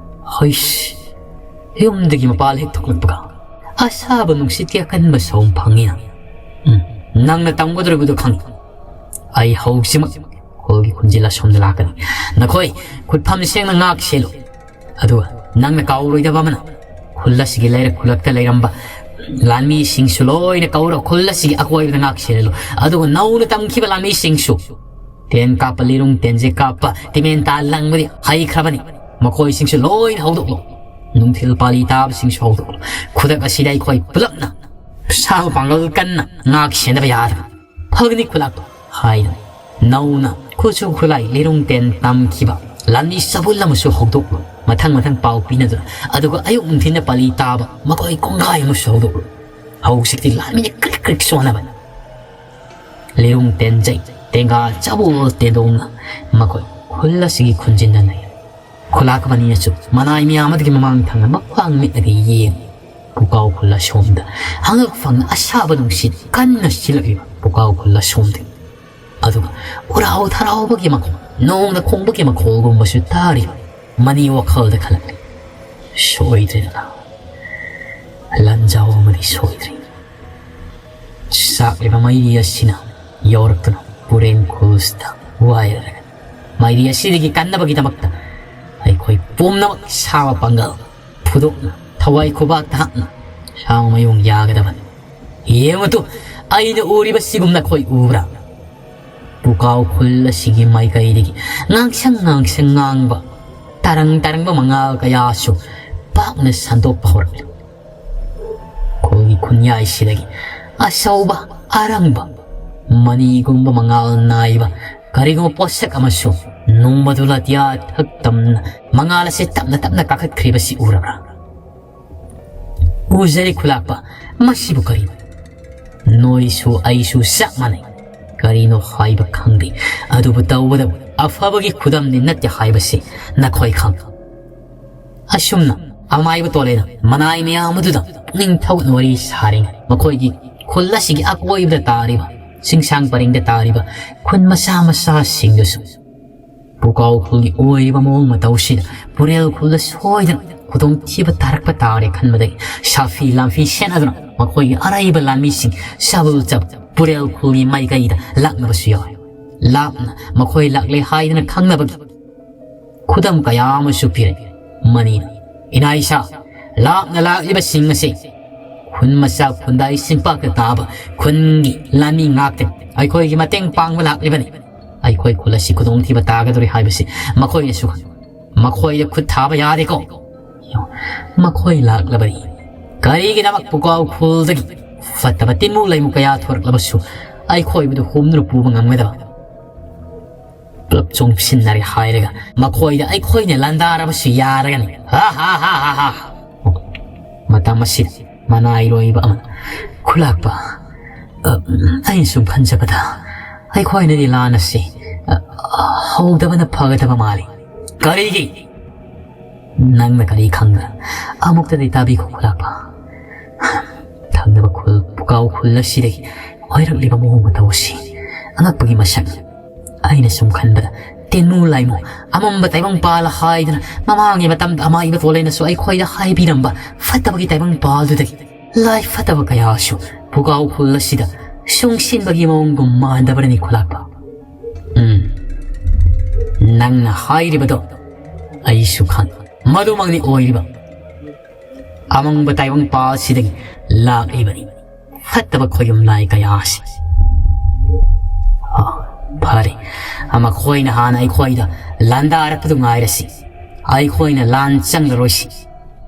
ꯍꯩꯁ! ꯌꯨꯝꯗꯒꯤ ꯃꯄꯥꯜ ꯍꯦꯛ ꯊꯣꯛꯂꯛꯄꯒ ꯑꯁꯥꯕ ꯅꯨꯡꯁꯤꯠꯀꯤ ꯑꯀꯟꯕ ꯁꯣꯝ ꯐꯪꯉꯤꯅ꯫ ꯎꯝ, ꯅꯪꯅ ꯇꯝꯒꯗꯧꯔꯤꯕꯗꯨ ꯈꯪꯏ꯫ ꯑꯩ ꯍꯧꯖꯤꯛꯃꯛ ꯈꯨꯜꯒꯤ ꯈꯨꯟꯖꯤꯜ ꯑꯁꯣꯝꯗ ꯂꯥꯛꯀꯅꯤ꯫ ꯅꯈꯣꯏ ꯈꯨꯠꯐꯝ ꯁꯦꯡꯅ ꯉꯥꯛ ꯁꯦꯜꯂꯨ꯫ ꯑꯗꯨꯒ ꯅꯪꯅ ꯀꯥꯎꯔꯣꯏꯗꯕ ꯑꯃꯅ, ꯈꯨꯜ ꯑꯁꯤꯒꯤ ꯂꯩꯔꯛ ꯈꯨꯜꯂꯛꯇ ꯂꯩꯔꯝꯕ ꯂꯥꯟꯃꯤꯁꯤꯡꯁꯨ ꯂꯣꯏꯅ ꯀꯧꯔꯣ, ꯈꯨꯜ ꯑꯁꯤꯒꯤ ꯑꯀꯣꯏꯕꯗ ꯉꯥꯛ ꯁꯦꯜꯍꯜꯂꯨ꯫ ꯑꯗꯨꯒ ꯅꯧꯅ ꯇꯝꯈꯤꯕ ꯂꯥꯟꯃꯤꯁꯤꯡꯁꯨ, ꯇꯦꯟ ꯀꯥꯞꯄ, ꯂꯤꯔꯨꯡ ꯇꯦꯟꯖꯦ ꯀꯥꯞꯄ, ꯇꯤꯃꯦꯟ ꯇꯥ ꯂꯪꯕꯗꯤ ꯍꯩꯈ꯭ꯔꯕꯅꯤ꯫ ꯃꯈꯣꯏꯁꯤꯡꯁꯨ ꯂꯣꯏꯅ ꯍꯧꯗꯣꯛꯂꯣ꯫ ꯅꯨꯡꯊꯤꯜ ꯄꯥꯂꯤ ꯇꯥꯕꯁꯤꯡꯁꯨ ꯍꯧꯗꯣꯛꯂꯣ꯫ ꯈꯨꯗꯛ ꯑꯁꯤꯗ ꯑꯩꯈꯣꯏ ꯄꯨꯂꯞꯅ ꯁꯥ ꯄꯥꯡꯒꯜ ꯀꯟꯅ ꯉꯥꯛ ꯁꯦꯟꯗꯕ ꯌꯥꯗꯕ꯫ ꯐꯒꯅꯤ ꯈꯨꯂꯥꯛꯄ" ꯍꯥꯏꯗꯨꯅ ꯅꯧꯅ ꯈꯨꯠꯁꯨ ꯈꯨꯠꯂꯥꯏ ꯂꯤꯔꯨꯡ ꯇꯦꯟ ꯇꯝꯈꯤꯕ ꯂꯥꯟꯃꯤ ꯆꯕꯨꯜ ꯑꯃꯁꯨ ꯍꯧꯗꯣꯛꯂꯨ꯫ ꯃꯊꯪ ꯃꯊꯪ ꯄꯥꯎ ꯄꯤꯅꯗꯨꯅ, ꯑꯗꯨꯒ ꯑꯌꯨꯛ ꯅꯨꯡꯊꯤꯟꯗ ꯄꯥꯂꯤ ꯇꯥꯕ ꯃꯈꯣꯏ ꯀꯣꯡꯒꯥꯏ ꯑꯃꯁꯨ ꯍꯧꯗꯣꯛꯂꯨ꯫ ꯍꯧꯖꯤꯛꯇꯤ ꯂꯥꯟꯃꯤꯅ ꯀ꯭ꯔꯤꯛ ꯀ꯭ꯔꯤꯛ ꯁꯣꯟꯅꯕꯅꯤ꯫ ꯂꯤꯔꯨꯡ ꯇꯦꯟꯖꯩ, ꯇꯦꯡꯒꯥ ꯆꯕꯨꯜ ꯇꯦꯟꯗꯣꯡꯅ ꯃꯈꯣꯏ ꯈꯨꯜ ꯑꯁꯤꯒꯤ ꯈꯨꯟꯖꯤꯟꯗ ꯂꯩ꯫ ꯈꯨꯂꯥꯛꯄ ꯑꯅꯤꯅꯁꯨ ꯃꯅꯥꯏ ꯃꯌꯥꯝ ꯑꯗꯨꯒꯤ ꯃꯃꯥꯡ ꯊꯪꯅ ꯃꯈ꯭ꯋꯥꯡ ꯃꯤꯠꯅꯒ ꯌꯦꯡ꯫ ꯄꯨꯀꯥꯎ ꯈꯨꯜ ꯑꯁꯣꯝꯗ ꯍꯪꯉꯛ ꯐꯪꯅ ꯑꯁꯥꯕ ꯅꯨꯡꯁꯤꯠ ꯀꯟꯅ ꯁꯤꯜꯂꯛꯂꯤꯕ ꯄꯨꯀꯥꯎ ꯈꯨꯜ ꯑꯁꯣꯝꯗꯒꯤ꯫ ꯑꯗꯨꯒ ꯎꯔꯥꯎ ꯊꯔꯥꯎꯕꯒꯤ ꯃꯈꯣꯜ, ꯅꯣꯡꯅ ꯈꯣꯡꯕꯒꯤ ꯃꯈꯣꯜꯒꯨꯝꯕꯁꯨ ꯇꯥꯔꯤ꯫ ꯃꯅꯤ ꯋꯥꯈꯜꯗ ꯈꯜꯂꯛꯂꯤ꯫ ꯁꯣꯏꯗ꯭ꯔꯦꯗꯅ꯫ ꯂꯥꯟꯖꯥꯎ ꯑꯃꯗꯤ ꯁꯣꯏꯗ꯭ꯔꯦ꯫ ꯆꯥꯛꯂꯤꯕ ꯃꯩꯔꯤ ꯑꯁꯤꯅ ꯌꯧꯔꯛꯇꯨꯅ ꯄꯨꯔꯦꯟ ꯈꯨꯜꯁꯤꯗ ꯋꯥꯏꯔꯒꯅꯤ꯫ ꯃꯩꯔꯤ ꯑꯁꯤꯗꯒꯤ ꯀꯟꯅꯕꯒꯤꯗꯃꯛꯇ ꯑꯩꯈꯣꯏ ꯄꯨꯝꯅꯃꯛ ꯁꯥꯕ ꯄꯥꯡꯒꯜ ꯐꯨꯗꯣꯛꯅ, ꯊꯋꯥꯏ ꯈꯨꯕꯥꯛꯇ ꯍꯥꯞꯅ ꯁꯥꯕ ꯃꯌꯣꯡ ꯌꯥꯒꯗꯕꯅꯤ꯫ ꯌꯦꯡꯉꯨ ꯇꯨ, ꯑꯩꯅ ꯎꯔꯤꯕ ꯁꯤꯒꯨꯝꯅ ꯑꯩꯈꯣꯏ ꯎꯕ꯭ꯔꯥ? ꯄꯨꯀꯥꯎ ꯈꯨꯜ ꯑꯁꯤꯒꯤ ꯃꯥꯏꯀꯩꯗꯒꯤ ꯉꯥꯡꯁꯪ ꯉꯥꯡꯁꯪ ꯉꯥꯡꯕ ꯇꯔꯪ ꯇꯔꯪꯕ ꯃꯉꯥꯜ ꯀꯌꯥꯁꯨ ꯄꯥꯛꯅ ꯁꯟꯗꯣꯛꯄ ꯍꯧꯔꯛꯂꯤ꯫ ꯈꯨꯜꯒꯤ ꯈꯨꯟꯌꯥꯏꯁꯤꯗꯒꯤ ꯑꯆꯧꯕ, ꯑꯔꯪꯕ, ꯃꯅꯤꯒꯨꯝꯕ ꯃꯉꯥꯜ ꯅꯥꯏꯕ ꯀꯔꯤꯒꯨꯝꯕ ꯄꯣꯠꯁꯛ ꯑꯃꯁꯨ ꯅꯣꯡꯃꯗꯨ ꯂꯥꯇꯤꯌꯥ ꯊꯛ ꯇꯝꯅ ꯃꯉꯥꯜ ꯑꯁꯤ ꯇꯞꯅ ꯇꯞꯅ ꯀꯥꯈꯠꯈ꯭ꯔꯤꯕꯁꯤ ꯎꯔꯕ꯭ꯔꯥ? ꯎꯖꯔꯦ ꯈꯨꯂꯥꯛꯄ, ꯃꯁꯤꯕꯨ ꯀꯔꯤꯅꯣ? ꯅꯣꯏꯁꯨ ꯑꯩꯁꯨ ꯆꯞ ꯃꯥꯟꯅꯩ꯫ ꯀꯔꯤꯅꯣ ꯍꯥꯏꯕ ꯈꯪꯗꯦ꯫ ꯑꯗꯨꯕꯨ ꯇꯧꯕꯗꯕꯨ ꯑꯐꯕꯒꯤ ꯈꯨꯗꯝꯗꯤ ꯅꯠꯇꯦ ꯍꯥꯏꯕꯁꯤ ꯅꯈꯣꯏ ꯈꯪ꯫ ꯑꯁꯨꯝꯅ ꯑꯃꯥꯏꯕ ꯇꯣꯂꯦꯅ ꯃꯅꯥꯏ ꯃꯌꯥꯝ ꯑꯗꯨꯗ ꯄꯨꯛꯅꯤꯡ ꯊꯧꯒꯠꯅ ꯋꯥꯔꯤ ꯁꯥꯔꯤꯉꯩ, ꯃꯈꯣꯏꯒꯤ ꯈꯨꯜ ꯑꯁꯤꯒꯤ ꯑꯀꯣꯏꯕꯗ ꯇꯥꯔꯤꯕ, ꯆꯤꯡꯁꯥꯡ ꯄꯔꯤꯡꯗ ꯇꯥꯔꯤꯕ ꯈꯨꯟ ꯃꯆꯥ ꯃꯆꯥꯁꯤꯡꯗꯨꯁꯨ ꯄꯨꯀꯥꯎ ꯈꯨꯜꯒꯤ ꯑꯣꯏꯔꯤꯕ ꯃꯑꯣꯡ ꯃꯇꯧꯁꯤꯗ ꯄꯨꯔꯦꯜ ꯈꯨꯜꯗ ꯁꯣꯏꯗꯅ ꯈꯨꯗꯣꯡꯊꯤꯕ ꯇꯥꯔꯛꯄ ꯇꯥꯔꯦ ꯈꯟꯕꯗꯒꯤ ꯁꯥꯐꯤ ꯂꯥꯟꯐꯤ ꯁꯦꯟꯅꯗꯨꯅ ꯃꯈꯣꯏꯒꯤ ꯑꯔꯩꯕ ꯂꯥꯟꯃꯤꯁꯤꯡ ꯆꯕꯜ ꯆꯕ ꯄꯨꯔꯦꯜ ꯈꯨꯜꯒꯤ ꯃꯥꯏꯀꯩꯗ ꯂꯥꯛꯅꯕꯁꯨ ꯌꯥꯎꯏ꯫ ꯂꯥꯞꯅ ꯃꯈꯣꯏ ꯂꯥꯛꯂꯦ ꯍꯥꯏꯗꯅ ꯈꯪꯅꯕꯒꯤ ꯈꯨꯗꯝ ꯀꯌꯥ ꯑꯃꯁꯨ ꯄꯤꯔꯦ꯫ ꯃꯅꯤꯅ, "ꯏꯅꯥ ꯏꯁꯥ, ꯂꯥꯞꯅ ꯂꯥꯛꯂꯤꯕꯁꯤꯡ ꯑꯁꯤ ꯈꯨꯟ ꯃꯆꯥ ꯈꯨꯟꯗꯥꯏ ꯆꯤꯡꯄꯥꯛꯇ ꯇꯥꯕ ꯈꯨꯟꯒꯤ ꯂꯥꯟꯃꯤ ꯉꯥꯛꯇꯅꯤ꯫ ꯑꯩꯈꯣꯏꯒꯤ ꯃꯇꯦꯡ ꯄꯥꯡꯕ ꯂꯥꯛꯂꯤꯕꯅꯤ꯫ ꯑꯩꯈꯣꯏ ꯈꯨꯜ ꯑꯁꯤ ꯈꯨꯗꯣꯡꯊꯤꯕ ꯇꯥꯒꯗꯧꯔꯤ ꯍꯥꯏꯕꯁꯤ ꯃꯈꯣꯏꯅꯁꯨ ꯈꯪ-, ꯃꯈꯣꯏꯗ ꯈꯨꯠ ꯊꯥꯕ ꯌꯥꯗꯦꯀꯣ꯫ ꯃꯈꯣꯏ ꯂꯥꯛꯂꯕꯗꯤ ꯀꯔꯤꯒꯤꯗꯃꯛ ꯄꯨꯀꯥꯎ ꯈꯨꯜꯗꯒꯤ ꯐꯠꯇꯕ ꯇꯤꯟꯃꯨ ꯂꯩꯃꯨ ꯀꯌꯥ ꯊꯣꯔꯛꯂꯕꯁꯨ ꯑꯩꯈꯣꯏꯕꯨꯗꯨ ꯍꯨꯝꯗꯨꯅ ꯄꯨꯕ ꯉꯝꯒꯗꯕ? ꯄꯨꯂꯞ ꯆꯣꯡꯁꯤꯟꯅꯔꯦ ꯍꯥꯏꯔꯒ ꯃꯈꯣꯏꯗ ꯑꯩꯈꯣꯏꯅ ꯂꯥꯟꯗꯥꯔꯕꯁꯨ ꯌꯥꯔꯒꯅꯤ꯫ ꯍꯥ, ꯍꯥ, ꯍꯥ, ꯍꯥ, ꯍꯥ!" ꯃꯇꯝ ꯑꯁꯤꯗ ꯃꯅꯥꯏꯔꯣꯏꯕ ꯑꯃꯅ, "ꯈꯨꯂꯥꯛꯄ, ꯑ, ꯑꯩꯅ ꯁꯨꯝ ꯈꯟꯖꯕꯗ ꯑꯩꯈꯣꯏꯅꯗꯤ ꯂꯥꯟ ꯑꯁꯤ, ꯑ, ꯍꯧꯗꯕꯅ ꯐꯒꯗꯕ ꯃꯥꯜꯂꯤ꯫ ꯀꯔꯤꯒꯤ? ꯅꯪꯅ ꯀꯔꯤ ꯈꯪꯕ꯭ꯔꯥ? ꯑꯃꯨꯛꯇꯗꯤ ꯇꯥꯕꯤꯈꯣ ꯈꯨꯂꯥꯛꯄ꯫ ꯊꯪꯅꯕ ꯈꯨꯜ, ꯄꯨꯀꯥꯎ ꯈꯨꯜ ꯑꯁꯤꯗꯒꯤ ꯑꯣꯏꯔꯛꯂꯤꯕ ꯃꯑꯣꯡ ꯃꯇꯧ ꯑꯁꯤ ꯑꯉꯛꯄꯒꯤ ꯃꯁꯛꯅꯤ꯫ ꯑꯩꯅ ꯁꯨꯝ ꯈꯟꯕꯗ ꯇꯦꯟꯃꯨ ꯂꯥꯏꯃꯨ, ꯑꯃꯝꯕ ꯇꯥꯏꯕꯪ ꯄꯥꯜ ꯍꯥꯏꯗꯅ ꯃꯃꯥꯡꯒꯤ ꯃꯇꯝꯗ ꯑꯃꯥꯏꯕ ꯇꯣꯂꯦꯅꯁꯨ ꯑꯩꯈꯣꯏꯗ ꯍꯥꯏꯕꯤꯔꯝꯕ ꯐꯠꯇꯕꯒꯤ ꯇꯥꯏꯕꯪ ꯄꯥꯜꯗꯨꯗꯒꯤ ꯂꯥꯏ ꯐꯠꯇꯕ ꯀꯌꯥꯁꯨ ꯄꯨꯀꯥꯎ ꯈꯨꯜ ꯑꯁꯤꯗ ꯆꯨꯡꯁꯤꯟꯕꯒꯤ ꯃꯑꯣꯡꯒꯨꯝ ꯃꯥꯟꯗꯕ꯭ꯔꯅꯤ ꯈꯨꯂꯥꯛꯄ?" ꯎꯝ, ꯅꯪꯅ ꯍꯥꯏꯔꯤꯕꯗꯣ ꯑꯩꯁꯨ ꯈꯪ-, ꯃꯗꯨꯃꯛꯅꯤ ꯑꯣꯏꯔꯤꯕ꯫ ꯑꯃꯪꯕ ꯇꯥꯏꯕꯪ ꯄꯥꯜꯁꯤꯗꯒꯤ ꯂꯥꯛꯂꯤꯕꯅꯤ ꯐꯠꯇꯕ ꯈꯣꯌꯨꯝ ꯂꯥꯏ ꯀꯌꯥ ꯑꯁꯤ꯫ ꯑ, ꯐꯔꯦ, ꯃꯈꯣꯏꯅ ꯍꯥꯟꯅ ꯑꯩꯈꯣꯏꯗ ꯂꯥꯟꯗꯥꯔꯛꯄꯗꯨ ꯉꯥꯏꯔꯁꯤ꯫ ꯑꯩꯈꯣꯏꯅ ꯂꯥꯟ ꯆꯪꯂꯔꯣꯏꯁꯤ꯫